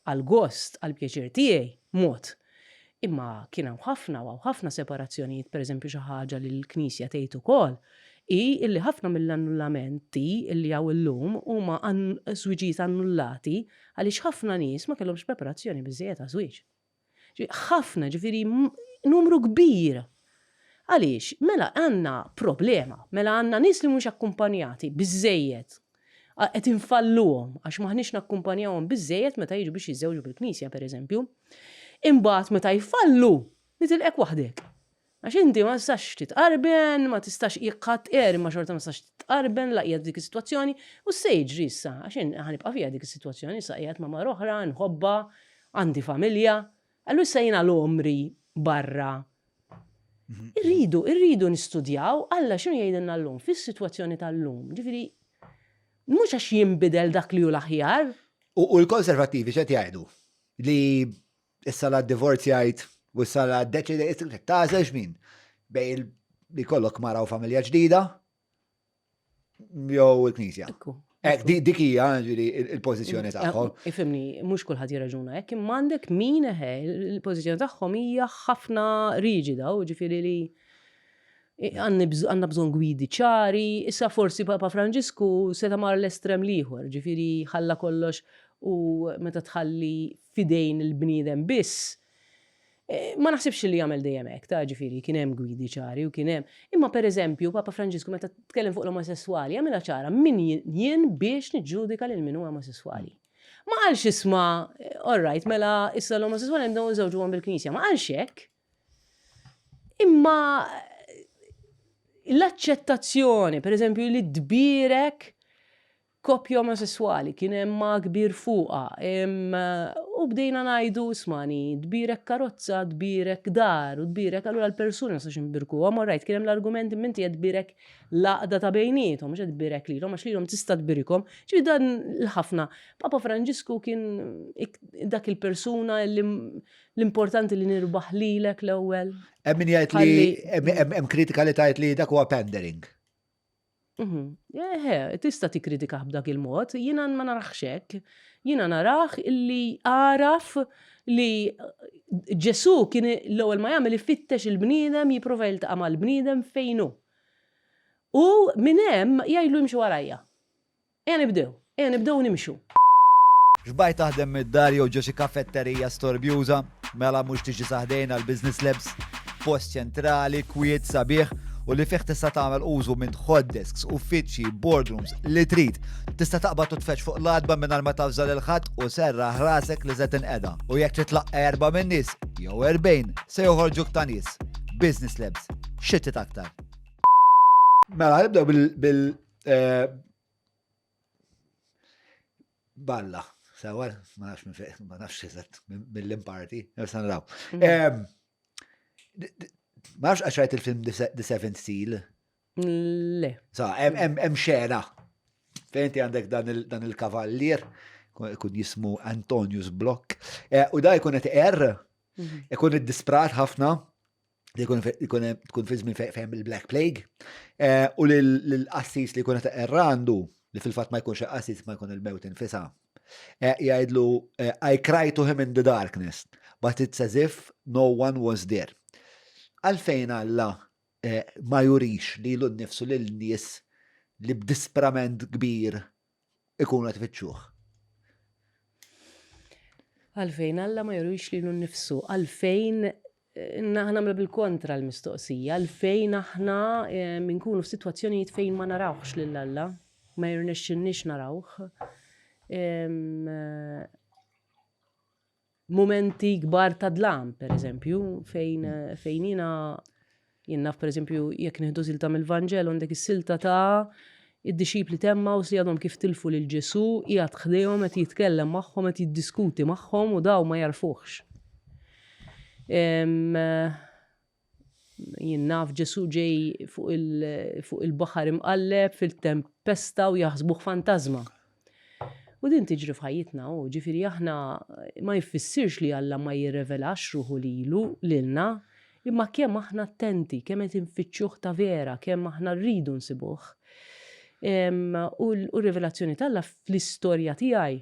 għall-gost, għall-pjaċir tiegħi, mod. Imma kien hawn ħafna u hawn ħafna separazzjonijiet, pereżempju xi ħaġa li l-Knisja tgħid ukoll hi illi ħafna mill-annullamenti illi hawn illum huma żwiġijiet annullati għaliex ħafna nies ma kellhomx preparazzjoni biżżejjed għaż-żwieġ. Ħafna, ġifieri numru kbir. Għaliex? Mela għandna problema, mela għandna nies li mhumiex akkumpanjati biżżejjed. Qed infalluhom għax m'aħniex nakkumpanjawhom biżżejjed meta jiġu biex jiżżewġu bil-Knisja pereżempju. Imbagħad meta jfallu, nitilqek waħdek. Għax inti ma tistax titqarben, ma tistax jekk ħadd għer imma xorta ma tistax titqarben la qiegħed f'dik is-sitwazzjoni, u x'se jiġri issa? Għax jien ħa nibqa' fiha dik is-sitwazzjoni, issa qiegħed ma' mara oħra, nħobbha, għandi familja. Allura issa jien għal għomri barra. Irridu, irridu nistudjaw Alla x'inhu jgħidilna llum fis-sitwazzjoni tal-lum. Ġifieri mhux għax jinbidel dak li hu l-aħjar. U l-konservattivi x'qed jgħidu? Li issa la divorzjajt u issa la deċidejt tagħżel x'min bej li kollok mara u familja ġdida jew il-knisja. Eh, dik hija ġifieri il-pożizzjoni eh, tagħhom. Ifhimni, mhux kulħadd jirraġuna hekk, imma għandek min eħe, il-pożizzjoni tagħhom hija ħafna riġida u ġifieri li għandna bżonn gwidi ċari, issa forsi Papa Franġisku seta' mar l-estrem l-ieħor, ġifieri ħalla kollox u meta tħalli f'idejn il-bniedem biss, ma naħsibx li jagħmel dejjem hekk, ta' ġifieri kien hemm gwidi ċari u kien hemm. Imma pereżempju, Papa Franġisku meta tkellem fuq l-omosesswali għamilha ċara min jien biex niġġudika lil min hu omosesswali. Ma qalx isma' all right, mela issa l-omosesswali nibdew nżewġuhom bil-Knisja, ma qalx hekk. Imma l-aċċettazzjoni, pereżempju, li tbierek koppja omosesswali, kien hemm ma kbir fuqha, u bdejna ngħidu ismani, tbierek karozza, tbierek dar, u tbierek allura l-persuni ma nistax nbirkuhom, all right, kien hemm l-argument imma inti qed tbierek l-għaqda ta' bejniethom, mhux qed tbierek lilhom għax lilhom tista' tbirikhom. Ġifieri dan l-ħafna. Papa Franġisku kien dak il-persuna li l-importanti li nirbaħ lilek l-ewwel. Hemm min jgħid li hemm kritika li tgħid li dak huwa pandering. Mhm. Eħe, tista' tikkritikah b'dak il-mod, jiena ma naraħx hekk. Jiena narah illi għaraf li Ġesù kien l-ewwel ma jagħmel ifittex il-bniedem, jipprova jiltaqa' mal-bniedem fejn hu. U minn hemm jgħidlu imxi warajja. Ejja nibdew, ejja nibdew nimxu. Xbajt taħdem mid-dar jew ġo xi kafetterija storbjuża? Mela mhux tiġi sa ħdejna l-Business Labs? Post ċentrali, kwiet, sabiħ u li fih tista' tagħmel użu minn hot desks, uffiċċji, boardrooms, li trid. Tista' taqbad u tfeġġ fuq l-għatba mingħajr ma tavża lil ħadd u serraħ rasek li se tinqeda. U jekk trid tlaqqa' erbgħa min-nies, jew 40, se joħorġuk ta' nies. Business Labs. Xi trid aktar? Mela, nibdew bil Eh, balla, sewa, ma nafx minn fejn, ma nafx eżatt mill-imparti, nafx naraw. Mm. Ma nafx għax rajt il-film The Seventh Seal. Le. Sa, hemm xena. Fejn inti għandek dan il-kavallier, kun jismu Antonius Block, eh, u da jkun qed er, mhm. ikun iddisprat ħafna, li tkun fi żmien fejn il-Black Plague, eh, u l-qassis li jkun qed errandu, li fil-fatt ma jkunx qassis ma jkun il-mewt infisa, eh, jgħidlu eh, I cry to him in the darkness, but it's as if no one was there. Għalfejn Alla ma jurix li l nnifsu lil nies li b'disprament kbir ikunu qed ifittxuh? Għalfejn Alla ma jurix lilu nnifsu? Għalfejn eh, nagħmlu bil-kontra l-mistoqsija? Għalfejn aħna eh, minkunu f'sitwazzjonijiet fejn ma narawhx lil Alla, ma jirnexxinniex narawh. Eh, mumenti kbar ta' dlam, per eżempju, fejn, fejn jiena jien naf per eżempju jekk nieħdu silta mill-Vanġelu għandek is-silta ta' id-dixxipli t'Emmaus li għadhom kif tilfu lil Ġesù, qiegħed ħdejhom qed jitkellem magħhom, qed jiddiskuti magħhom u daw ma jarfuhx. Jien naf Ġesù ġej fuq il-baħar imqalleb fil-tempesta u jaħsbuh fantażma. U din tiġri f'ħajjitna u ġifieri aħna ma jfissirx li Alla ma jirrevelax ruħu lilu lilna, imma kemm aħna attenti, kemm qed infittxuh ta' vera, kemm aħna rridu nsibuh. U r-rivelazzjoni t'Alla fl-istorja tiegħi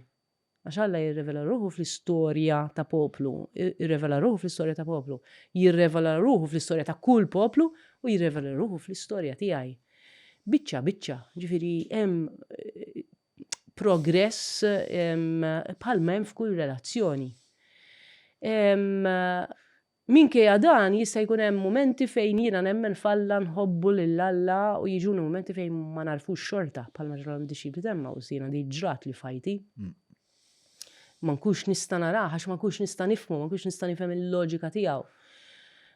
Għax Alla jirrevela ruħu fl-istorja ta' poplu, irrevela ruħu fl-istorja ta' poplu, jirrevela ruħu fl-istorja ta' kull poplu u jirrevela ruħu fl-istorja tiegħi. Biċċa biċċa, ġifieri hemm eh, progress bħalma hemm f'kull relazzjoni. Minkejja dan, jista' jkun hemm mumenti fejn jiena nemmen f'Alla, nħobbu lil Alla u jiġuni mumenti fejn ma nagħrfux xorta, bħalma ġralhom id-dixxipli t'Emmaus, jiena di ġratli f'ħajti. Ma nkunx nista' narah għax ma nkunx nista' nifhmu, ma nkunx nista' nifhem il-loġika tiegħu.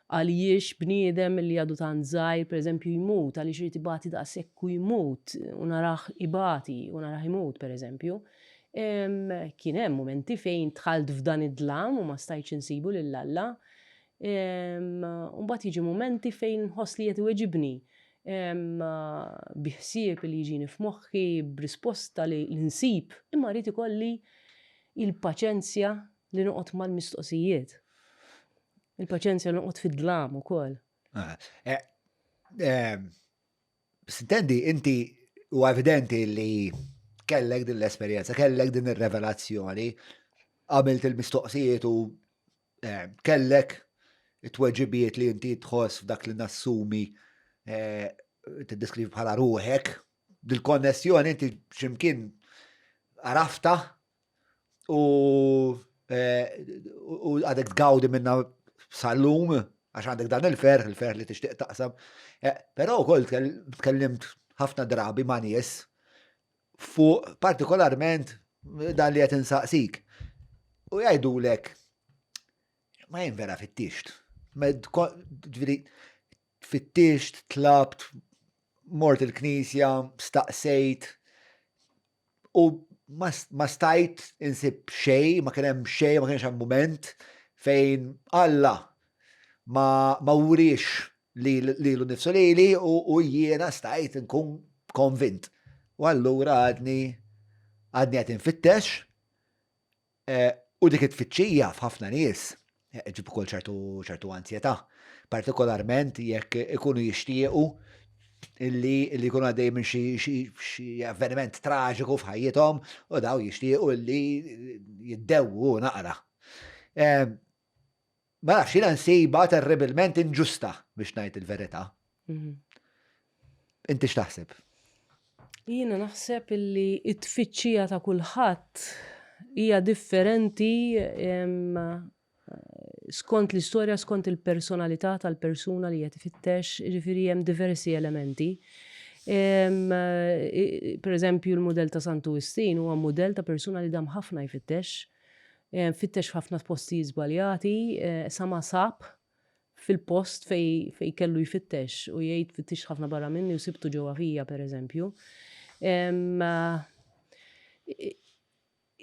Għaliex bniedem li għadu tant żgħir, pereżempju, jmut, għaliex irid ibati daqshekk u jmut, u narah ibati u narah imut, pereżempju. Kien hemm mumenti fejn dħalt f'dan id-dlam u ma stajtx insibu lil Alla. U mbagħad jiġi mumenti fejn nħoss li qed iweġibni bi ħsieb li jiġini f'moħħi, b'risposta li nsib, imma rrid ikolli il-paċenzja li noqgħod mal-mistoqsijiet. Il-paċenzja li noqgħod fid-dlam ukoll. Ah, eh, eh, Sintendi, inti huwa evidenti li kellek din l-esperjenza, kellek din ir-revelazzjoni, għamilt il-mistoqsijiet u eh, kellek it-tweġibiet li inti tħoss f'dak li nassumi eh, tiddeskrivi bħala ruħek, dil-konnessjoni inti ximkien għarafta u eh, u għadek tgawdi minna sal-lum, għax għandek dan il-ferħ, il-ferħ li tixtieq taqsam. Eh, però wkoll tkellimt ħafna drabi ma' nies fuq partikolarment dan li qed insaqsik. U jgħidulek ma jien vera fittixt. Ġifieri fittixt, tlabt, mort il-knisja, staqsejt, U ma stajt insib xejn, ma kien hemm xejn, ma kienx hemm mument fejn Alla ma ma wriex lilu nnifsu lili u jiena stajt nkun konvint. U allura għadni għadni qed infittex Eh, u dik it-tfittxija f'ħafna nies eh, ġib ukoll ċertu ċertu ansjetà, partikolarment jekk ikunu jixtiequ illi illi jkunu għaddej minn xi avveniment traġiku f'ħajjithom u daw jixtiequ illi jiddewwu naqra. Eh, Ma nafx, jiena nsibha terribilment inġusta biex ngħid il-verità. Mhm. Inti x'taħseb? Jiena naħseb illi t-tfittxija ta' kulħadd hija differenti skont l-istorja, skont il-personalità tal-persuna li qed ifittex, jiġifieri hemm diversi elementi. Per eżempju, l-mudell ta' Santu Wistin huwa mudell ta' persuna li dam ħafna jfittex. Fittex f'ħafna postijiet żbaljati sa ma sab fil-post fejn fejn kellu jfittex u jgħid fittixt ħafna barra minni u sibtu ġewwa fija pereżempju.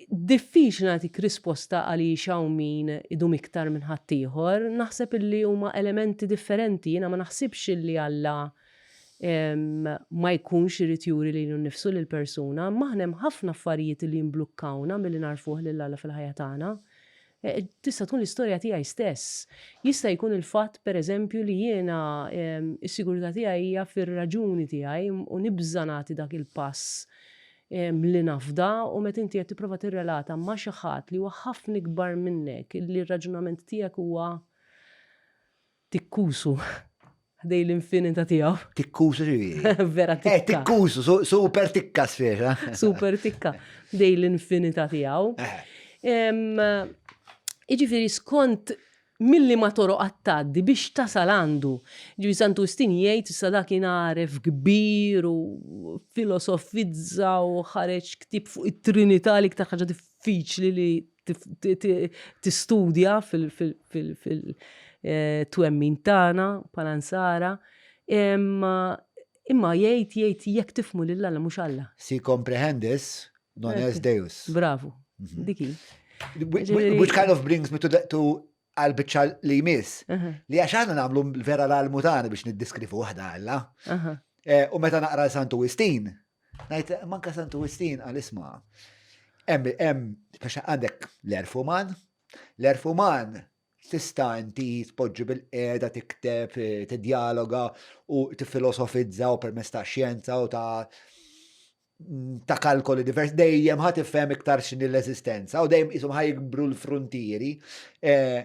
Diffiċli nagħtik risposta għaliex hawn min idum iktar minn ħaddieħor, naħseb illi huma elementi differenti, jiena ma naħsibx illi Alla ma jkunx irid juri lilu nnifsu lill-persuna, imma aħna hemm ħafna affarijiet li jimblukkawna milli nagħrfuh lil Alla fil-ħajja tagħna. E, tista' tkun l-istorja tiegħi stess. Jista' jkun il-fatt, pereżempju, li jiena s-sigurtà tiegħi hija fir-raġuni tiegħi u nibża' nagħti dak il-pass li nafda u meta inti qed tipprova tirrelata ma' xi ħadd li huwa ħafna ikbar minnek, li r-raġunament tiegħek huwa tikkusu ħdej l-infinita tiegħu. Tikkusu ġifieri. Vera eh, tikka. Eh, tikkusu, super tikka sfiex. Eh? Super tikka ħdej l-infinita tiegħu. Eh. Jiġifieri skont milli ma toroq għad tgħaddi biex tasal għandu. Jiġifieri Santu Wistin jgħid issa dak kien għaref kbir u filosofizza u ħareġ ktieb fuq it-Trinità l-iktar ħaġa diffiċli li tistudja fil-twemmin tagħna bħala nsara. Imma jgħid jgħid jekk tifhmu lil Alla mhux Alla. Si comprehendis non est Deus. Bravu. Dik hi. Which kind of brings me to, the, to għal-bicċa li jmiss. Li għax aħna nagħmlu vera l-almu tagħna biex niddiskrivu waħda Alla. Eh, u meta naqra Santu Wistin, ngħid manka Santu Wistin għal isma'. Hemm hemm għandek l-erf uman, l-erf uman tista' inti tpoġġi bil-qiegħda tikteb, eh, tiddialoga u tifilosofizza u permezz ta' xjenza u ta' ta' kalkoli diversi, dejjem ħa tifhem iktar x'inhi l-eżistenza u dejjem qishom ħa jikbru l-fruntieri eh,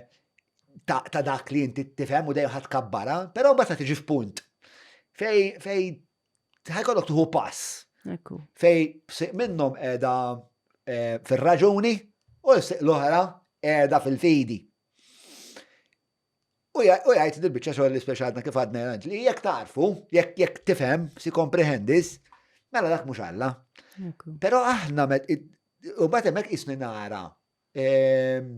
ta' dak li inti tifhem u dejjem ħa tkabbara, però mbagħad tiġi f'punt fej fej ħajkollok tuħu pass. Fej minnhom qiegħda eh, fir-raġuni u l-oħra qiegħda fil-fidi. U jgħid dil-biċċa xogħol li speċa għadna kif għadna jgħid li jekk tarfu, jekk jekk tifhem, si comprehendis, mela dak mhux Alla. Però aħna u mbagħad hemmhekk isni nara ehm,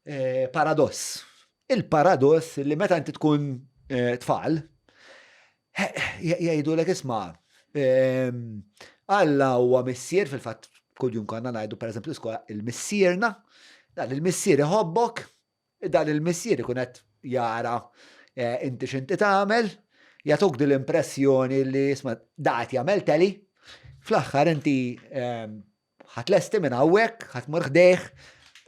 eh, paradoss. Il-paradoss li meta inti tkun eh, tfal, jgħidulek isma' ehm, Alla huwa missier fil-fatt kuljum konna ngħidu pereżempju skola il-missierna, dan il-missier iħobbok, Dan il-missier ikun qed jara eh, inti x'inti tagħmel, jagħtuk din l-impressjoni li isma' da qed jagħmel teli, fl-aħħar inti ehm, ħatlesti minn hawnhekk, ħatmur ħdejh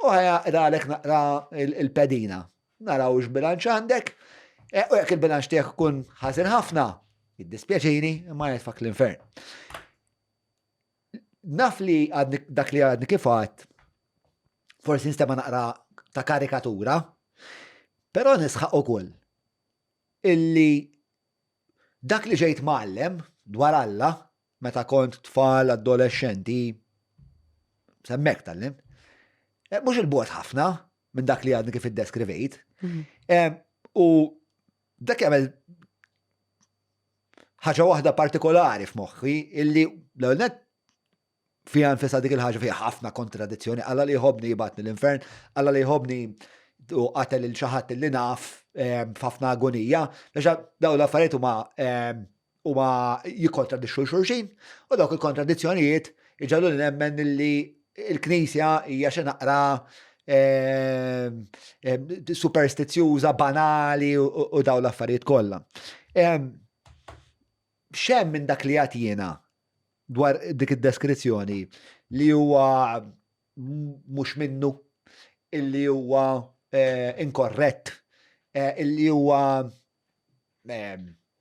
u ħajaqralek naqra il-pedina. Naraw x'bilanċ għandek, eh, u jekk il-bilanċ tiegħek ikun ħażin ħafna, jiddispjaċini imma jitfak l-infern. Naf li dak li għadni kif għad, forsi nistema naqra ta' karikatura, però nisħaq ukoll illi dak li ġejt mgħallem dwar Alla meta kont tfal, adolescenti, semmek tal-lim, eh, mhux il-bogħod ħafna minn dak li għadni kif iddeskrivejt. Mhm. Eh, u dak jagħmel ħaġa waħda partikolari f'moħħi illi l-ewwel nett fiha nfisha dik il-ħaġa fiha ħafna kontradizzjoni, Alla li jħobbni jibgħatni l-infern, Alla li jħobbni u qatel il xi ħadd li naf ehm, f'ħafna agonija, biex dawn l-affarijiet huma ehm, huma jikkontradixxu xulxin u dawk il-kontradizzjonijiet iġagħluni nemmen li il-Knisja hija xi naqra ehm, ehm, superstizzjuża, banali u dawn l-affarijiet kollha. Ehm, x'hemm minn dak li għad jiena dwar dik id-deskrizzjoni li huwa mhux minnu, illi huwa eh, inkorrett, eh, illi huwa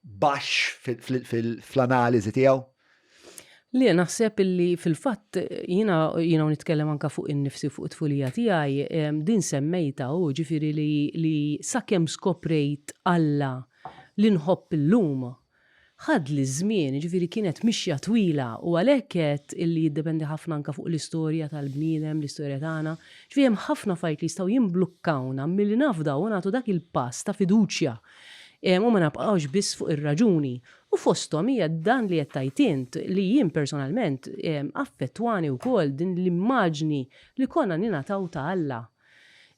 baxx fl-analiżi tiegħu? Le, naħseb illi fil-fatt jiena jiena u nitkellem anka fuq innifsi fuq it-tfulija tiegħi, din semmejtha hu, ġifieri li li sakemm skoprejt Alla li nħobb illum, ħadli ż-żmien, jiġifieri kienet mixja twila u għalhekk għedt illi jiddependi ħafna anke fuq l-istorja tal-bniedem, l-istorja tagħna. Ġifieri hemm ħafna affarijiet li jistgħu jimblukkawna milli nafdaw u nagħtu dak il-pass ta' fiduċja u ma nabqgħux biss fuq ir-raġuni. U fosthom hija dan li qed tgħid int li jien personalment affettwani wkoll din l-immaġni li konna ningħataw ta' Alla.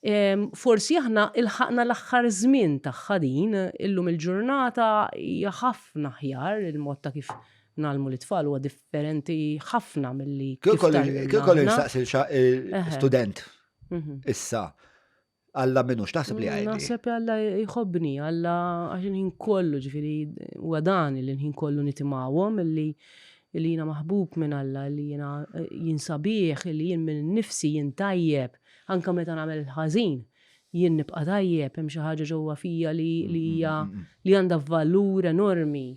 Forsi aħna ilħaqna l-aħħar żmien tagħha din, illum il-ġurnata hija ħafna aħjar il-mod ta' kif ngħallmu lit-tfal huwa differenti ħafna milli kif Kieku kolli nistaqsi student mhm. issa Alla minnu x'taħseb li għajdi? Naħseb Alla jħobbni, Alla għax il-ħin kollu ġifieri huwa dan li l-ħin kollu nitimgħuhom illi li jiena maħbub minn Alla, li jiena eh, jien sabiħ, li jien minn nifsi jien tajjeb. Anke meta nagħmel il-ħażin, jien nibqa' tajjeb, hemm xi ħaġa ġewwa fija li li hija li għandha valur enormi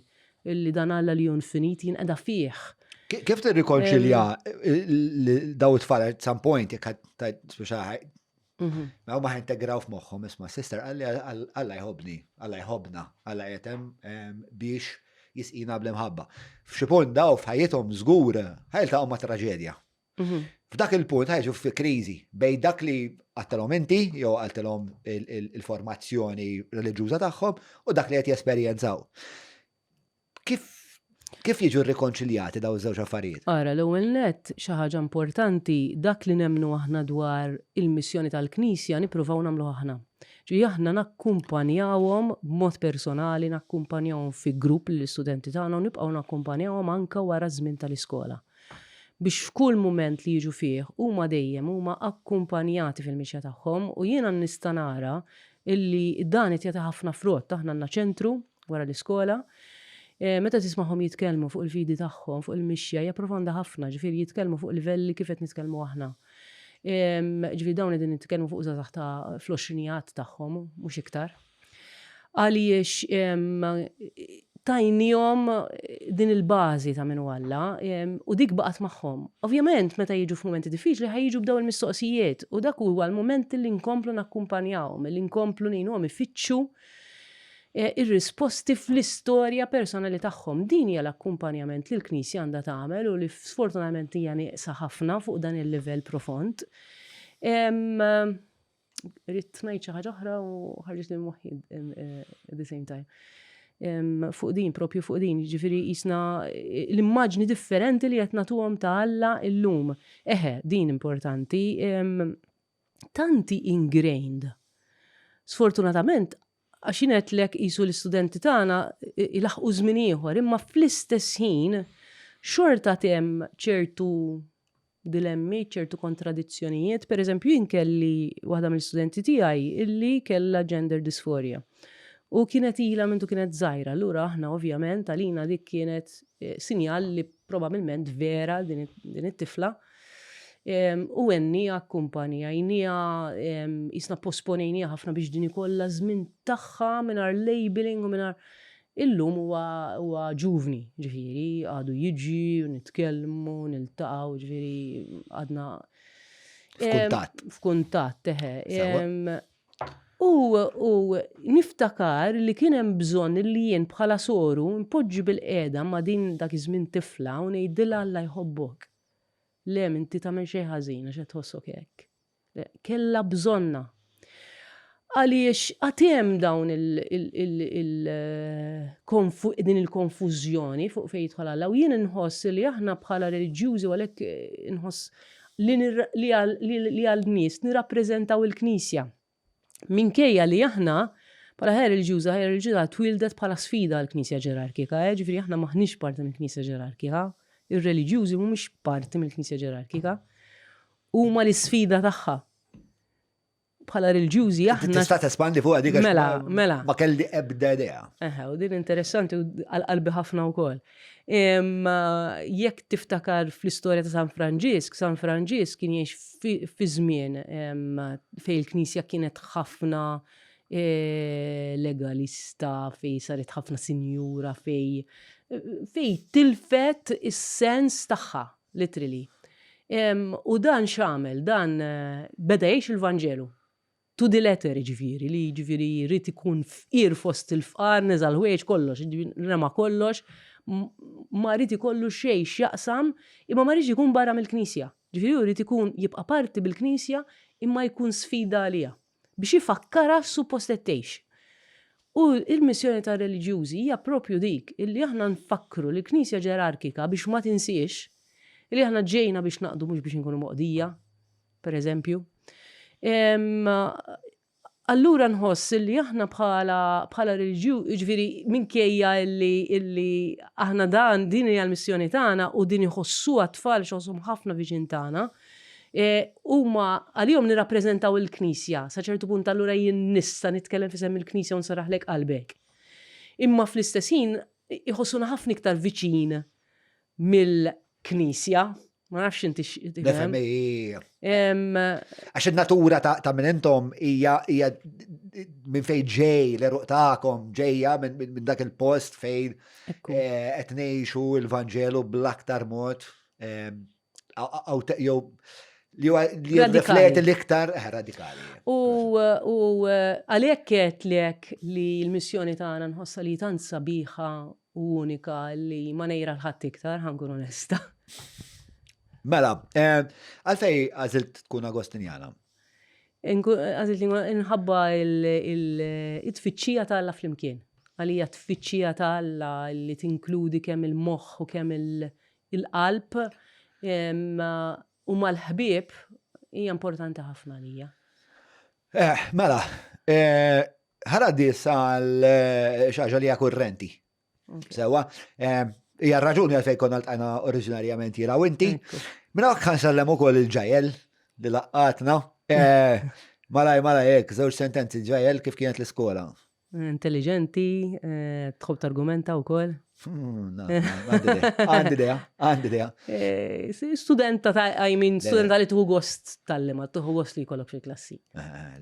illi dan Alla li hu infinit jien qiegħda fih. Kif tirrikonċilja daw it-tfal at some point jekk speċa mhm. Ma huma integraw f'moħħhom isma' sister qalli Alla jħobbni, Alla jħobbna, Alla qiegħed hemm biex jisqina bl-imħabba. F'xi punt daw f'ħajjithom żgur ħajltaqgħu ma' traġedja. F'dak il-punt ħa jiġu fi kriżi bejn dak li għattalhom inti jew għattalhom il-formazzjoni reliġjuża tagħhom u dak li qed jesperjenzaw. Kif kif jiġu rrikonċiljati daw iż-żewġ affarijiet? Ara, l-ewwel nett xi ħaġa importanti dak li nemmnu aħna dwar il-missjoni tal-Knisja nippruvaw nagħmluh aħna. Ġifieri aħna nakkumpanjawhom b'mod personali, nakkumpanjawhom fi grupp lill-istudenti tagħna u nibqgħu nakkumpanjawhom anke wara ż-żmien tal-iskola. Biex f'kull mument li jiġu fih huma dejjem huma akkumpanjati fil-mixja tagħhom u jiena nista' nara illi dan qed jagħti ħafna frott. Aħna għandna ċentru wara l-iskola. Meta tismagħhom jitkellmu fuq il-fidi tagħhom, fuq il-mixja, hija profonda ħafna, ġifieri jitkellmu fuq livelli kif qed nitkellmu aħna. Ġifieri dawn qegħdin nitkellmu fuq żgħażagħ ta' fl-għoxrinijat tagħhom, mhux iktar. Għaliex tajnihom din il-bażi ta' min hu Alla u dik baqgħet magħhom. Ovvjament meta jiġu f'mumenti diffiċli ħa jiġu b'dawn il-mistoqsijiet u dak huwa l-mument li nkomplu nakkumpanjawhom, li nkomplu ngħinuhom ifittxu ir-risposti fl-istorja personali tagħhom. Din hija l-akkumpanjament li l-Knisja għandha tagħmel u li sfortunatament hija nieqsa ħafna fuq dan il-livell profond. Ridt ngħid xi ħaġa oħra u ħarġet minn moħħi at the same time. Fuq din, propju fuq din, jiġifieri qisna l-immaġni differenti li qed nagħtuhom ta' Alla illum. Eħe, din importanti. Tant hi ingrained. Sfortunatament, għax jien għedtlek qisu l-istudenti tagħna ilaħħqu żmien ieħor, imma fl-istess ħin xorta hemm ċertu dilemmi, ċertu kontradizzjonijiet. Per eżempju, jien kelli waħda mill-istudenti tiegħi illi kellha gender dysphoria. U kienet ilha mindu kienet żgħira, allura aħna ovvjament għalina dik kienet eh, sinjal li probabilment vera din it-tifla U għenniha, akkumpanjajniha, qisna posponejniha ħafna biex din ikollha żmien tagħha mingħajr labeling u mingħajr Illum huwa huwa ġuvni, ġifieri, għadu jiġi, nitkellmu, niltaqgħu, ġifieri għadna F'kuntatt. F'kuntatt, eħe. U, u niftakar li kien hemm bżonn li jien bħala soru npoġġi bilqiegħda ma' din dak iż-żmien tifla u ngħidilha Alla jħobbok. Le, m'inti tagħmel xejn ħażin għax qed tħossok hekk. Le, kellha bżonnha. Għaliex għad hemm dawn din il-konfużjoni fuq fejn jidħol Alla u jien inħoss li aħna bħala reliġjużi u għalhekk inħoss li għal nies nirrappreżentaw il-Knisja. Minkejja li aħna, bħala ħajja reliġjuża, ħajja reliġjuża twieldet bħala sfida għall-Knisja ġerarkika, eh, ġifieri aħna m'aħniex parti mill-Knisja ġerarkika, ir-reliġjużi mhumiex parti mill-Knisja ġerarkika, huma l-isfida tagħha. Bħala reliġjużi aħna. Tista' tespandi fuq dik Mela, mela. Ma kelli ebda idea. Eħe, u din interessanti u għal qalbi ħafna wkoll. Jekk tiftakar fl-istorja ta' San Franġisk, San Franġisk kien jgħix fi żmien fejn il-Knisja kienet ħafna e, legalista, fejn saret ħafna sinjura, fejn fej tilfet is-sens tagħha, literally. U dan x'għamel? Dan eh, beda jgħix il-Vanġelu. To the letter, jiġifieri, li jiġifieri jrid ikun fqir fost il-fqar, neża' l-ħwejjeġ kollox, jiġifieri rema kollox, ma ried ikollu xejn x'jaqsam, imma ma riedx ikun barra mill-Knisja. Jiġifieri hu jrid ikun jibqa' parti bil-Knisja imma jkun sfida għaliha, biex ifakkarha x'suppost qed tgħix. U l-missjoni tar-reliġjużi hija proprju dik, illi aħna nfakkru lill-Knisja ġerarkika biex ma tinsiex illi aħna ġejna biex naqdu mhux biex inkunu moqdija. per eżempju. Allura nħoss li aħna bħala bħala reliġju, jiġifieri minkejja illi illi aħna dan din hija l-missjoni tagħna u din iħossuha t-tfal x'ħosshom ħafna viċin tagħna, e, huma għalihom nirrappreżentaw il-Knisja, sa ċertu punt allura jien nista' nitkellem f'isem il-Knisja u nsarraħlek qalbek. Imma fl-istess ħin iħossuna ħafna iktar viċin mill-Knisja. Ma nafx inti Nifhem Għax in-natura ta' minn intom hija hija minn fejn ġej l-eruq tagħkom ġejja minn dak il-post fejn eh, qed ngħixu l-Vanġelu bl-aktar mod eh, jew li jirrifleti l-iktar eh, radikali. U għalhekk għedtlek li l-missjoni tagħna nħossha li tant sabiħa u unika li ma nejra l-ħadd iktar, ħankun onesta. Mela, eh, għalfej għażilt tkun Agostinjana? Għażilt li nħabba il-tfittxija ta' Alla flimkien. Għalija tfittxija ta' Alla li tinkludi kemm il-moħħ u kemm il-qalb u mal-ħbieb hija importanti ħafna għalija. Eh, mela, eh, ħaraddi għal xaġa li hija kurrenti. Sewa, eh, hija raġuni għalfejn konna ltqajna oriġinarjament jiena u inti. Minn hawn kan sellem ukoll il-ġajel li laqqatna. Eh, malaj, malaj, hekk, żewġ sentenzi ġajel kif kienet l-iskola. Intelligenti, eh, tħobb targumenta wkoll. Hmm, għandi idea, għandi idea. Studenta ta' I mean, studenta li tuħu gost tal-lima, tuħu gost li jkollok fil-klassi.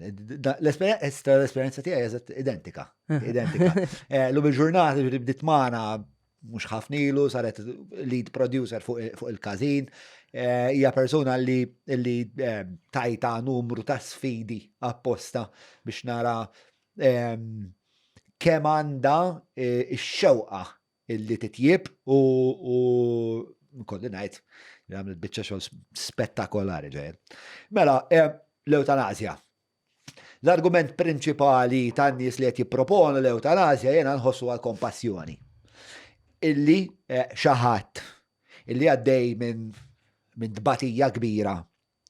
L-esperienza tiegħi eżatt identika. Identika. Eh, lum il-ġurnata li bdiet magħna mhux ħafna ilu saret lead producer fuq il-każin. Eh, hija persuna li li eh, tajta numru ta' sfidi apposta biex nara ehm, kemm għandha x-xewqa illi titjib u kolli ngħid li għamlet biċċa xogħol spettakolari ġejjed. Mela, l-eutanazja. L-argument prinċipali tan-nies li qed jipproponu l-ewtanasja jiena nħossu għal kompassjoni. Illi eh, xi ħadd illi għaddej minn min tbatija kbira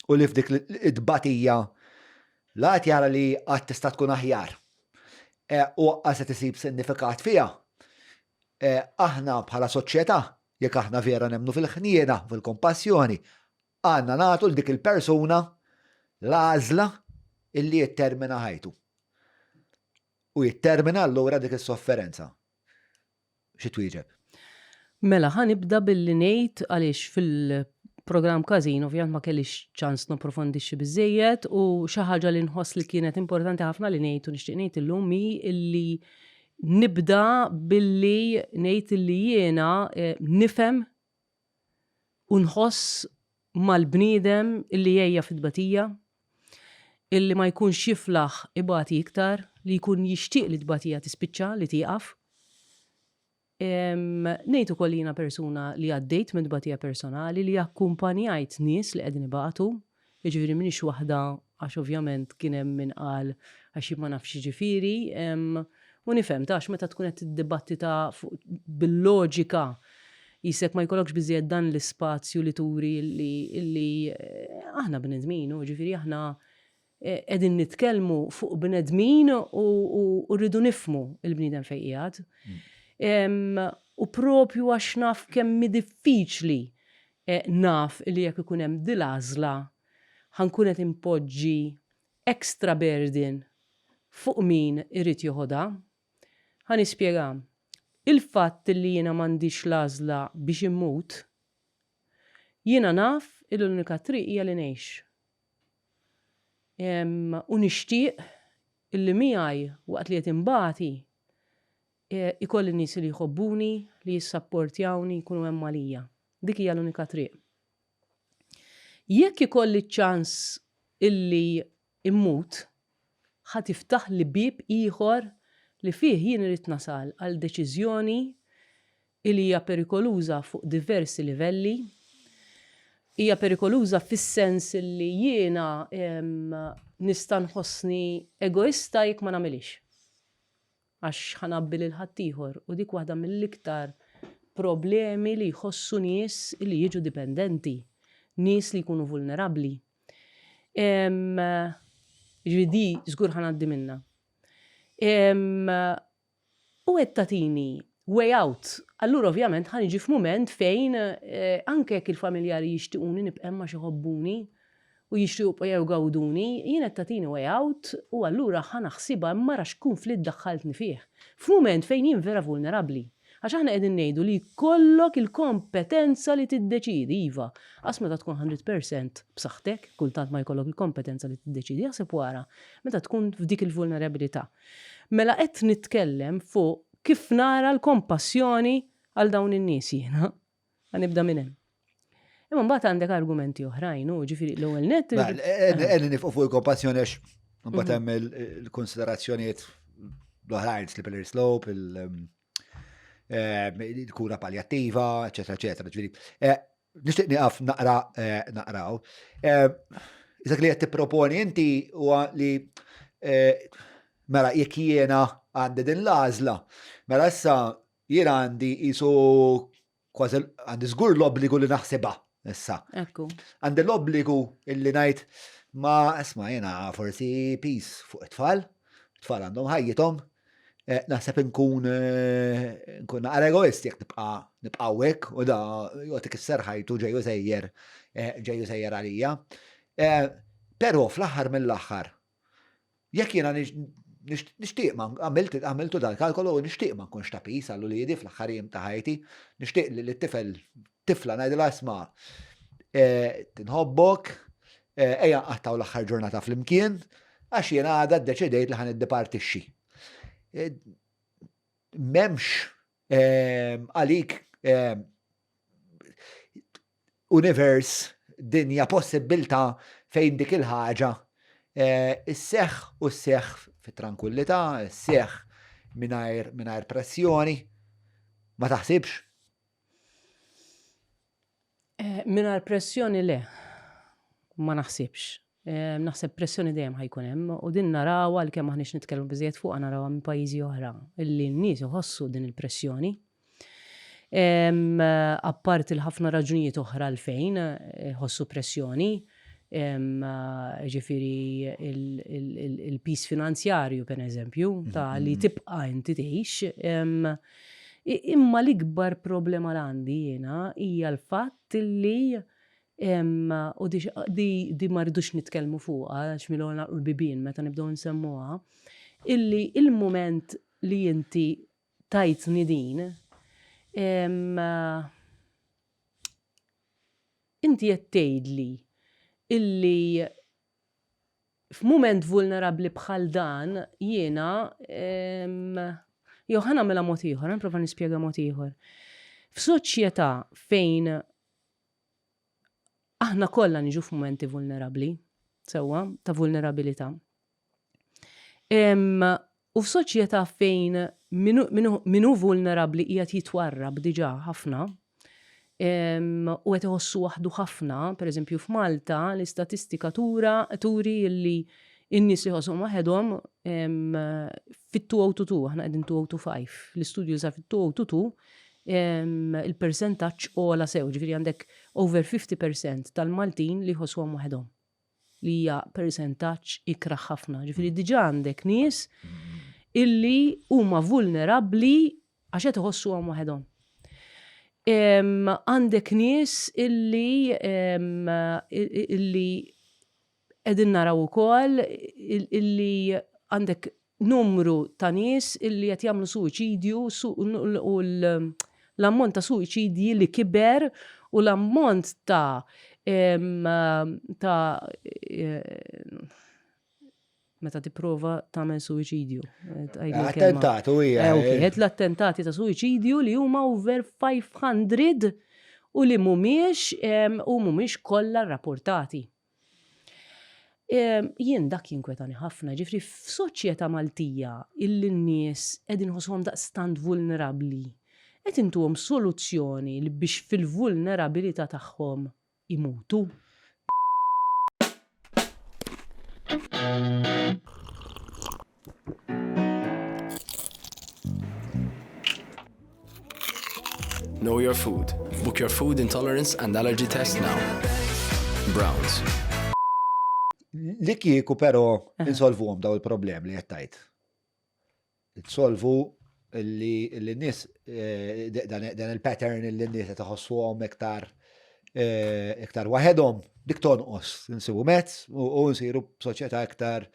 u li f'dik it-tbatija la qed jara li qatt tista' tkun aħjar eh, u qas qed isib sinifikat fiha. Eh, aħna bħala soċjetà, jekk aħna vera nemmnu fil-ħniena, fil-kompassjoni, Għandna nagħtu 'l dik il-persuna l-għażla illi jittermina ħajtu. U jittermina allura dik is-sofferenza. Xi twieġeb? Mela, ħa nibda billi ngħid għaliex fil-programm Każin ovvjament ma kellix ċans napprofondixxi biżżejjed u xi ħaġa li nħoss li kienet importanti ħafna li ngħid u nixtieq ngħid illum hi illi nibda billi ngħid illi jiena eh, nifhem u nħoss mal-bniedem illi jgħejja fit-tbatija, illi ma jkunx jiflaħ ibati iktar, li jkun jixtieq li t-tbatija tispiċċa, li tieqaf. Ngħid ukoll li jiena persuna li għaddejt minn tbatija personali, li akkumpanjajt nies li qegħdin ibatu, jiġifieri m'iniex waħda għax ovvjament kien hemm min qal għax jien ma nafx x'jiġifieri, u nifhem ta' għax meta tkun qed tiddibattita bil-loġika qisek ma jkollokx biżżejjed dan l-ispazju li turi li aħna bnedmin u ġifieri aħna qegħdin nitkellmu fuq bnedmin u rridu nifhmu l-bniedem fejn qiegħed. U propju għax naf kemm hi diffiċli naf li jekk ikun hemm dil-għażla ħa nkun qed inpoġġi extra burden fuq min irid joħodha. Ħa nispjega. Il-fatt li jiena m'għandix l-għażla biex immut, jiena naf li l-unika triq hija li ngħix. U nixtieq illi miegħi waqt li qed inbati ikolli nies li jħobbuni, li jissapportjawni, jkunu hemm għalija. Dik hija l-unika triq. Jekk ikolli ċ-ċans illi immut, ħa tiftaħli bieb ieħor li fih jien irrid nasal għal deċiżjoni li hija perikoluża fuq diversi livelli. Hija perikoluża fis-sens li jiena nista' nħossni egoista jekk ma nagħmilhiex. Għax ħa ngħabbi lil ħaddieħor u dik waħda mill-iktar problemi li jħossu nies li jiġu dipendenti, nies li jkunu vulnerabbli. Jiġifieri di żgur ħa ngħaddi minnha. U qed tagħtini way out. Allura ovvjament ħa niġi f'mument fejn eh, anke jekk il-familjari jixtiquni nibqa' hemm għax iħobbuni u jixtiequ jibqgħu jgawduni, jien qed tagħtini way out u allura ħa naħsibha imma ara x'kunflitt daħħaltni fih. F'mument fejn jien vera vulnerabbli. Għax aħna qegħdin ngħidu li jkollok il-kompetenza li tiddeċiedi, iva, qas meta tkun 100% b'saħħtek, kultant ma jkollok il-kompetenza li tiddeċiedi, aħseb u ara meta tkun f'dik il-vulnerabilità. Mela qed nitkellem fuq kif nara l-kompassjoni għal dawn in-nies jiena. Ħa nibda minn hemm. Imma mbagħad għandek argumenti oħrajn, u ġifieri l-ewwel nett. Qegħdin nifqu fuq il-kompassjoni għax mbagħad hemm il-konsiderazzjonijiet l-oħrajn, slippery slope, il-kura paljattiva, eċetera, eċetera. Ġifieri, eh, Nixtieq nieqaf naqra eh, naqraw. Eh, Iżak li qed tipproponi inti huwa li eh, mela jekk jiena għandi din l-għażla, mela issa jiena għandi qisu kważi għandi żgur l-obbligu li naħsibha issa. Ekku. Għandi l-obbligu illi ngħid ma isma' jiena forsi pis fuq it-tfal, it-tfal għandhom ħajjithom, eh, naħseb inkun eh, nkun naqra egoist jekk nibqa' nibqa' hekk u da jgħod ikisser ħajtu ġejju sejjer eh, ġejju sejjer għalija. Però fl-aħħar mill-aħħar Jekk jiena nixtieq ma għamilt għamiltu dal-kalkolu u nixtieq ma nkunx ta' pis għal uliedi fl-aħħar jiem ta' ħajti, nixtieq li lit-tifel tifla ngħidilha isma' eh, tinħobbok, eh, ejja nqattgħu l-aħħar ġurnata flimkien, għax jiena għada ddeċidejt li ħan iddipartixxi. Eh, M'hemmx għalik univers, dinja, possibbiltà fejn dik il-ħaġa eh, isseħħ u sseħħ fit-tranquillità, isseħħ mingħajr mingħajr pressjoni. Ma taħsibx? Eh, mingħajr pressjoni le, ma naħsibx. Eh, naħseb pressjoni dejjem ħajkun hemm u din narawha għalkemm aħniex nitkellmu biżejjed fuqha narawha minn pajjiżi oħra illi n-nies iħossu din il-pressjoni. Apparti l-ħafna raġunijiet oħra għalfejn eh, ħossu pressjoni, ġifiri il-pis finanzjarju per eżempju, ta' li mm-hmm. tibqa' inti tgħix. Imma l-ikbar problema l għandi jiena hija l-fatt li u di, di ma rridux nitkellmu fuqha għax mill nagħlqu l-bibien meta nibdew nsemmuha, illi il-mument li inti tajtni din, inti qed tgħidli illi f'mument vulnerabbli bħal dan jiena jew ħa nagħmilha mod ieħor, ħa nipprova nispjega mod ieħor. F'soċjetà fejn aħna kollha niġu f'mumenti vulnerabbli, sewwa, ta' vulnerabilità. U f'soċjetà fejn min hu vulnerabbli qiegħed jitwarrab diġà ħafna, u qed iħossu waħdu ħafna, pereżempju f'Malta l-istatistika tura turi li n-nies li jħossuhom waħedhom fit-2022, aħna qegħdin 2025, l-istudju li sar fit-2022 il-persentaġġ ogħla sew, ġifieri għandek over 50% tal-Maltin li jħossuhom waħedhom. li hija persentaġġ ikrah ħafna. Ġifieri diġà għandek nies illi huma vulnerabbli għax qed iħossuhom waħedhom. Għandek nies illi illi qegħdin naraw ukoll illi għandek numru ta' nies illi qed jagħmlu suwiċidju u l-ammont ta' suwiċidji li kiber u l-ammont ta' ta' meta tipprova tagħmel suwiċidju. Attentat u hija. Eh, l-attentati ta' suwiċidju li huma over 500 u li mhumiex u mhumiex kollha rrapportati. Jien dak jinkwetani ħafna, ġifri f'soċjetà Maltija illi n-nies qegħdin iħossuhom daqstant vulnerabbli, qed intuhom soluzzjoni li biex fil-vulnerabilità tagħhom imutu. Know your food. Book your food intolerance and allergy test now. Browns. Li kieku però insolvuhom daw il-problemi li qed tgħid. Insolvu li n-nies eh, dan il-pattern li n-nies qed iħossuhom iktar eh, iktar waħedhom dik tonqos, insibu mezz u nsiru soċjetà iktar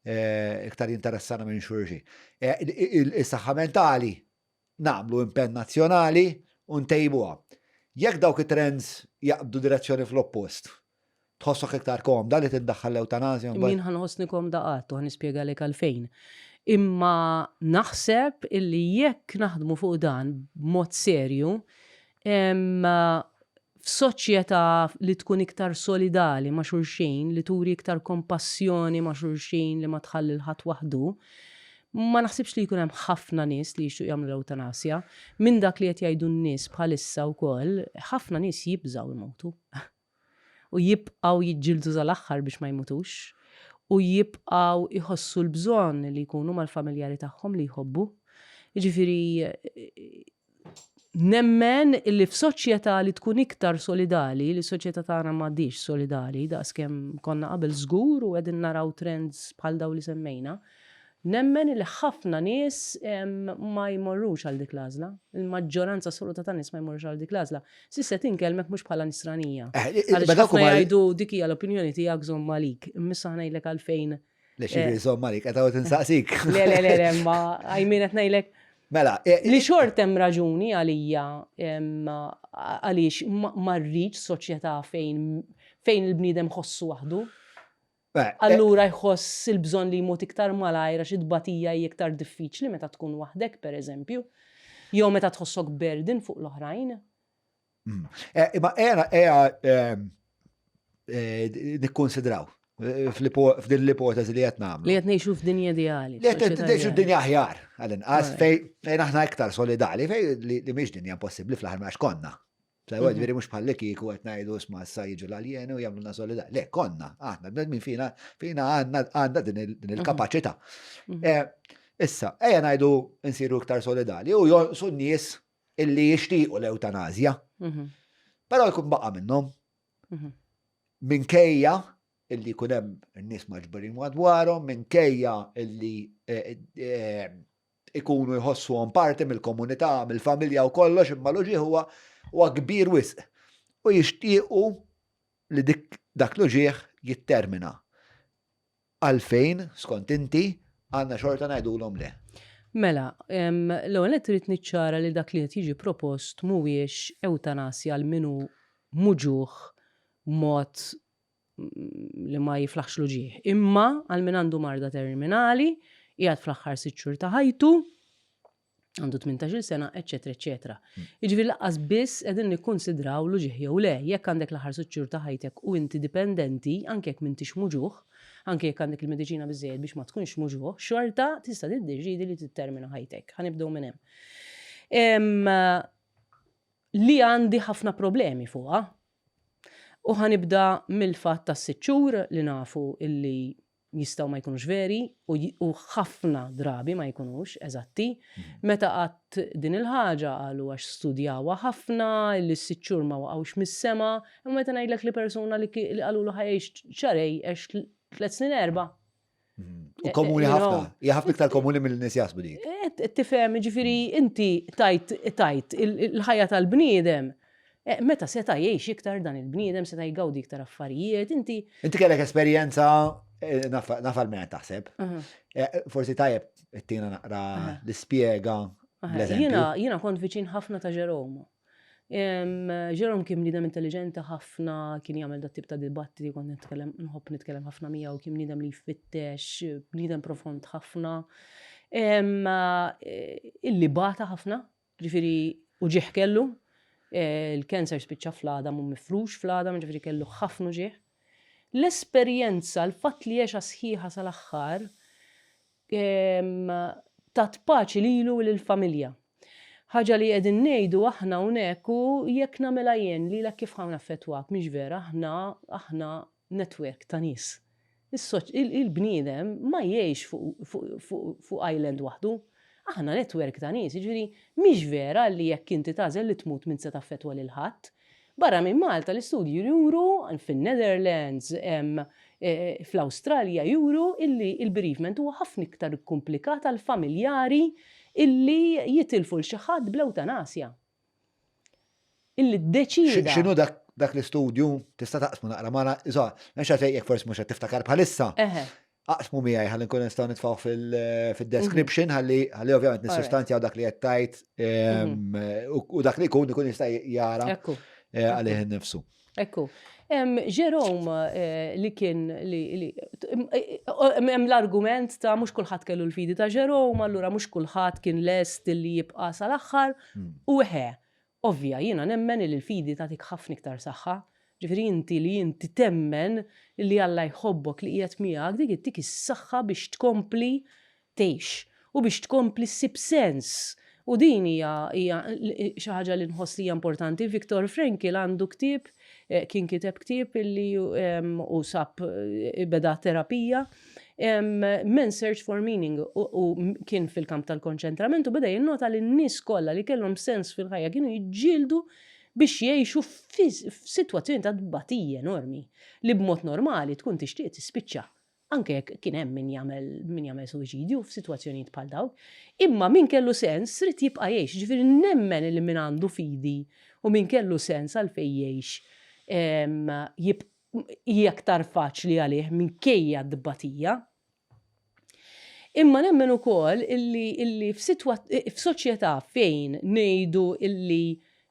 eh, iktar jinteressana minn xulxin. Is-saħħa mentali nagħmlu impenn nazzjonali u ntejbuha. Jekk dawk it-trends jaqbdu direzzjoni fl-oppost, tħossok iktar komda li tiddaħħal l-ewtanasja mbagħad? Jien ħa nħossni komda qatt u ħa nispjegalek għalfejn. Imma naħseb illi jekk naħdmu fuq dan b'mod serju, f'soċjetà li tkun iktar solidali ma' xulxin, li turi iktar kompassjoni ma' xulxin, li ma tħalli 'l ħadd waħdu, Ma naħsibx li jkun hemm ħafna nies li jixtiequ jagħmlu l-ewtanasja. Minn dak li qed jgħidu n-nies bħalissa wkoll, ħafna nies jibżgħu jmutu. U jibqgħu jiġġieldu sal-aħħar biex ma jmutux. U jibqgħu jħossu l-bżonn li jkunu mal-familjari tagħhom li jħobbu. Jiġifieri Nemmen li f'soċjetà li tkun iktar solidali, li s-soċjetà tagħna m'għadhiex solidali daqskemm konna qabel żgur u qegħdin naraw trends bħal dawn li semmejna, nemmen li ħafna nies ma jmorrux għal dik l-għażla. Il-maġġoranza assoluta ta' nies ma jmorrux għal dik l-għażla. S'issa qed inkellmek mhux bħala nisranija. Għaliex ħafna jgħidu dik hija l-opinjoni tiegħek żomm għalik. Imma issa ħa ngħidlek għalfejn Le xi eh. insomma li qed tinsaqsik. Le le le le ma għajmin qed ngħidlek. Mela, eh, li xort hemm raġuni għalija għaliex ma rridx soċjetà fejn fejn il-bniedem ħossu waħdu. Eh, Allura jħoss il-bżonn li jmut iktar malajr għax it-tbatija hi iktar diffiċli meta tkun waħdek, pereżempju. Jew meta tħossok burden fuq l-oħrajn. Mm. Eh, imma era era ehm, eh, nikkonsidraw eh, f'din l-ipotezi li qed nagħmlu. Li qed ngħixu f'dinja ideali. Li qed ngħixu f'dinja aħjar, għall-inqas fejn aħna iktar solidali, fejn li mhix dinja impossibbli fl-aħħar ma konna. Sewa mhm. ġifieri mhux bħal li kieku qed ngħidu isma' issa jiġu l-aljeni u jagħmluna solidali. Le, konna, aħna bnedmin fina fina għandna din mhm. il-kapaċità. Mhm. Issa, ejja ngħidu nsiru iktar solidali u jonqsu n-nies illi jixtiequ l-ewtanazja. Mhm. Però jkun baqa' minnhom. Mhm. Minkejja illi jkun hemm in-nies maġburin madwarhom, minkejja illi eh, eh, ikunu jħossuhom parti mill-komunità, mill-familja u kollox, imma l-uġigħ huwa huwa kbir wisq. U jixtiequ li dik dak l-uġigħ jittermina. Għalfejn, skont inti, għandna xorta ngħidulhom le? Mela, l-ewwel nett irrid niċċara li dak li qed jiġi propost mhuwiex ewtanasja għal min hu muġugħ b'mod li ma jiflaħx l-uġigħ, imma għal min għandu marda terminali, qiegħed fl-aħħar sitt xhur ta' ħajtu, għandu 18-il sena, eċċetera, eċċetera. Jiġifieri lanqas biss qegħdin nikkunsidraw l-uġigħ jew le. Jekk għandek l-aħħar sitt xhur ta' ħajtek u inti dipendenti, anke jekk m'intix muġugħ, anke jekk għandek il-mediċina biżżejjed biex ma tkunx muġugħ, xorta tista' tiddeċiedi li tittermina ħajtek. Ħa nibdew minn hemm. Li għandi ħafna problemi fuqha. U ħa nibda mill-fatt tas-sitt xhur li nafu illi jistgħu ma jkunux veri u ħafna drabi ma jkunux eżatti. Mhm. Meta qatt din il-ħaġa qalu għax studjawha ħafna, li s-sitt xhur ma waqgħux mis-sema, imma meta ngħidlek li persuna li qalulu ħajx xarej għex tliet snin erba'. Mhm. U komuni eh, ħafna, hija ħafna iktar komuni mill-nies jaħsbu dik. Eh, tifhem, ġifieri inti tajt tajt il-ħajja tal-bniedem Eh, meta seta' jgħix iktar dan il-bniedem, seta' jgawdi iktar affarijiet, inti. Inti kellek esperjenza, eh, naf għal min taħseb. Eh, forsi tajjeb tina naqra l-ispjega. Jiena jiena kont viċin ħafna ta' Jerome. Jerome kien bniedem intelligenti ħafna, kien jagħmel dat tip ta' dibattiti, kont nitkellem, nħobb nitkellem ħafna miegħu, kien bniedem li jfittex, bniedem profond ħafna. Illi bata ħafna, Ġifieri uġigħ kellu, il-cancer spiċċa fl-għadam u mifrux fl-għadam, ġifieri kellu ħafna uġigħ. L-esperjenza, l-fatt li għexha sħiħa sal-aħħar, tat paċi lilu u lill-familja. Ħaġa li qegħdin ngħidu aħna hawnhekk hu jekk nagħmilha jien lilek kif ħa naffettwak, mhix vera, aħna aħna network ta' nies. Il-bniedem ma jgħix fuq island waħdu. Aħna network ta' nies, jiġifieri mhix vera li jekk inti tagħżel li tmut m'int se taffettwa lil ħadd. Barra minn Malta l-istudji juru, fin-Netherlands, fl-Awstralja juru illi l-bereavement huwa ħafna iktar ikkumplikat għall-familjari illi jitilfu 'l xi ħadd bl-ewtanasja. illi ddeċieda. X'inhu dak dak l-istudju tista' taqsmu naqra magħna, insomma, m'hemmx għalfejn jekk forsi mhux qed tiftakar bħalissa. Aqsmu miegħi ħalli nkun nistgħu nitfgħu fil-description mhm. ħalli ħalli ovvjament mhm. nissustanzjaw dak li qed tgħid ehm, mhm. u dak li jkun ikun jista' jara eh, għalih innifsu. Ekku. Jerome eh, li kien li hemm l-argument ta' mhux kulħadd kellu l-fidi ta' Jerome, allura mhux kulħadd kien lest li jibqa' sal-aħħar. Hmm. U eħe, ovvja, jiena nemmen li l-fidi tagħtik ħafna iktar saħħa. Ġifieri inti li inti temmen li Alla jħobbok li qiegħed miegħek, dik ittik is-saħħa biex tkompli tgħix. u biex tkompli ssib sens. U din hija hija xi ħaġa li nħoss li hija importanti. Viktor Frankl għandu ktieb, kien kiteb ktieb illi u sab beda terapija, Man's Search for Meaning u kien fil-kamp tal-konċentrament u beda jinnota li n-nies kollha li kellhom sens fil-ħajja kienu jiġġieldu biex jgħixu f'sitwazzjoni ta' tbatija enormi li b'mod normali tkun tixtieq tispiċċa. Anke jekk kien hemm min jagħmel min jagħmel suwiċidju f'sitwazzjonijiet bħal dawk. Imma min kellu sens ried jibqa' jgħix. Jiġifieri nemmen li min għandu fidi u min kellu sens għalfejn jgħix hi aktar faċli għalih minkejja t-tbatija. Imma nemmen ukoll illi illi f'soċjetà fejn ngħidu illi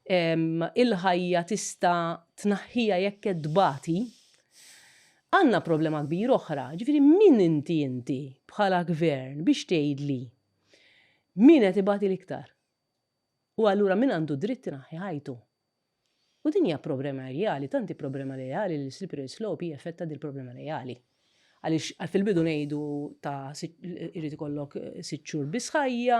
il-ħajja tista' tnaħħiha jekk qed tbati, għandna problema kbira oħra. Ġifieri min inti inti bħala gvern biex tgħidli min qed ibati l-iktar? U allura min għandu dritt inaħħi ħajtu? U din hija problema reali, tant hi problema reali li l-slippery slope hi effett ta' dil-problema reali. Għaliex fil-bidu ngħidu ta' irid ikollok sitt xhur biss ħajja,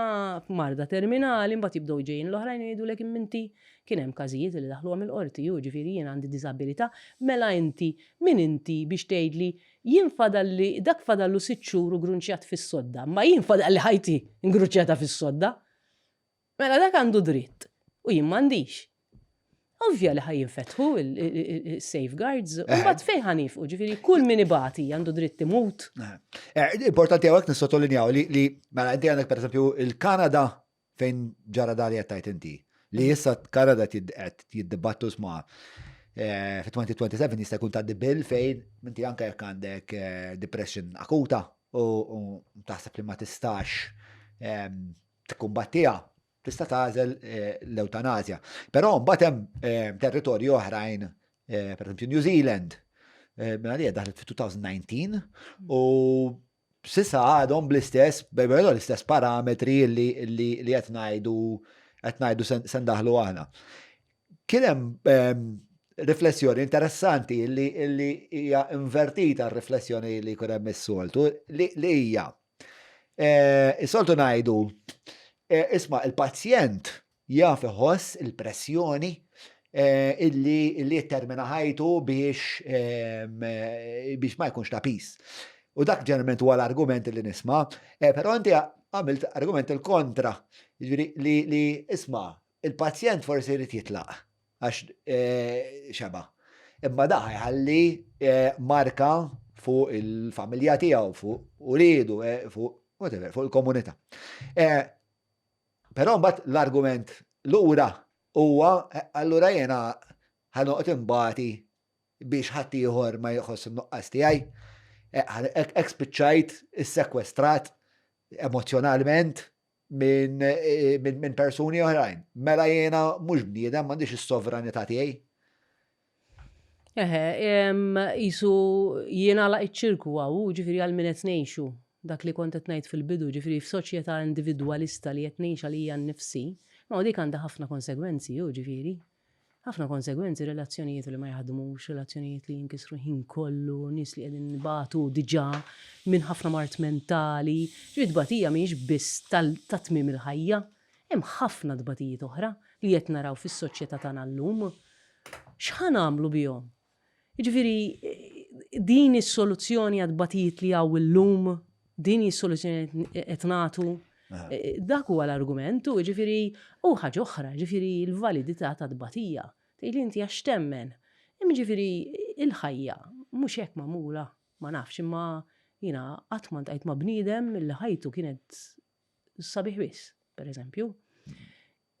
marda terminali, mbagħad jibdew ġejjin l-oħrajn jgħidulek imma inti kien hemm każijiet li daħluha mill-qorti, hu ġifieri jien għandi diżabilità, mela inti min inti biex tgħidli jien fadalli dak fadallu sitt xhur u grunċjat fis-sodda, imma jien fadalli ħajti ngruċjata fis-sodda. Mela dak għandu dritt u jien m'għandix. Ovvja li ħa jinfetħu il-safeguards, u mbagħad fejn ħa nifqu, ġifieri kull min ibati għandu dritt imut. Importanti hawnhekk nissottolinjaw li mela inti għandek pereżempju il-Kanada fejn ġara dali qed tgħid inti li issa Kanada qed jiddibattu sma' fi 2027 jista' jkun tgħaddi bill fejn inti anke jekk għandek depression akuta u taħseb li ma tistax tikkumbattiha, tista' tagħżel l-ewtanasja. Però mbagħad hemm territorji oħrajn, pereżempju New Zealand, mela li daħlet fi 2019 u sissa għadhom bl-istess, l-istess parametri li qed ngħidu qed ngħidu se ndaħlu aħna. Kien hemm riflessjoni interessanti li hija invertita r-riflessjoni li jkun hemm is-soltu li hija Is-soltu ngħidu, isma' il-pazjent jaf iħoss il-pressjoni illi illi jittermina ħajtu biex biex ma jkunx ta' piż. U dak ġeneralment huwa l-argument li nisma', però inti għamilt argument il-kontra. Jiġifieri li li isma' il-pazjent forsi jrid jitlaq għax xeba'. Imma da ħajħalli marka fuq il-familja tiegħu, fuq uliedu, fuq whatever, fuq il-komunità. Però mbagħad l-argument lura huwa allura jiena ħa noqgħod inbati biex ħaddieħor ma jħoss in-nuqqas tiegħi. Hekk spiċċajt issekwestrat emozzjonalment minn min persuni oħrajn. Mela jiena mhux bniedem m'għandix is-sovranità tiegħi. Eħe, jisu jiena laq iċ-ċirku għaw, ġifiri għal min qed ngħixu. Dak li kont qed ngħid fil-bidu, ġifiri f'soċjetà individwalista li qed ngħix għalija nnifsi, ma dik għandha ħafna konsegwenzi, hu ġifieri. Ħafna konsegwenzi, relazzjonijiet li ma jaħdmux, relazzjonijiet li jinkisru l-ħin kollu, nies li qegħdin ibatu diġà minn ħafna mard mentali. Ġifieri t-tbatija mhijiex biss ta' tmiem il-ħajja. Hemm ħafna tbatijiet oħra li qed naraw fis-soċjetà tagħna llum. X'ħa nagħmlu bihom? Jiġifieri din hi s-soluzzjoni għat-tbatijiet li hawn illum? Din hi s-soluzzjoni li qed nagħtu? Dak huwa l-argument, u jiġifieri u ħaġa oħra, jiġifieri l-validità tat-tbatija. Tgħidli inti għax temmen. Imma jiġifieri l-ħajja mhux hekk magħmula, ma nafx, imma jiena qatt ma ltqajt ma' bniedem li ħajtu kienet sabiħ biss, pereżempju.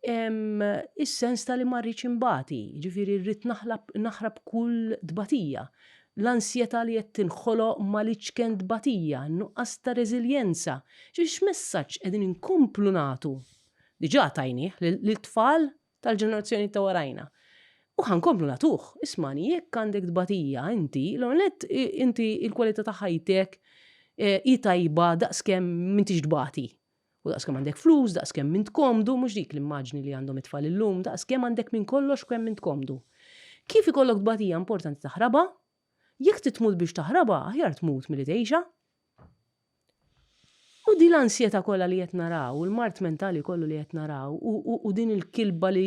Is-sens ta' li ma rridx inbati, jiġifieri rrid naħrab kull tbatija. L-ansjetà li qed tinħoloq mal-iċken tbatija, n-nuqqas ta' reżiljenza. Ġifieri x'messaġġ qegħdin inkomplu nagħtu? Diġà tajnieh lit-tfal tal-ġenerazzjoni ta' warajna. U ħa nkomplu nagħtuh. Ismagħni, jekk għandek tbatija inti, l-ewwel nett inti l-kwalità ta' ħajtek hi tajba daqskemm m'intix tbati. U daqskemm għandek flus, daqskemm int komdu, mhux dik l-immaġni li għandhom it-tfal illum, daqskemm għandek minn kollox u kemm int komdu. Kif ikollok tbatija importanti taħrabha? Jekk trid tmut biex taħrabha, aħjar tmut milli tgħixha. U din l-ansjetà kollha li qed naraw, u l-mard mentali kollu li qed naraw, u din il-kilba li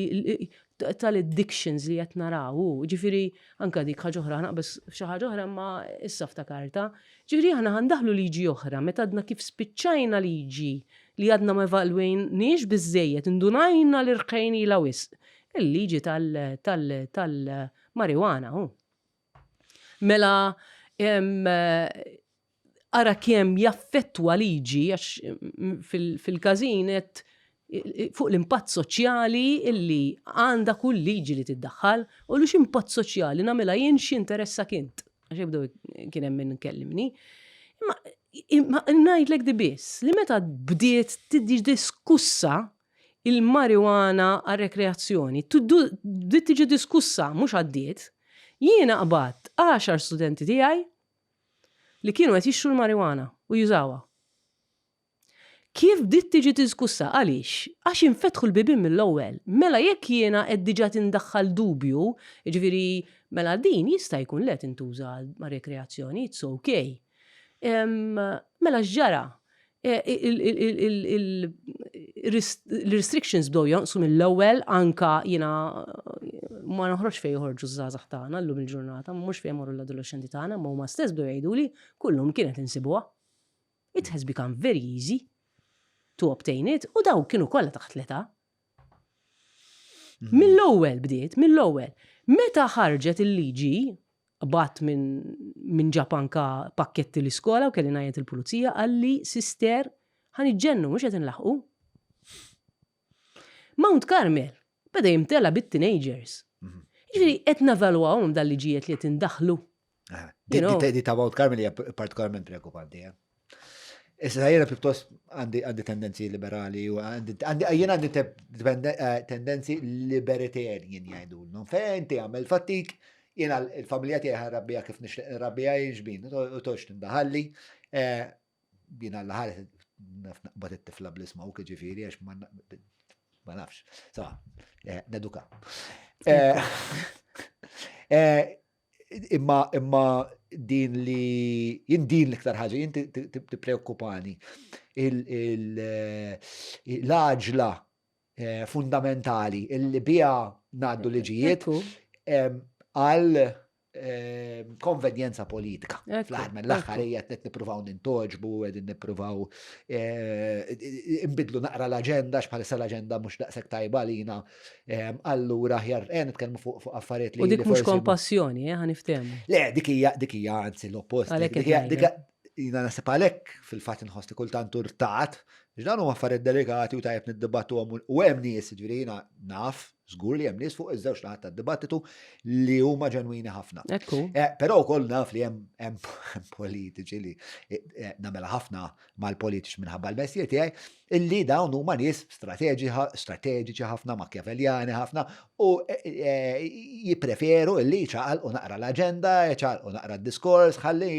tal-addictions li qed naraw, u ġifieri anke dik ħaġa oħra, naqbeż f'xi ħaġa oħra imma issa ftakartha. Ġifieri aħna ħa ndaħħlu liġi oħra meta għadna kif spiċċajna liġi li għadna ma evalwejniex biżżejjed, indunajna li rħejnilha wisq, il-liġi tal-marijuana, hu. Mela, ara kemm jaffettwa liġi għax fil-każin qed fuq l-impatt soċjali illi għandha kull liġi li tiddaħħal u li x'impatt soċjali nagħmilha jien x'interessak int. Għax jibdew kien hemm min kellimni. Imma imma ngħidlek di biss li meta bdiet tiġi diskussa il-marijuana għar-rekreazzjoni, bdiet tiġi diskussa mhux għaddiet, jiena qbadt għaxar studenti tiegħi li kienu qed jixtru l-marijuana u jużawha. Kif bdiet tiġi diskussa? Għaliex? Għax infetħu l-bibien mill-ewwel. Mela jekk jiena qed diġà tindaħħal dubju, jiġifieri mela din jista' jkun le tintuża għal rekreazzjoni, it's okay. Mela x'ġara? Il-restrictions bdew jonqsu mill-ewwel anka jiena ma noħroġ fejn joħorġu ż-żgħażagħ tagħna llum il-ġurnata, mhux fejn imorru l-adolexxenti tagħna, imma huma stess bdew jgħiduli kullum kienet insibuha. It has become very easy to obtain it u dawn kienu kollha taħt l-età. Mill-ewwel bdiet, mill-ewwel. Meta ħarġet il-liġi, qbadt minn min ġab anka pakketti l-iskola u kelli ngħajjet il-pulizija qalli sister ħa niġġennu mhux qed inlaħħqu. Mount Carmel beda jimtela bit-teenagers. Jiġifieri qed nevalwawhom dal-liġijiet li qed indaħħlu. Di ta' Mount Carmel hija partikolarment preokkupanti. Eh? Issa jiena pjuttost għandi tendenzi liberali u jiena għandi eh, tendenzi libertarian jgħidulhom. Fejn inti għamel fattik, jiena l-familja tiegħi ħarrabbija kif nixtieq nrabbija jien u tox tindaħalli. Eh, jiena l-ħares naf naqbad it-tifla bl-ismawk ġifieri għax ma nafx. Sa, eh, neduka. Imma imma din li jien din l-iktar ħaġa jien tippreokkupani l-għaġla eh, fundamentali illi biha ngħaddu liġijiet għal konvenjenza politika. Fl-aħħar mill-aħħar hija qed nippruvaw nintoġbu, qegħdin nippruvaw eh, nbidlu naqra l-aġenda x'bħalissa l-aġenda mhux daqshekk tajba għalina Allura aħjar eh nitkellmu fuq fuq affarijiet li. U dik mhux kompassjoni, eh ħaniftehmu. Le, dik hija dik hija anzi l-oppost. Dik jiena naħseb għalhekk fil-fatt inħoss li kultant urtat, biex dan huma affarijiet delikati u tajjeb niddibattuhom u hemm nies, ġifieri jiena naf, żgur li hemm nies fuq iż-żewġ naħat tad-dibattitu li huma ġenwini ħafna. Ekku. Eh, però wkoll naf li hemm politiċi li eh, nagħmel ħafna mal-politiċi minħabba l-mestier tiegħi, illi dawn huma nies strateġiċi ħafna, Machiavelliani ħafna, u e, e, jippreferu illi ċaqalqu naqra l-aġenda, ċaqalqu naqra d-diskors, ħalli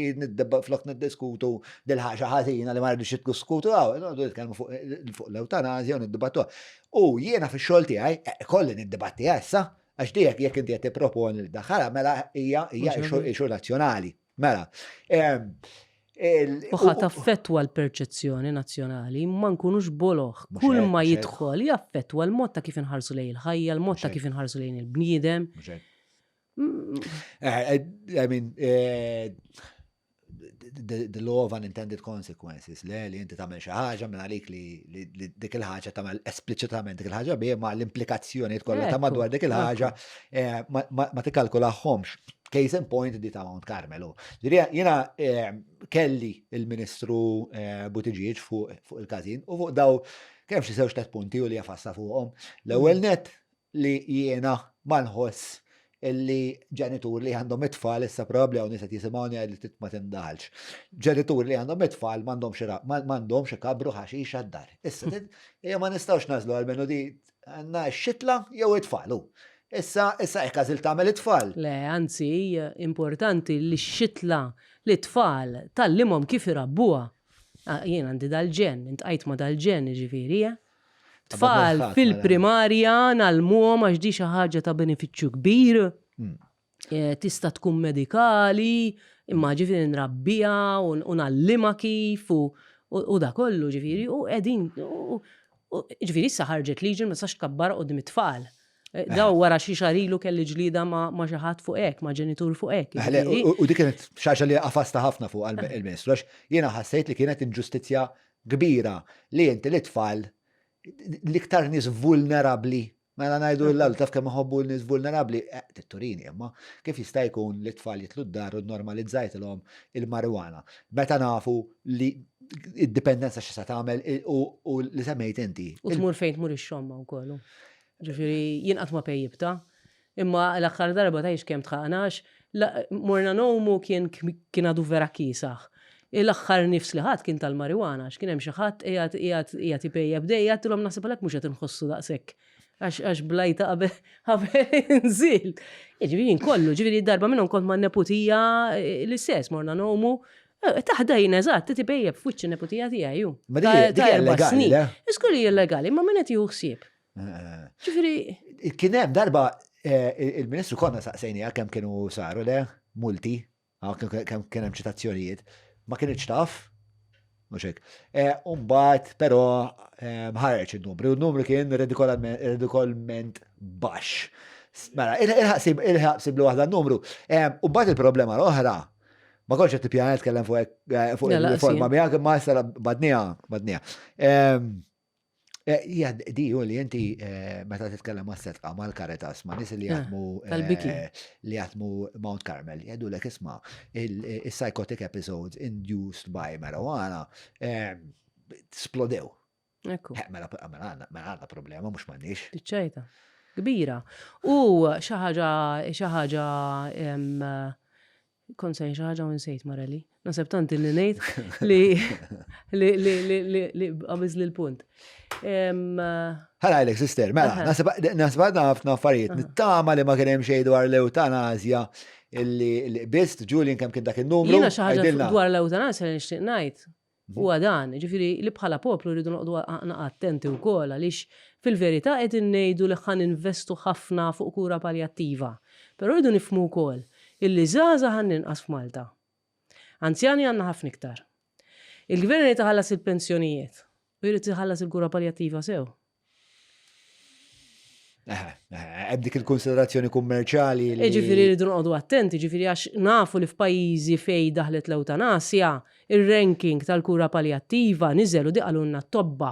flok niddiskutu dil-ħaġa ħażina li ma rridux jiddiskutu għaw, nitkellmu fuq l-eutanazja u niddibattu. U jiena fix-xogħol tiegħi e, kolli niddibatti issa, għax dijek jekk inti qed tipproponi l-daħala mela hija hija issue nazzjonali. Mela, U ħa taffettwa l-perċezzjoni nazzjonali, ma nkunux boloh. Kull ma jidħol jaffettwa l-mod ta' kif inħarsu lejn il-ħajja, l-mod ta' kif inħarsu lejn il-bniedem. Eh, eh, I mean, eh, the, the law of unintended consequences, le li inti tagħmel xi ħaġa minn għalik li, li, li dik il-ħaġa tagħmel espliċitament dik il-ħaġa bi ma l-implikazzjonijiet kollha ta' madwar dik il-ħaġa ma, ma, ma tikkalkulahomx. Case in point di ta' Mount Carmel. Ġifieri jiena eh, kelli il-Ministru eh, Buttigieg fuq il-każin u fuq daw kemm xi żewġ tliet punti u li jafassa fuqhom. L-ewwel mm. net li jiena ma nħoss illi ġenitur li għandhom it-tfal issa probabbli hawn nies qed jisimgħuni għal li ma tindaħalx. Ġenitur li għandhom it-tfal m'għandhomx ikabru ħaxix għad-dar. Issa ma nistgħux nażlu għalmenu di għandna x-xitla jew it-tfal. Issa, issa hekk għażilt tagħmel it-tfal. Le, anzi, importanti li x-xitla lit-tfal tgħallimhom kif irabbuha. Jien għandi dal-ġenn, intqajt ma' dal-ġenn jiġifieri, eh. Tfal fil-primarja ngħallmuhom għax di xi ħaġa ta' benefiċċju kbir. Tista' tkun medikali, imma ġifieri nrabbiha u ngħallimha kif u U da kollu ġifieri u qegħdin ġifieri issa ħarġet liġi ma tistax tkabbar quddiem it-tfal. Eh, daw wara xi xahar ilu kelli ġlida ma' xi ħadd fuq hekk, ma' ġenitur fuq hekk. U dik kienet xi ħaġa li qafasta ħafna fuq il-Ministru għax jiena ħassejt li kienet inġustizzja kbira li inti l-itfal l-iktar nies vulnerabbli Mela ngħidu l taf kemm iħobbu l-nies vulnerabbli, eh, titturini imma kif jista' jkun li tfal jitlu d-dar u normalizzajtilhom il-marijuana. Meta nafu li id-dipendenza x'sa tagħmel u li semmejt inti. U tmur fejn tmur ix-xomma wkoll. Ġifieri jien qatt ma pejjibta. Imma l-aħħar darba tgħidx kemm tħaqna għax morna ngħumu kien kien għadu vera kiesaħ. L-aħħar nifs li ħadt kien tal-marijuana għax kien hemm xi ħadd qiegħed qiegħed qiegħed ipejjep dejja għedtilhom naħseb għalhekk mhux qed inħossu daqshekk għax għax blajta qabel qabel inżilt. Jiġifieri jien kollu, ġifieri darba minnhom kont man-neputija l-istess morna ngħumu Taħda jien eżatt, qed ipejjep f'wiċċ in-neputija tiegħi hu. Ma dik hija illegali, le? Żgur li hija illegali, imma min qed jieħu ħsieb? Ġifieri. Kien hemm darba il-Ministru konna saqsejniha kemm kienu saru le multi, kemm kien hemm ċitazzjonijiet, ma kinitx taf, mhux hekk. U mbagħad però ħareġ in-numri u n-numru kien redikolment baxx. Mela, il-ħaqsib il-ħaqsib waħda n-numru. U mbagħad il-problema l-oħra Ma kontx qed nippjana nitkellem fuq eh, fuq il-riforma miegħek imma issa badniha, badniha. Ehm, eh, hija di u li inti eh, meta titkellem ma' setqa mal-Caritas ma' nies li jaħdmu li jaħdmu Mount Carmel jgħidulek isma' il-psychotic episodes induced by marijuana ehm, splodew. Ekku. Mela, mela, mela għandna problema, mhux m'għandniex. Tiċċajta. Kbira. U xi ħaġa xi ħaġa kont se xi ħaġa u nsejt Marelli. Naħseb tant li ngħid li li li li li qabiż li l-punt. Ħana għalek, sister, mela, naħseb għadna ħafna affarijiet. Nittama li ma kien hemm xejn dwar l-eutanazja illi qbist, Julian kemm kien dak il-numru. Jiena xi ħaġa dwar l-eutanazja li nixtieq ngħid. Huwa dan, jiġifieri li bħala poplu rridu noqogħdu naqa' attenti wkoll għaliex fil-verità qegħdin ngħidu li ħa ninvestu ħafna fuq kura paljattiva. Però rridu nifhmu wkoll illi żgħażagħ għandna inqas f'Malta. Anzjani għandna ħafna iktar. Il-Gvern irid iħallas il-pensjonijiet u jrid iħallas il-kura paljattiva sew. Hemm dik il-konsiderazzjoni kummerċjali. Ġifieri rridu noqogħdu attenti, ġifieri għax nafu li f'pajjiżi fejn daħlet l-ewtanasja, ir-ranking tal-kura paljattiva niżel u di qalulna t-tobba.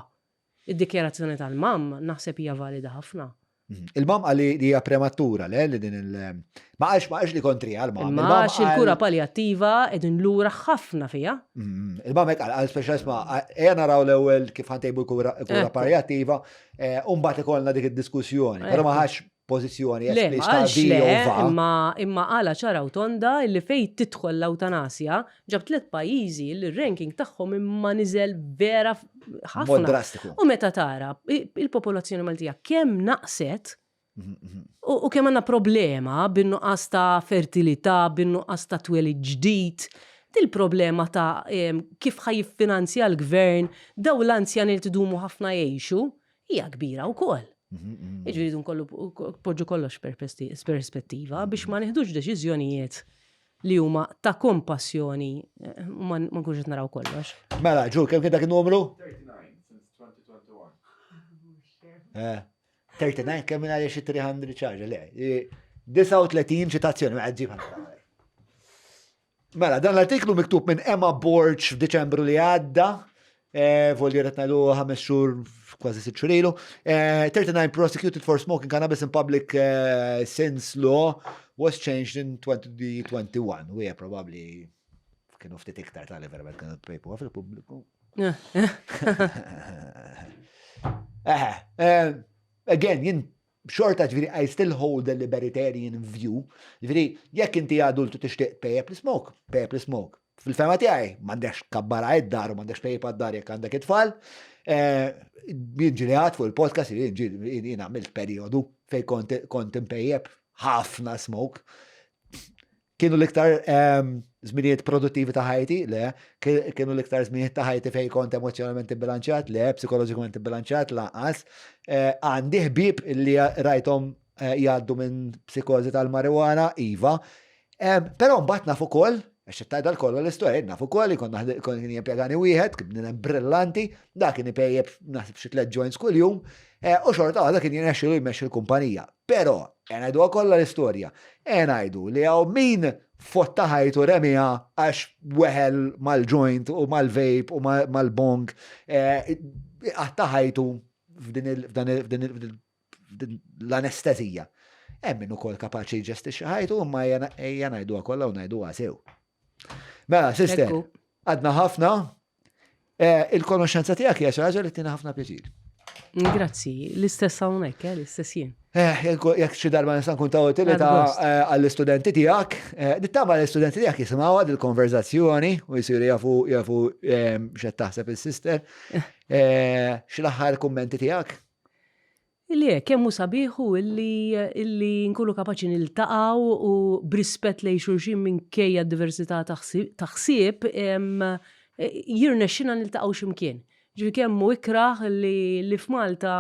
Id-dikjarazzjoni tal-MAM naħseb hija valida ħafna. Mhm. Il-MAM qal li hija prematura, le li din il- Ma qalx ma qalx li kontrija l-MAM. Imma għax il-kura paljattiva qegħdin lura ħafna fiha. Mhm. Il-MAM hekk qal speċa isma' ejja naraw l-ewwel kif ħantejbu l-kura paljattiva, eh, u mbagħad ikollna dik id-diskussjoni. Però ma ħax pożizzjoni Le, ma qalx le, imma imma qala ċara u tonda li fejn tidħol l-ewtanasja ġab tliet pajjiżi li r-ranking tagħhom imma niżel vera ħafna. Mod drastiku. U meta tara il-popolazzjoni Maltija kemm naqset u kemm għandna problema bin-nuqqas ta' fertilità, bin-nuqqas ta' twelid ġdid, dil-problema ta' kif ħa jiffinanzja l-gvern daw l-anzjani li tidumu ħafna jgħixu, hija kbira wkoll. Jiġifieri dun kollu poġġu kollox perspettiva biex ma nieħdux deċiżjonijiet li huma ta' kompassjoni eh, u ma nkunx qed naraw kollox. Mela, ġur, kemm kien dak in-numru? 39 since 2021. Eh, 39 kemm minn għaliex 300 ċarġa, le. 39 ċitazzjoni, ma ġib Mela, dan l-artiklu miktub minn Emma Borg f'Diċembru li għadda, eh, volli qed ngħidu ħames xhur kważi sitt xhur ilu. 39 eh, prosecuted for smoking cannabis in public eh, since law was changed in 2021. U hija probabbli kienu ftit iktar tal verament kienu pejpu fil-pubbliku. Eh, again, jien xorta ġviri I still hold the libertarian view. Ġviri, jekk inti adultu tixtieq pejjep li smoke, pejjep li smoke. Fil-fema tiegħi m'għandekx kabbara id-dar u m'għandekx pejjep għad-dar jekk għandek it-tfal. Eh, jien ġieli għad fuq il-podcast, jien għamilt periodu fej kont impejjep ħafna smoke. Kienu l-iktar ehm, żminijiet produttivi ta' ħajti, le, kienu l-iktar żminijiet ta' ħajti fejn kont emozjonalment ibbilanċjat, le, psikoloġikament ibbilanċjat, lanqas. Eh, għandi ħbieb li rajthom eh, jgħaddu minn psikożi tal-marijuana, iva. Ehm, però mbagħad naf ukoll, Għax qed tgħidha kollha l-istorja, naf ukoll konna kien jimpjegani wieħed, kien bniedem brillanti, dak kien ipejjep naħseb xi tliet joints kuljum, eh, u xorta waħda kien jirnexxilu jmexxi l-kumpanija. Però, e ngħiduha kollha l-istorja, e ngħidu li hawn min fotta ħajtu remiha għax weħel mal-joint u mal-vape u mal-bong, eh, għatta ħajtu f'din l-anestezija. Hemm min ukoll kapaċi jġestixxi ħajtu imma ejja ngħiduha kollha u ngħiduha sew. Mela, sister, għadna ħafna, eh, il-konoxenza tiegħek hija xi ħaġa li tina ħafna pjaċir. Grazzi, l-istess hawnhekk, eh, l-istess jien. Eh, jekk xi darba nista' nkun ta' utilità għall-istudenti tiegħek, nittama l-istudenti tiegħek jisimgħu dil-konverzazzjoni u jsiru jafu jafu x'qed taħseb is-sister. X'l-aħħar kummenti tiegħek? Le, kemm hu sabiħ hu illi illi nkunu kapaċi niltaqgħu u b'rispett lejn xulxin minkejja d-diversità ta' ħsieb jirnexxilna niltaqgħu xi mkien. Ġifieri kemm hu ikrah li li f'Malta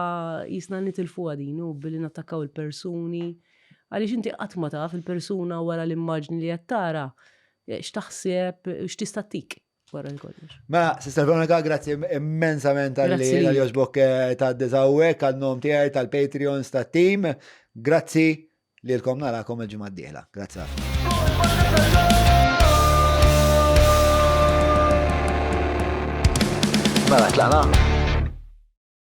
qisna nitilfuha din u billi nattakkaw il-persuni. Għaliex inti qatt ma taf il-persuna wara l-immaġni li qed tara x'taħseb u x'tista' ttik. Wara kollox. Mela, Sister Veronica, grazzi immensament tal-li tal-joġbok eh, ta' dizawek, għal-nom tijaj, tal-Patreons, tal-team. Grazzi li l-kom narakom il-ġimgħa d-dieħla. Grazzi ħafna. Mela, tlaqna?